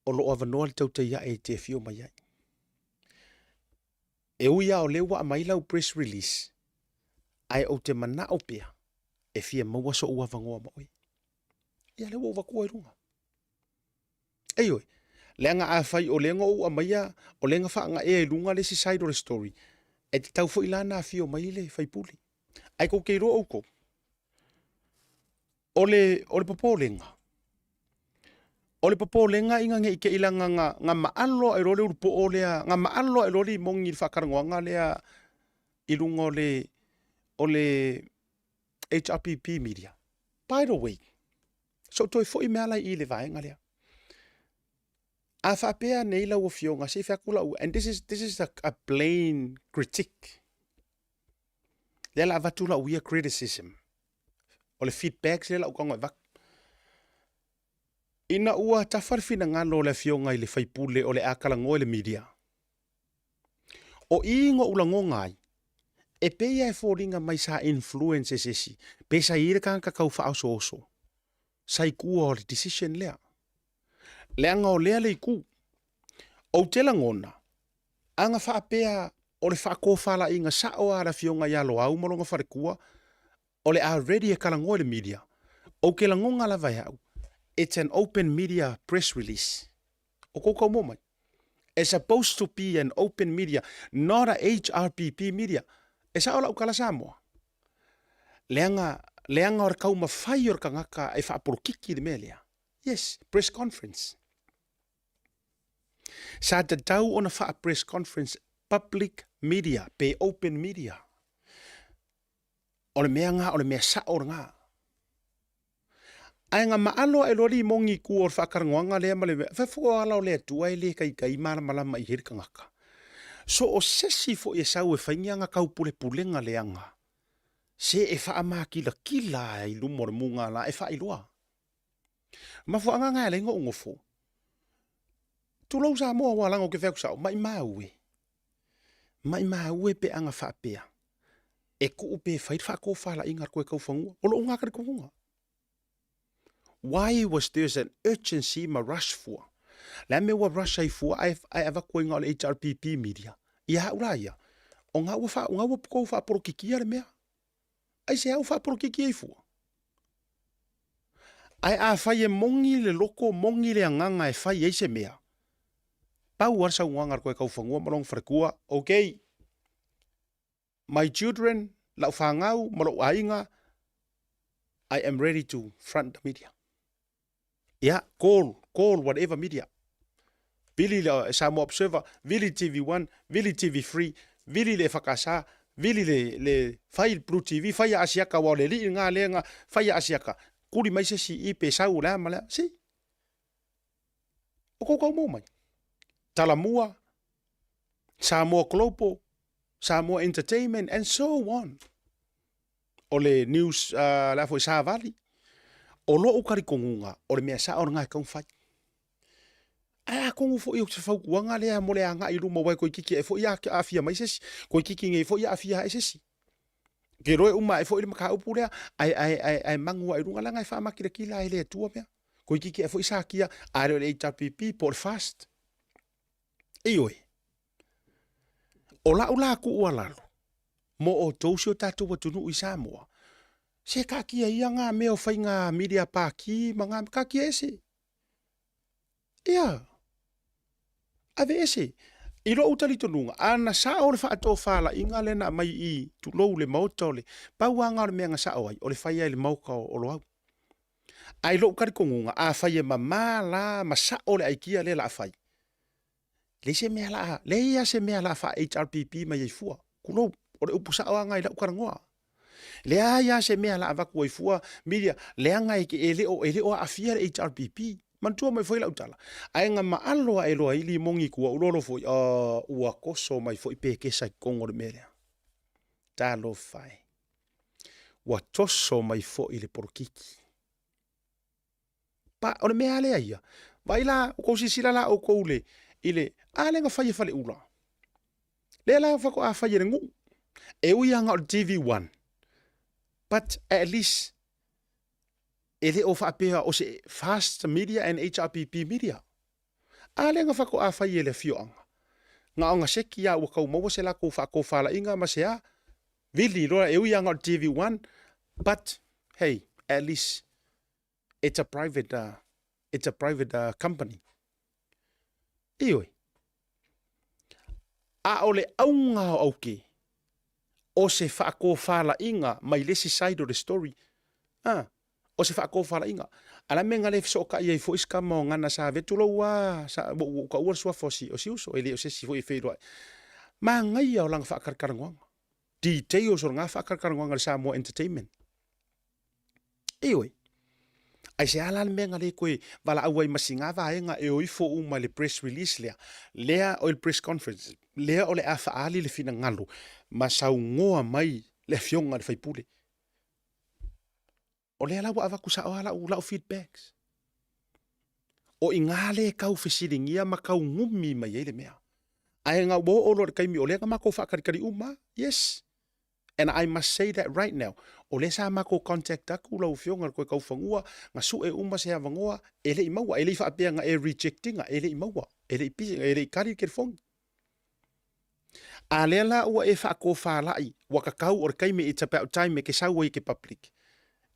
o lo o avanoa le tautai ae e te afio mai ai. E ui lava o lea ua aumai lau press release, ae ou te manao pea e fia maua sou avanoa ma oe. Ia lea ua ou avatua i luga. Ioe, leaga afai o lea na ou aumaia, o lea na faagaea i luga le isi side o le story, e tatau foi la ona afio mai le faipule. Ae tou te iloa outou, o le, o le popolega, O le popolega ina ne i te i laga nga, nga maalo ae loa le ulupoo lea, nga maalo ae loa le imogi i le faatalanoaga lea i luga o le, o le HRPP media. By the way, se i ou toe foi mai lava la i i le vaega lea. A faapea nei lau Afioga, se i fai atu lau, and this is, this is a plain critique. Lea la avatu lau ia criticism. O le feedbacks lea la ou tago e avatu. Ina ua tafa le finagalo o le Afioga i le sui usufono o le a talanoa i le media, o i na ou lagona ai, e pei lava e foliga mai sa influence e se isi, pe sa i ai le tagata tau faaosooso sa i tua o le decision lea. Leaga o lea le itu. Ou te lagona, a na faapea o le faatofalaiga sao lava a le Afioga ia Loau ma lona faletua, o le a ready e talanoa i le media, ou te lagona lava e au, it's an open media press release. O kou tau mai. It's supposed to be an open media, not a HRPP media. E sao lau tala Samoa. Leaga, leaga o le taumafai o le tagata e faapolokiki le mea lea. Yes, press conference. Sa tatau ona faa-press conference public media pe open media. O le mea nga, o le mea sao lena. Ae nga maalo ae loa limogi i tua o le faatalanoaga lea ma le mea, fai foi o ala o le Atua e le taitai malamalama i ai le tagata. So o se isi foi e sau e fai ni ana taupulepulega leaga, se e faamakilatila lava i luma o le mugala e faailoa. Mafuaaga na e ala ai ona ou nofo. Tulou Samoa aua leaga ou te fai atu sao, maimau e. Maimau e pe a na faapea, e tuu pe fai le faatofalaiga a le Toetaufanua. O lou lena talitonuga. Why was there's an urgency ma rush fua? Le a mea ua rush ai fua ae, ae avatu ai na o le HRPP media? Ia au la ia, o nga ua, fa, o nga ua tou faapolokikia le mea. Aisea ua faapolokiki ai fua? Ae afai e moni le loko, moni le agaga e fai ai se mea, pau lava le saunoaga a le Toetaufanua ma lona faletua, okay, my children, lau fanau ma lou aiga, I am ready to front the media. Ia, call, call whatever media. Vili le Samoa Observer, vili TV1, vili TV3, vili le EFKS, vili le, le fai Blue TV, fai a Asiaka, aua o le alii lena lea na fai a Asiaka. Kuli mai se isi i pe sau o le a ma le a. Si. O kou kau mai. Talamua, Samoa Global, Samoa Entertainment, and so on. O le news, uh, le a foi savali. O lou talitonuga, o le mea sao lena e tatau ona fai. Ae atonu foi o se fautuaga lea mo le agai i luma aua e toeitiiti ae foi aafia mai se isi, toeitiiti nei foi aafia ae se isi. Ou te iloa e uma ae foi le mataupu lea, ae, ae, ae, ae manu ae i luga leaga e faamakilatila e le Atua mea. Toeitiiti ae foi satia, a le o le HRPP po o le FAST. Ioe. O lau la tuualalo mo outou si o tatou atunuu i Samoa, se taatia ia ngā mea o faiga media pākī ma ngā mea, taatia ese. Ia, ave ese. I lou talitonuga, ana sao le faatofalaiga lea na aumai i, tulou le Maota o le, pau lava na o le mea na sao ai, o le fai ai i le Maota o Loau. Ae i lou talitonuga, afai e mama la ma sao le aikia lea o le a fai, leai se mea la, leai lava se mea la faa HRPP mai ai fua. Tulou, o le upu sao lava lena i lau talanoa. Leai lava se mea la avatu ai fua media, leaga e, e le o, e le o aafia le HRPP. Manatua mai foi lau tala, ae na maalo ae loa ai limogi i tua, ou lolo foi, oh, ua toso mai foi pekesa i totonu o le mea lea. Talofa e. Ua toso mai foi le polokiki. Pa, o le mea lea ia. Vaai la, ua tou silasila la outou le, i le, a lea na fai e Faleula. Lea la faatoa fai e le nuu. E ui lava na o le TV1, but at least e le o faapea o se Fast Media and HRPP Media. A lea na faatoa fai e le afioaga. Na ona seki lava ua tau maua se latou faatofalaiga ma se a, vili loa e ui lava na o le TV1, but hey, at least it's a private, uh, it's a private uh, company. Ioe. A o le auga o auke, o se faatofalaiga mai le isi side o le story. Ah, o se faatofalaiga. A la mea na le fesootai ai foi si tama o Gana Save, tulou a, sa, ua ou taua le suafa o si, o si uso, e le o se isi foi e feiloai. Manaia o lana faatalatalanoaga. Details o lena faatalatalanoaga i le Samoa Entertainment. Ioe. Aisea la le mea na le toe valaau ai ma sina vaega e o ifo uma i le press release lea, lea o le press conference, lea o le a faaali le finagalo ma saunoa mai le afioga i le faipule. O lea la ua avatu sao lava lau, lau feedbacks. O i ina lea e tau fesiligia ma tau gumi mai ai le mea. Ae na ua oo loa i le taimi o lea na matou faatalitali uma lava. Yes. And I must say that right now, o lea sa matou contact atu lau Afioga i le Toetaufanua, na sue uma se avanoa, e le i maua, e le i faapea na e reject ina, e le i maua, e le i busy, e le i kali le telefoni. A lea la ua e faatofalai, ua tatau o le taimi, it's about time e te sau ai i te public.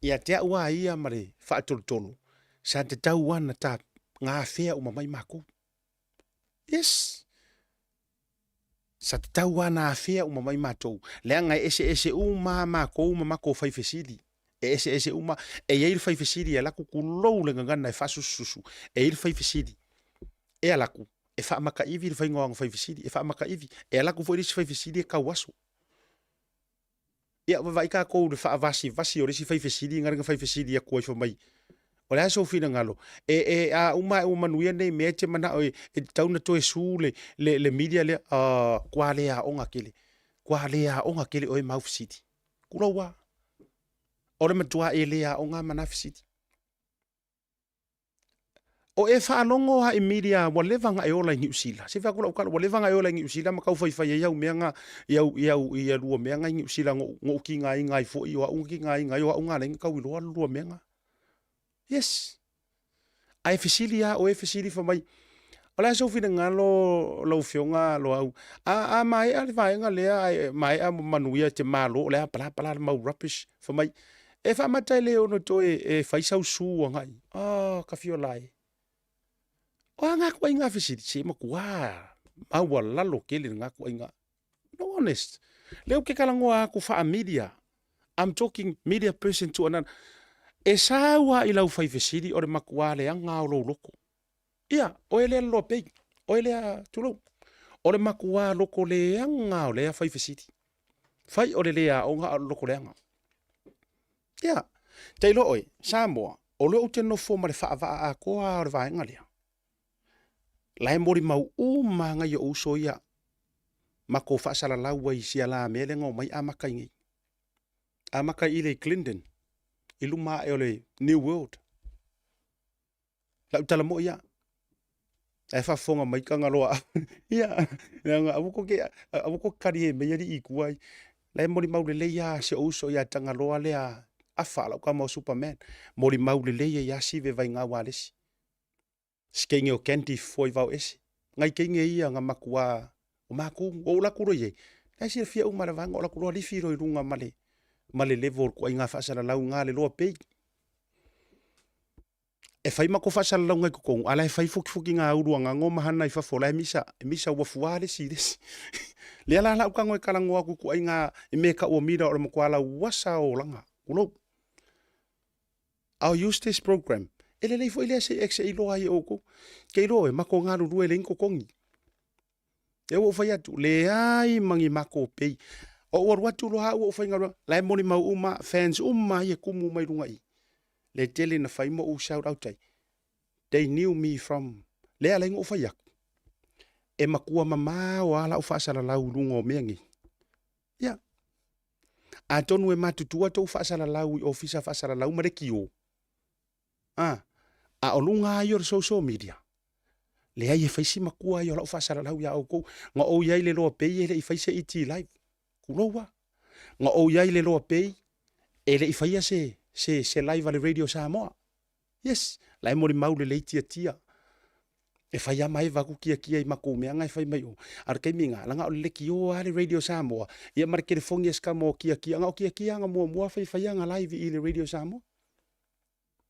Ia te au a ia ma le faatolotolo, sa tatau lava ona ta gafea uma mai matou. Yes. Sa tatau lava ona afea uma mai matou, leaga e eseese uma lava matou ma matou fai fesili. E eseese uma, e i ai le fai fesili e alu atu tulou le gagana e faasusususu, e i ai le fai fesili e alu atu e faamakaivi le faiga o ana fai fesili, e faamakaivi, e alu atu foi le isi fai fesili e tauaso. Ia, vaavaai tatou i le faavasivasi o le isi fai fesili na fai fesili atu ai fai mai, o le a sou finagalo? E, e, a uma ae ua manuia nei mea e te manao e, e tatau ona toe sue le, le, le media lea? Uh, kua le aoga tele. Kua le aoga tele oe ma au fesili. Tulou lava. O le matua e le aoga ma na fesili. O e faalogo a i media ua leva na e ola i Niu Sila. Se fai atu lau tala, ua leva na e ola i Niu Sila ma tau faifai ai au mea na, i au, i au, i lua mea na i Niu Sila no, no tigaina ai foi, o au na tigaina ai, o au na alai na tau iloa le lua mea na. Yes. Ae fesili a oe fesili fai mai, o le a sou finagalo lau Afioga Loau, a, a maea le vaega lea, ae maea manuia te malo, o le a bla bla le mau rubbish, fai mai, E faamata e le ono toe e fai sau su agai. Ah, ka fiola e. O a ngā kuai ngā fesili, se matua maualalo tele ngā kuai ngā. No honest. Lea ou te talanoa atu faa-media. I'm talking media person to another. E sau lava i lau fai fesili o le matua leaga o lou loko. Ia, oe lea loa pei. Oe lea tulou. O le matua loko leaga o lea fai fesili. Fai o le le aoga a o le loko leaga. Ia, te iloa oe, Samoa, o lea ou te nofo ma le faavaa atoa o le vaega lea. La e molimau uma lava nai ou uso ia matou faasalalau ai i sia la mea lea na omai amata i nei. Amata i le Clinton, i luma ae o le New World. Lau tala moi ia. Ae faafofoga mai Tagaloa. Ia, leaga aua kou te, aua kou te kali e mei alii i tua ai. La e molimau lelei lava si ou uso ia Tagaloa lea afa lau tama o Superman. Molimau lelei ai lava Sive Vaigau Alesi. Si teine o Candy Fofoa i Vaoese. Nai teine ia na matua o matou, o ou alu atu loa i ai, la e silafia uma e le vaega, o alu atu loa lifi loa i luga ma le, ma le level o le ituaiga faasalalau na le loa pei. E fai matou faasalalauga i totonu, a la e fai fukifukiga a uluagago ma hana i fafo, la e misa, e misa ua fua le isi i le isi. Lea la lau tago e talanoa atu i ituaiga i mea e tau o mira o le matua lauasa o olaga, tulou. I'll use this program. E lelei foi lea se se iloa ai e outou. Ke iloa e matou galulue e leai ni totogi. Lea ua ou fai atu, leai ma ni matou pay. O ou alu atu loa au ou faigaluega, la e molimau uma, fans uma ia e tumu mai luga i i. Le tele na fai ma ou shout out ai. They knew me from, lea ala ai na ou fai atu, e matua mamao lava lau faasalalau i luga o mea nei. Ia. Atonu e matutua tou faasalalau i ofisa faasalalau ma lekiō. A, a o luga lava ia o le social media, leai e fai si matua ia o lau faasalalau iā outou. Na ou i ai i le Loa Pay e le i fai se ET Live. Tulou lava. Na ou i ai i le Loa Pay e le i faia se, se, se live a le Radio Samoa. Yes, la e molimau lelei tiatia. E fai lava ma eva atu tiatia i matou mea na e fai mai o. A o le taimi lena, leaga o le lekiō lava le Radio Samoa, ia ma le telefoni a si tama o tiatia. Na o tiatia na muamua fai ana live i le Radio Samoa.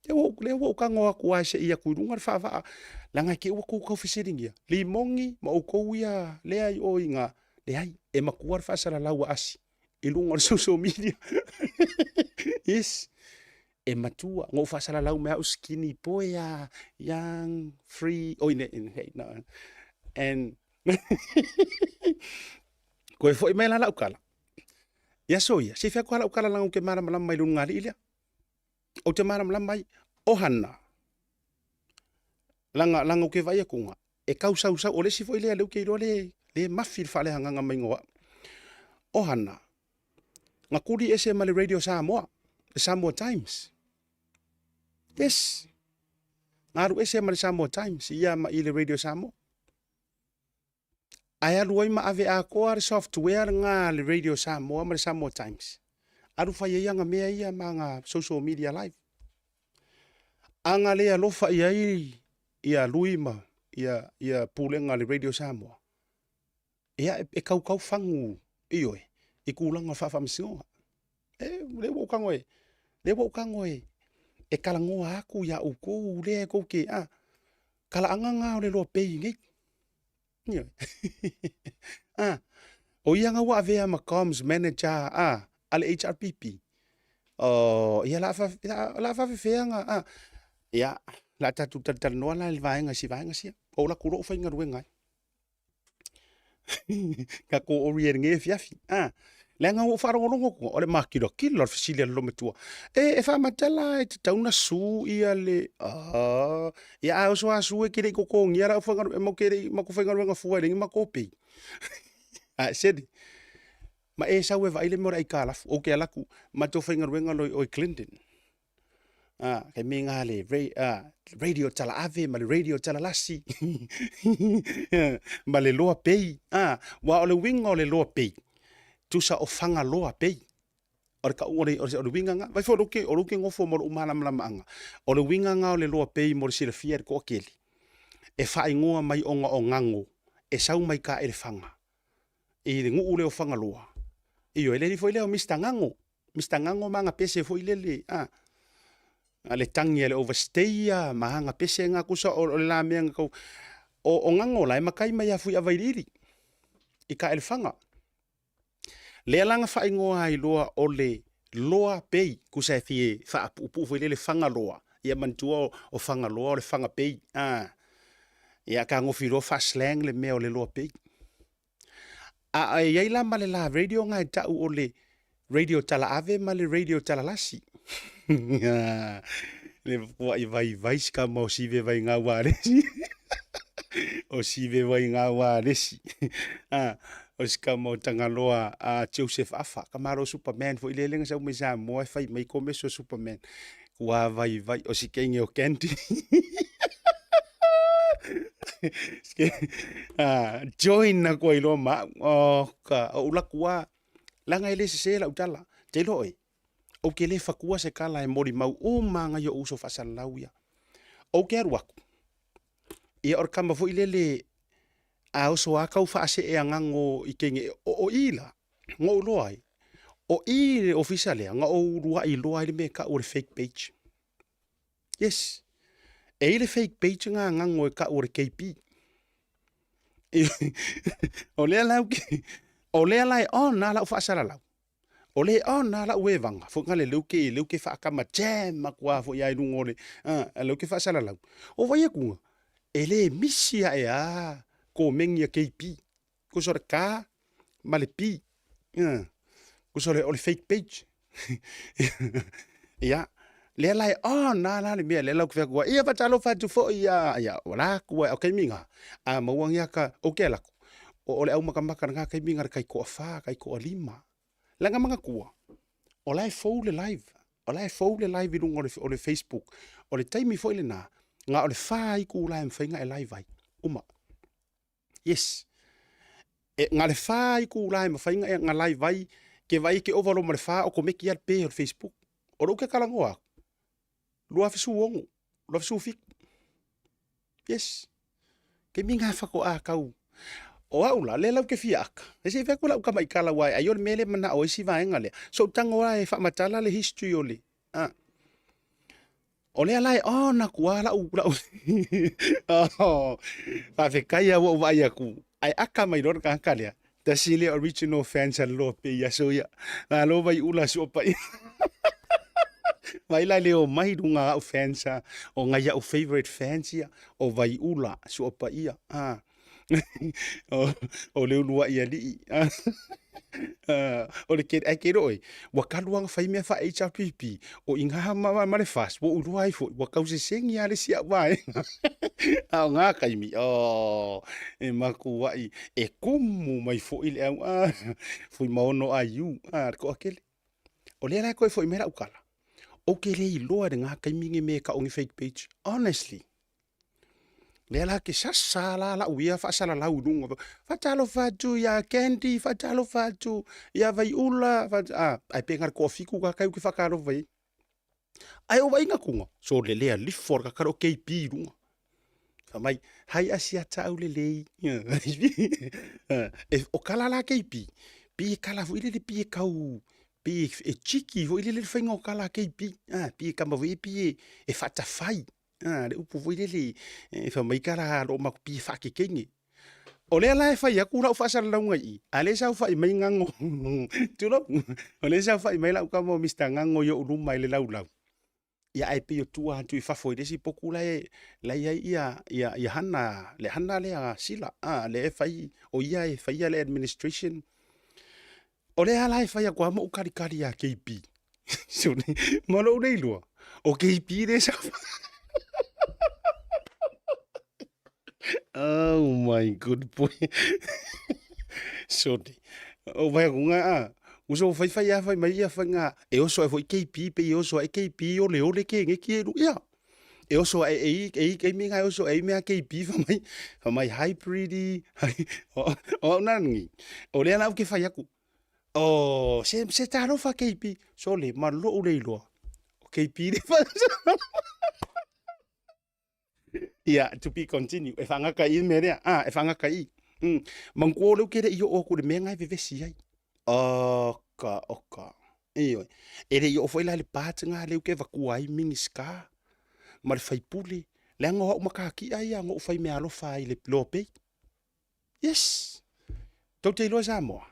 Lea ua, lea ua ou tago atu lava se i atu i luga le faavaa, leaga e te i ua tou tau fesiligia, limogi ma outou ia lea i o i ina, leai, e matua le faasalalau a Asi i luga o le social media. Yes. E matua, na ou faasalalau mai au skinny boy a, young, free, oi ne, ne, no. And, koe foi mai la lau kala. Ia so ia, se fia ko lau kala langa ke malamalama mai lunga li lea. Ou te malamalama mai, o hana. Langa, langa ke vai akunga. E kau sau sau, o le isi foi lea leu ke iloa le, le mafi le faaleagaga mai ngoa. O hana, nga kuli ese ma le Radio Samoa, le Samoa Times. Yes. Nga alu ese ma le Samoa Times, ia ma i le Radio Samoa. Ae alu ai ma ave atoa le software nga le Radio Samoa ma le Samoa Times. Alu fai ai anga mea ia ma anga social media live. Anga le alofa i ai ia Lui ma ia, ia pulega le Radio Samoa. Ia e, e kaukau fagu, ioe, i kulaga o le faafaamasinoga. E, lea ua ou tago e, lea ua ou tago e, e talanoa atu iā outou lea e tou te, a, talaaga na o le loa pei nei. Ioe. a, o ia na ua avea ma comms manager a, a le HRPP. Oh, ia la fa la fa feanga a. Ia, la tatou talatalanoa la i le vaega si vaega sia. O la ku lou faigaluega ai. Ka ko ori e nge fiafi. Ah, leaga ua ou faalogologo atu, o le makilakila o le fesili a le loomatua. E, e faamatala e tatau ona su ia le, ah, ia a oso a su e ke le i totogia lau faigaluega, e mau ke le i matou faigaluega fua e leai ni matou pei. Ae seli, ma e sau e vaai le mea o le aitalafu, ou te alu atu, matou faigaluega loa i o i Clinton. Ah, kei me ngā le re, ah, radio talaave ma le radio talalasi ma le loa pei. Ah, wa o le winga o le loa pei. Tusa o whanga loa pei. O le kau o le, o le, o le winga ngā. Vai fo o ke, o ke ngofo mo le umalamalama anga. O le winga ngā o le loa pei mo le silafia le koa keli. E whaingoa mai onga o ngango. E sau mai ka e le whanga. I le nguu leo Fagaloa. Ioe, le alii foi lea o Mister Ngango. Mister Ngango ma aga pese foi lele, a. A le tagi a le overstay a, ma aga pese nga kusa o, o le la mea nga kau. O, o Ngango la e makai mai a fui a Vailiili. I ka elefaga. Lea la nga faaigoa ai loa o le Loa Pei, kusa e fie faapuupuu foi lele Fagaloa. Ia manatua o, o Fagaloa o le Faga Pei. A. Ia ka gofi loa faa-slang le mea o le Loa Pei. A e i ai la ma le la radio nga e tau o le radio talaave ma le radio talalasi. Le puaʻi vaivai si kama o sive vai ngā wā lesi. O sive vai ngā wā lesi. Ah, o si kama o Tangaloa a Joseph Afa. Ka malo Superman foi le lenga sa mai Samoa e fai mai komeso Superman. Kua vaivai o si kenge o Candy. Ah, join na koe loa ma au. Oh, ka, o ulaku a, langa e le sese lau tala. Te iloa oe, ou ke le fakua se kala e molimau uma ngai o uso faasalalau ia. Ou ke alu aku, ia o le kama foi lele a oso a kau faasee agago i kenge o, o i la, nga ou loa ai, o i le ofisa lea, nga ou uluai loa ai le mea e kau o le fake page. Yes. E i le fake page nga agago e kau o le KP. O lea la o lea la e on a lau faasalalau. O le on a lau evaga foi nga le leu ke leu ke faakama jam aku a foi ai luga o le a leu ke faasalalau. O vai akuga e le misi ae a komeni a KP. Kusa o le K ma le P. Kusa o le fake page. Ia, lea la e on a la le mea lea lau ke fai atu ai, ia faatalofa atu foi ia, ia, ua aku ai, o taimi na, a maua ni aka, ou te alu atu, o le aumakamaka lena taimi na o le taitoafa, taitoalima. Leaga manatua, o la e fou le live, o la e fou le live i luga o le, o le Facebook. O le taimi foi lena, na o le fa itula e mafai ona e live ai, uma. Yes. E, na le fa itula e mafai ona e na live ai, ke vaai ke ova loa ma le fa okomeki lava le pe o le Facebook. O lou ke talanoa atu, 2016, 2017. Yes. Taimi na faatoa tau. O au la, lea lau ke fia aka. E se i fai atu lau tamaitala aua ai o le mea lea e manao ai si vaega lea. So ou tago lava e faamatala le history o le, a. O lea la e on aku lava lau, lau oh, faafetai lava ua ou vaai atu, ae aka mai loa le tagata lea, tasi lea original fans a le loa pei i aso ia. Malo Vaiula si ou paia. Mai la le o mai lunga au fans a, o ngai au favorite fans ia, o Vaiula, Suapaia, a. O, o le uluai alii. O le ke, ai ke roe, ua kalu anga fai mea fa HRPP, o inga ma, ma, ma le fast, ua ulua ai foi, ua kausesengi a le si au vaega. A o ngā kaimi, oh, e makuai, e kumu mai foi le au, ah, fui maono ai u, ah, le toakele. O lea la e toe foi mai lau tala, ou te le iloa i lena taimi ni mea e tau o ni fake page, honestly. Lea la ke sasa la lau ia faasalalau i luga, faatalofa atu ia Candy, faatalofa atu ia Vaiula, ah, ae pe na o le toafitu tagata ia ou te faatalofa i ai. Ae ou vaaiga atuga, so le lea lifo o le tagata lea o KB i luga. Fai mai, hai Asiata aulelei. E, o kala la KB, pei e kala foi lele pei e tau, pei e cheeky foi lele le faiga o kala a KB. Ah, pei e kama foi pei e, e faatafai. Ah, le upu foi lele, e fai mai kala lo maku pei e faakekege. O lea la e fai atu lau faasalalauga i i, a lea e saofai mai Gago, tulou, o lea e saofai mai lau tama o Mister Gago i ou luma i le laulau. Ia ae pei o tua atu i fafo i le isi potu la e la e i ai ia ia ia Hana, le Hana lea a Sila, a lea e fai o ia e faia le administration. O lea la e fai atu lava ma ou kalikali ia KB. Ma lou le iloa, o KB lea sa Oh my good boy. Sorry. O vai aku ngā a. Uso whai whai a whai mai ia whai ngā. E oso e foi KP, pe e oso e KP ole ole ke nge ki e lu. Ia. E oso e e e e mi ngā oso e mea KP wha mai. Wha mai hi pretty. Hi. O, o nangi. O lea lau ke whai aku. O, se, se talofa KP. Sole, ma lou le iloa. O KP le whai. Ia, to be continue. E whangaka i mea rea. Ah, e whangaka i. Mm. Mangua o leu kere i o aku le mea ngai vevesi ai. Oka, oka. Ioe. E le i oo foi la i le part nga leu ke vakua ai Minista ma le faipule. Leaga o au makakia ia na ou fai meaalofa ai i le loa pei. Yes! Tou te iloa Samoa?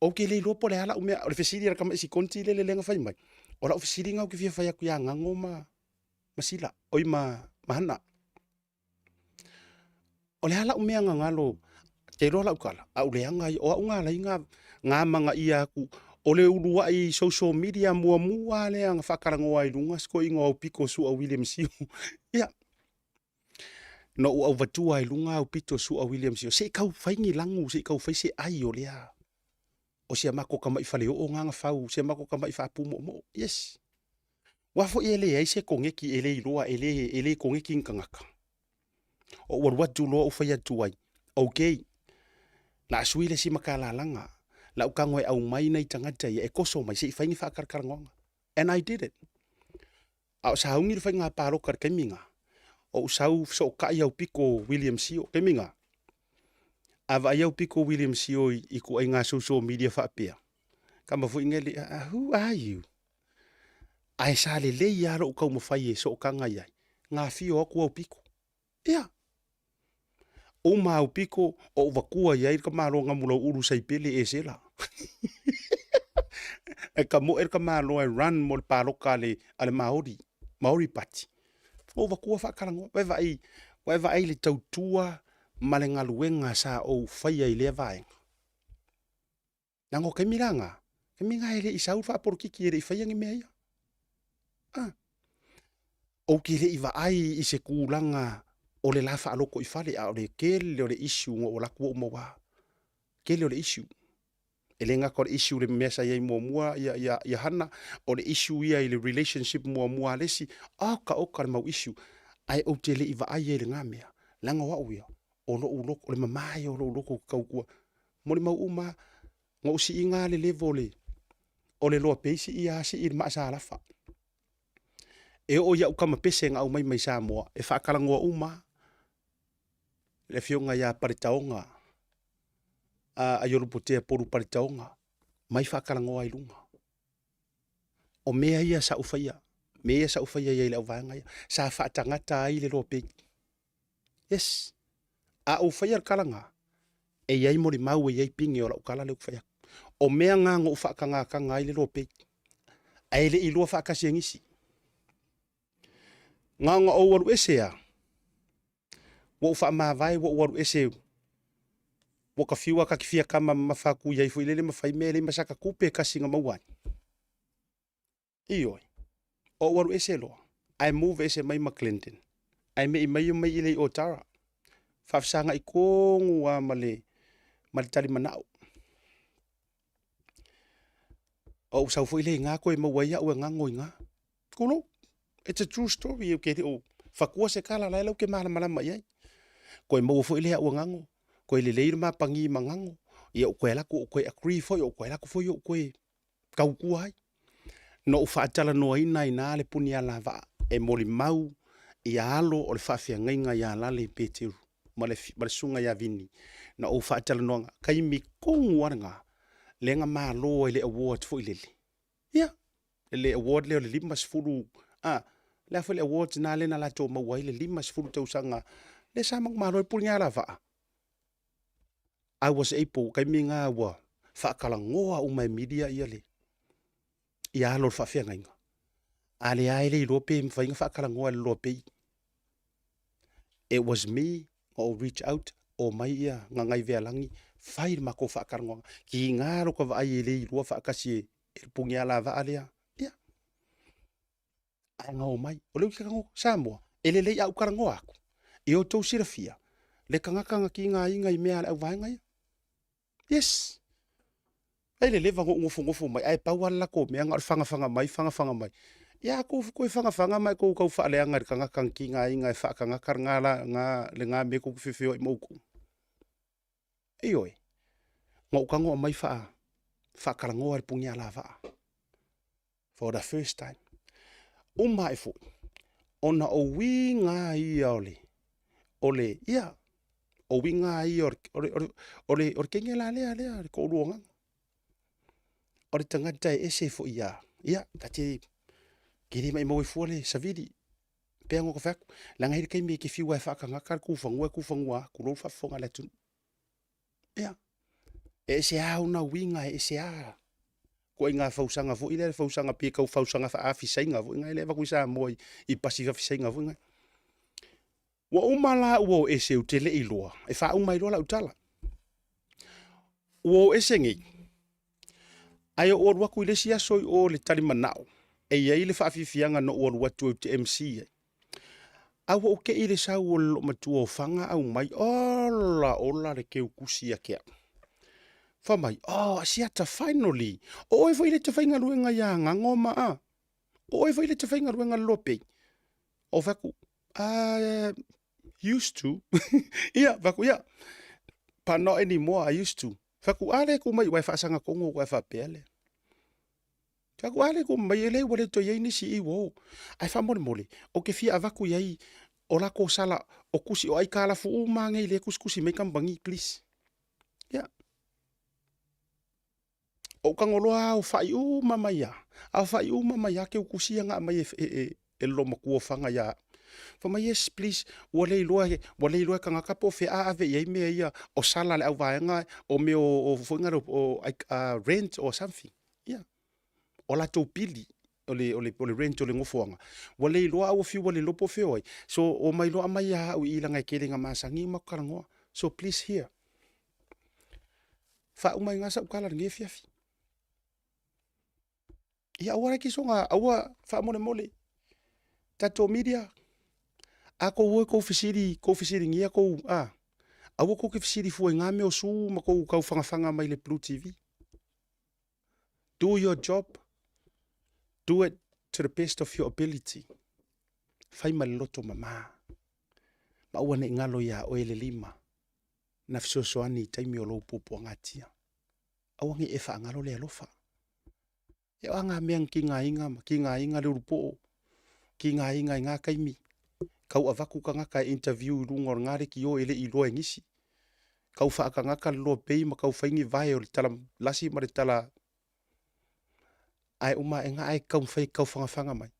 Ou te le iloa po o le a lau mea, o le fesili a le tama isi konti lele lea na fai mai, o lau fesili na ou te fia fai atu ia Gago ma, ma Sila, oi ma, ma Hana. O le a lau mea na galo, te iloa lau tala, a ou leaga ia, o au na alai na, na amanaia atu, o le uluai social media muamua lea na faatalanoa ai i luga si toeaina o Aupito Su'a William Sio. Ia, na ou auvatua ai luga Aupito Su'a William Sio, se i tau fai ni lagu, se i tau fai se ai o lea, o si a matou tama'i faleoo na na fau, si a matou tama'i faapumoomoo. Yes. Aua foi e leai se koneki e le iloa, e le, e le koneki ni tagata. Ou alu atu loa ou fai atu ai, okay, la a sui le isi makalalaga, la ou tago e aumai nai tagata ia e koso mai se i fai ni faakalakalanoaga. And I did it. A o sauni le faiga paloka i le taimi lena, ou sau fesootai au pito William Sio, taimi lena, a vaai au pito William Sio i ituaiga social media faapea, kama foi nei le, who are you? Ae sa lelei lava lou taumafai e sootaga i ai, na afio atu au pito. Ia. Uma au piko, o ou vatua i ai le tamaloa Namulauulu Saipele Esela. E kamoe le tamaloa e run mo le paloka a le, a le Maori, Maori Party. Ou vatua faatalanoa, ua e vaai, ua e vaai le tautua ma le galuega sa ou faia i lea vaega. Leaga o taimi la na, taimi na e le i sau le faapolokiki e le i faia ni mea ia. Ah. Ou te le i vaai i se tulaga o le la faaloto i fale, a o le tele o le issue na ou alu atu ua ou maua. Tele o le issue. E le gata o le issue i le mea sa i ai muamua ia, ia, ia Hana, o le issue ia i le relationship muamua a le isi, oka oka le mau issue. Ae ou te le i vaai ai i lena mea, leaga o au ia, o lou loto, o le mama ia o lou loto ou te tautua. Molimau uma na ou siiga le level o le, o le loa pei sii a sii i le maasalafa. E oo i au tama pese na aumai mai Samoa, e faatalanoa uma le afioga ia Paletaoga, a Aiolupotea Polu Paletaoga, mai faatalanoa i luga. O mea ia sa ou faia, mea ia sa ou faia i ai le auvaega ia, sa faatagata ai le loa pei. Yes. A ou faia le tala na, e i ai molimau e i ai pine o lau tala lea ou te fai atu. O mea na na ou faatagataga ai le loa pei. Ae le i iloa faatasi e nisi. Na ona ou alu ese lava, ua ou faamavae ua ou alu ese, ua ta fiu lava ta te fia tama mamafa atu i ai foi lele ma fai mea e leai ma sata tupe e tasi na maua ai. Ioe, ou alu ese loa, ae move ese mai ma Glendon, ae me'i mai omai i lei Otara. Faafesagai tonu lava ma le, ma le talimanao. Ou sau foi lea i ina toe maua ai au e gago i ina. Tulou, it's a true story, ou te le o fatua se tala, o la e lau te malamalama i ai. Toe maua foi lea au e gago, toe lelei le ma pani ma gago, ia ou toe alu atu ou toe agree foi, ou toe alu atu foi ou toe tautua ai. Na ou faatalanoaina ai i ina le punialavaa e molimau ia alo o le faafeagaiga ia Lale Peteru ma le susuga ia Vini. Na ou faatalanoaina, taimi tonu lava lena lea na malo ai i le award foi lele. Ia, le award lea o le 50, a, le a foi le award lena lea na latou maua ai le 50 tausaga lea sa manumalo ai le punialavaa. I was able, taimi lena ua faatalanoa uma e media ia le, ia alo o le faafeagaiga. A lea e le iloa pe mafai ona faatalanoa e le Loa Pei. It was me na ou reach out, omai ia Gagaivealagi fai le matou faatalanoaga. Tiga lota vaai e le iloa faatasi e le punialavaa lea. Ia, ae na omai. O lea ou te tago, Samoa, e lelei a ou talanoa atu, ia outou silafia le tagata na tigaina i mea a le auvaega ia. Yes! E leleva na ou nofonofo mai, ae pau lava le latou mea, na o le fagafaga mai, fagafaga mai. Ia a tou toe fagafaga ma e tou tau faaleaga i le tagata na tigaina e faatagata lena la, lena mea tou te feofeoai ma outou. Ioe. Na ou tago aumai faa, faatalanoa e le punialavaa. For the first time. Uma ae foi, ona o uiga ia o le, o le, ia, o uiga ia o le, o le, o le, o le, o le teine la lea, lea, le toalua o Gago. O le tagata e ese foi ia, ia, ta te, ke le maimau ai fua le savili, pei ona ou fai atu, leaga e i ai le taimi e te fiu lava e faatagata le tufanua e tufanua lava, tulou le faafofoga a le atunuu. Ia, e ese lava ona uiga, e ese lava ituaiga fausaga foi lea, fausaga pei e tau fausaga faafisaiga foi lea e avatu i Samoa i pasi faafisaiga foi nei. Ua uma la ua o ese ou te le i iloa, e faauma ai loa lau tala. Ua o ese nei, ae ou alu atu i le isi aso i o le talimanao, e i ai le faafiafiaga na ou alu atu ou te MC ai. A ua ou te i le sau o le loomatua o Faga aumai, ola ola le keukusi ia te au. Fai mai, oh Asiata, finally, o oe foi le te faigaluega ia Gago ma a? O oe foi le te faigaluega i le Loa Pei? Ou fai atu, ah, used to. Ia, fai atu, ia, but not anymore, I used to. Fai atu, a lea e tu mai, ua e faasaga tonu ua e faapea lea. Fai atu, a lea e mai, e leai ua le toe i ai nisi i uo. Ae faamolemole, ou te fia avatu i ai o latou sala o tusi o aitalafu uma nei lea e tusitusi mai kamupani, please. Ia. Ou tago loa aofai uma mai lava, aofai uma mai lava keukusi ia na aumai e, e, e, e le loomatua o Faga ia au. Fai mai, yes please, ua le iloa, ua le iloa e tagata po o fea a ave i ai mea ia o sala a le auvaega, o mea o, o foi na o, o rent or something. Ia. O latou pili, o le, o le, o le rent o le nofoaga, ua le iloa a ua fiu ua le iloa po o fea o ai. So, omai loa aumai ia au i i leaga e tele ina masani ona matou talanoa. So, please here. Faauma ai i ina sau tala i lenei afiafi. Ia aua la e te soga, aua faamolemole, tatou media, a tou o e tou fesili, tou fesiligia tou, a, aua tou te fesili fua i na mea o su ma tou tau fagafaga mai le Blue TV. Do your job, do it to the best of your ability. Fai ma le loto mama. Ma aua ne i galo iā oe le lima na fesoasoani i taimi o lou puapuagatia. Aua ne i e faagalo le alofa. E o a ngā mea na tigaina ma tigaina le ulupoo, tigaina i ngā taimi, kau avatu tagata e interview i luga o ngā lekiō e le i iloa e nisi. Kau faatagata le loa pei ma kau fai ni vae o le tala lasi ma le tala ae uma ae nga ae taumafai e tau fagafaga mai.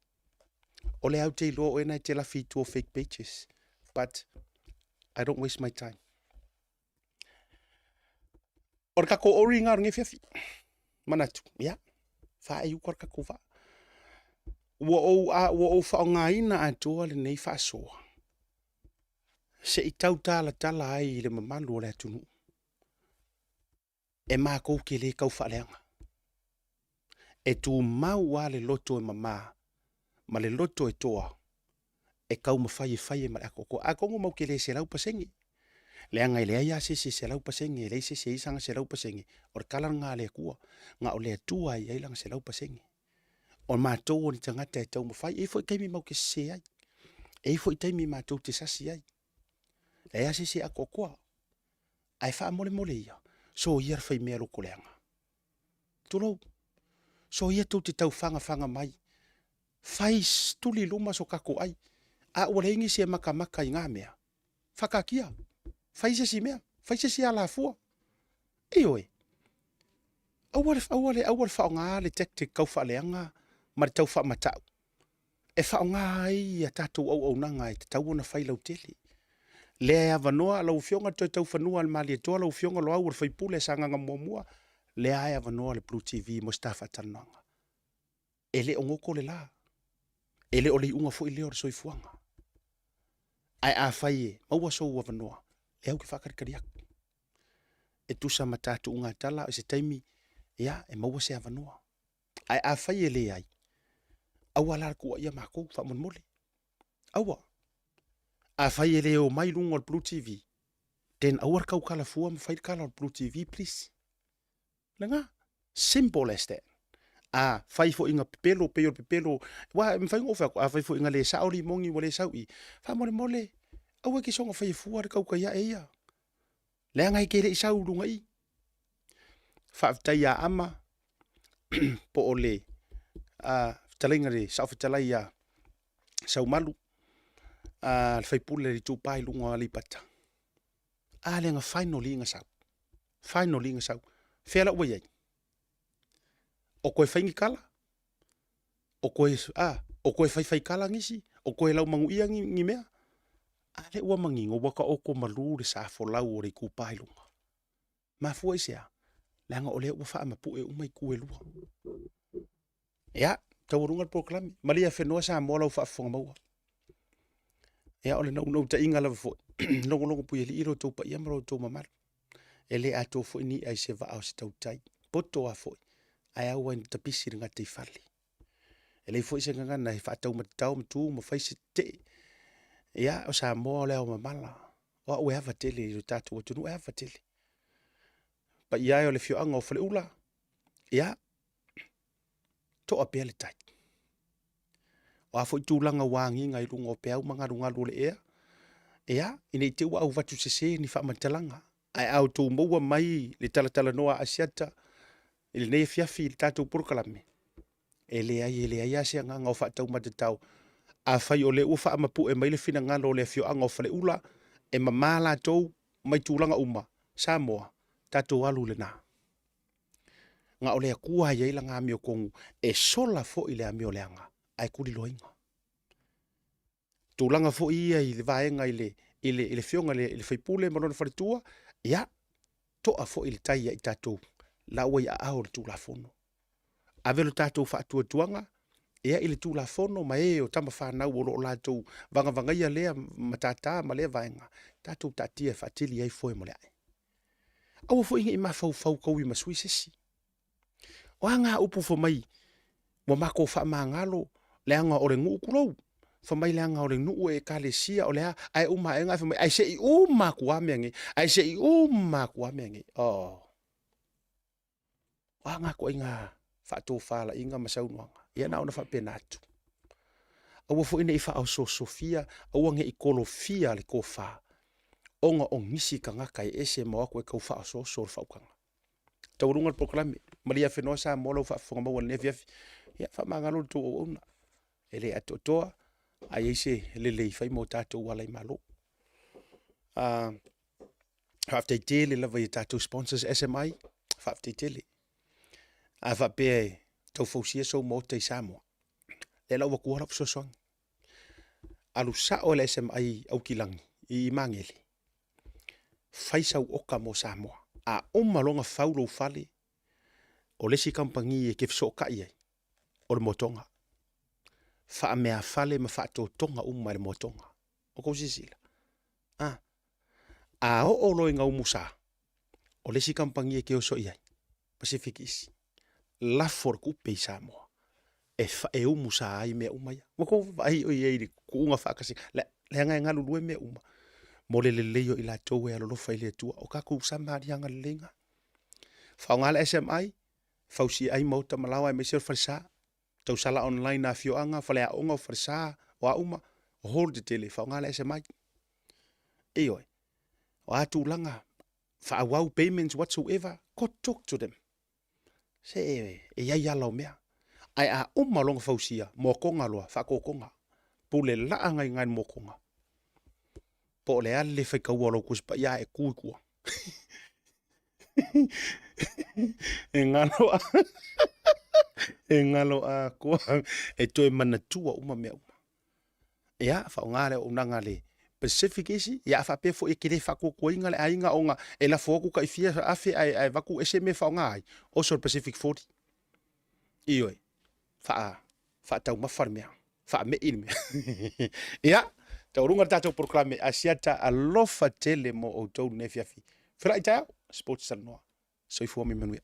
O lea ou te iloa o oe na e te lafi i tua o fake pages, but I don't waste my time. O le tatou ori ngā o lenei afiafi. Manatu, ia, whae uka le tatou vaa. Ua ou, a, ua ou faaaogaina atoa lenei faasoa se i tautalatala ai i le mamalu o le atunuu e makou te le tau faaleaga. E tumau lava le loto e mama ma le loto e toa e taumafai e fai ai ma le atoatoa. Atonu matou te le 100%, leaga e leai lava se isi e 100%, e leai se isi e i ai sana 100%, o le tala lena a le Atua, na o le Atua e i ai lana 100%. O matou o ni tagata e taumafai, e i ai foi taimi matou te sese ai, e i ai foi taimi matou te sasi ai, e leai lava se isi e atoatoa. Ae faamolemole ia, soia le faimea loto leaga. Tulou, soia tou te tau fagafaga mai, fai tuli i luma so tatou ai, a ua leai nisi e matamata i na mea, faataatia, fai se isi mea, fai se isi alafua. Ioe, aua le, aua le, aua le faaaoga le tactic tau faaleaga ma le tau faamatau e faaaoga ai a tatou auaunaga e tatau ona fai lautele. Lea e avanoa lau Afioga le Toetaufanua a le Malietoa, lau Afioga Loau o le Faipule a Sagaga 1, lea e avanoa le Blue TV mo se ta faatalanoaga. E le o goto le la, e le o le iuga foi lea o le soifuaga. Ae afai e maua sou avanoa, lea ou te faatalitali atu. E tusa ma ta tuugatala i se taimi, ia, e maua se avanoa. Ae afai e leai, aua la le tuuaia matou, faamolemole. Aua. Afai e le o mai luga o le Blue TV, then aua le tautala fua ma fai le tala o le Blue TV, please. Lena. Simple as that. A fai foi ina pepelo, pei o le pepelo, aua e mafai ona ou fai atu, a fai foi ina le sao limoni ua le sau i, faamolemole, aua e te soona faia fua le tautai ae ia. Leaga e te le i sau i luga i. Faafetai ia Ama, po o le fetalaiga i le Saofetalai ia Saumalu, le faipule o le Itupa i luga o Aleipata. A lea na finally na sau. Finally na sau. Fea la ua i ai? O toe fai ni tala? O toe, a, o toe faifai tala nisi? O toe laumanuia ni, ni mea? A lea ua manino, ua taoto malu le sa folau o le Itupa i luga. Mafua i se a? Leaga o lea ua faamapue uma itu e lua. Ia, taualuga le polokalame. Malie afenoa Samoa lau faafofoga maua. Ia, o le naunautaiga lava foi, logologo puialii lo outou paia ma lo outou mamalu. E le atoa foi ni i'a i se vaa o se tautai. Poto lava foi, ae aua ina tapisi le gataifale. E leai foi se gagana e faataumatatao ma tu ma fai se tetee. Ia, o Samoa o le ao mamala. O au e ava tele i lo tatou atunuu, e ava tele. Paia e o le afioaga o Faleula, ia, toa pea le tai. O a foi tulaga ua agiga i luga o peau ma galugalu o le ea, ia, ina i te i ua auvatu sese ni faamatalaga, ae a outou maua mai le talatalanoa a Asiata i lenei afiafi i le tatou polokalame, e leai, e leai lava se agaga o faataumatatao. Afai o lea ua faamapue mai le finagalo o le afioaga o Faleula, e mama latou mai tulaga uma, Samoa, tatou alu lena. Na o le Atua e i ai lana amiotonu, e sola foi le amio leaga, ae tuliloaina. Tulaga foi ia i le vaega i le, i le, i le afioga i le, i le faipule ma lona faletua, ia, toa foi le tai ia i tatou, la ua i aao o le Tulafono. Ave lo tatou faatuatuaga, ia i le Tulafono ma e o tama fanau o lo o latou vagavagaia lea matata ma lea vaega, tatou taatia e faatili ai foe mo le ae. Aua foi ne i mafaufau tauimasui se isi. O a ngā upu fai mai ua matou faamagalo leaga o le nuu, tulou, fai mai leaga o le nuu e ekalesia o le a, ae uma ae fai mai ae se i uma atu lava mea nei, ae se i uma atu lava mea nei. Oh. O a ngā ituaiga faatofalaiga ma saunoaga? Ia na ona faapena atu. Aua foi ne i faaosoosofia, aua ne i kolofia le tofa ona o nisi tagata e ese ma o atu e tau faaosooso le faautaga. Taualuga le polokalame, malie afenoa Samoa lau faafofoga maua i lenei afiafi. Ia, faamagalo le tou auauna. E le atoatoa, a i ai se lelei fai mo tatou ala i Malo. Faafetai tele lava i a tatou sponsors SMI, faafetai tele. A faapea e tau fausia sou maota i Samoa, lea la ua avatu lau fesoasoani. Alu sao i le SMI Aukilagi i Magele, fai sau oka mo Samoa. A uma loa ona fau lou fale, o le isi kamupani e te fesootai ai, o le Motoga. faameafale ma faatotoga uma e le moatoga. O kou silasila? A, a oo loa i Gaumusa, o le isi kamupani e te oso i ai, Pacific Easy, lafo le tupe i Samoa e, fa, e umusa ai mea uma ia. Ua kou vaai o i ai i le tuuga faatasi, leaga e galulue mea uma mo le lelei o i latou e alolofa i le Atua. O tatou Samaria agalelei na. Faaaoga le SMI, fausia ai maota ma laoa aemaise o le falesa. Tausala online a afioaga, faleaoga, o falesa, o a uma, o hall tetele, faaaoga le SMI. Ioe. O a tulaga, faaauau payments whatsoever, go talk to them. Se e i ai ala o mea. Ae a uma lona fausia, moakoga loa, faatotoga. Pule laa ngai ngai moakoga. Po o le a le faitaua o lau Tusi Paia ae tu i tua. E galo a e galo atoa e toe manatua uma mea uma. Ia, faaaoga le auaunaga a le Pacific isi, ia a faapea foi e te le faatuatuaina le aiga ona e lafo atu tai fia afe ae avatu ese mea e faaaoga ai, oso le Pacific 40. Ioe, faa, faataumafa le mea, faame'i le mea. Ia, taualuga le tatou polokalame Asiata alofa tele mo outou lenei afiafi. Felai taeao, Sports Talanoa. Soifua ma ia manuia.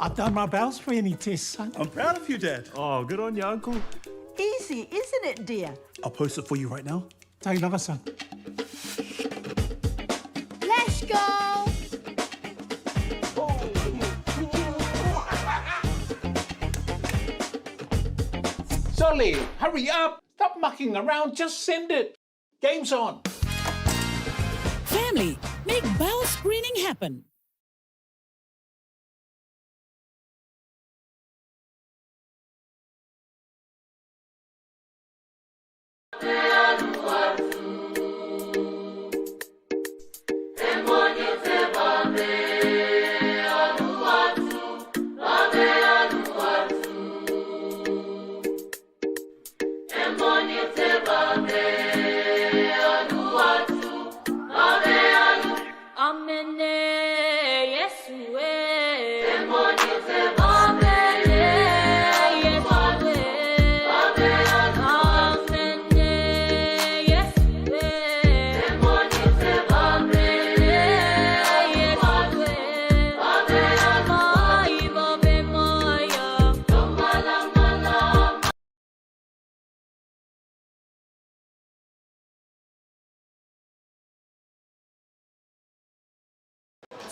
I've done my bowel screening test, son. I'm proud of you, Dad. Oh, good on you, Uncle. Easy, isn't it, dear? I'll post it for you right now. Take another, son. Let's go! Sole, hurry up! Stop mucking around, just send it! Game's on! Family, make bowel screening happen.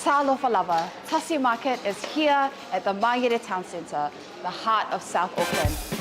Talofa lava, Tasi Market is here at the Mangere Town Centre, the heart of South Auckland.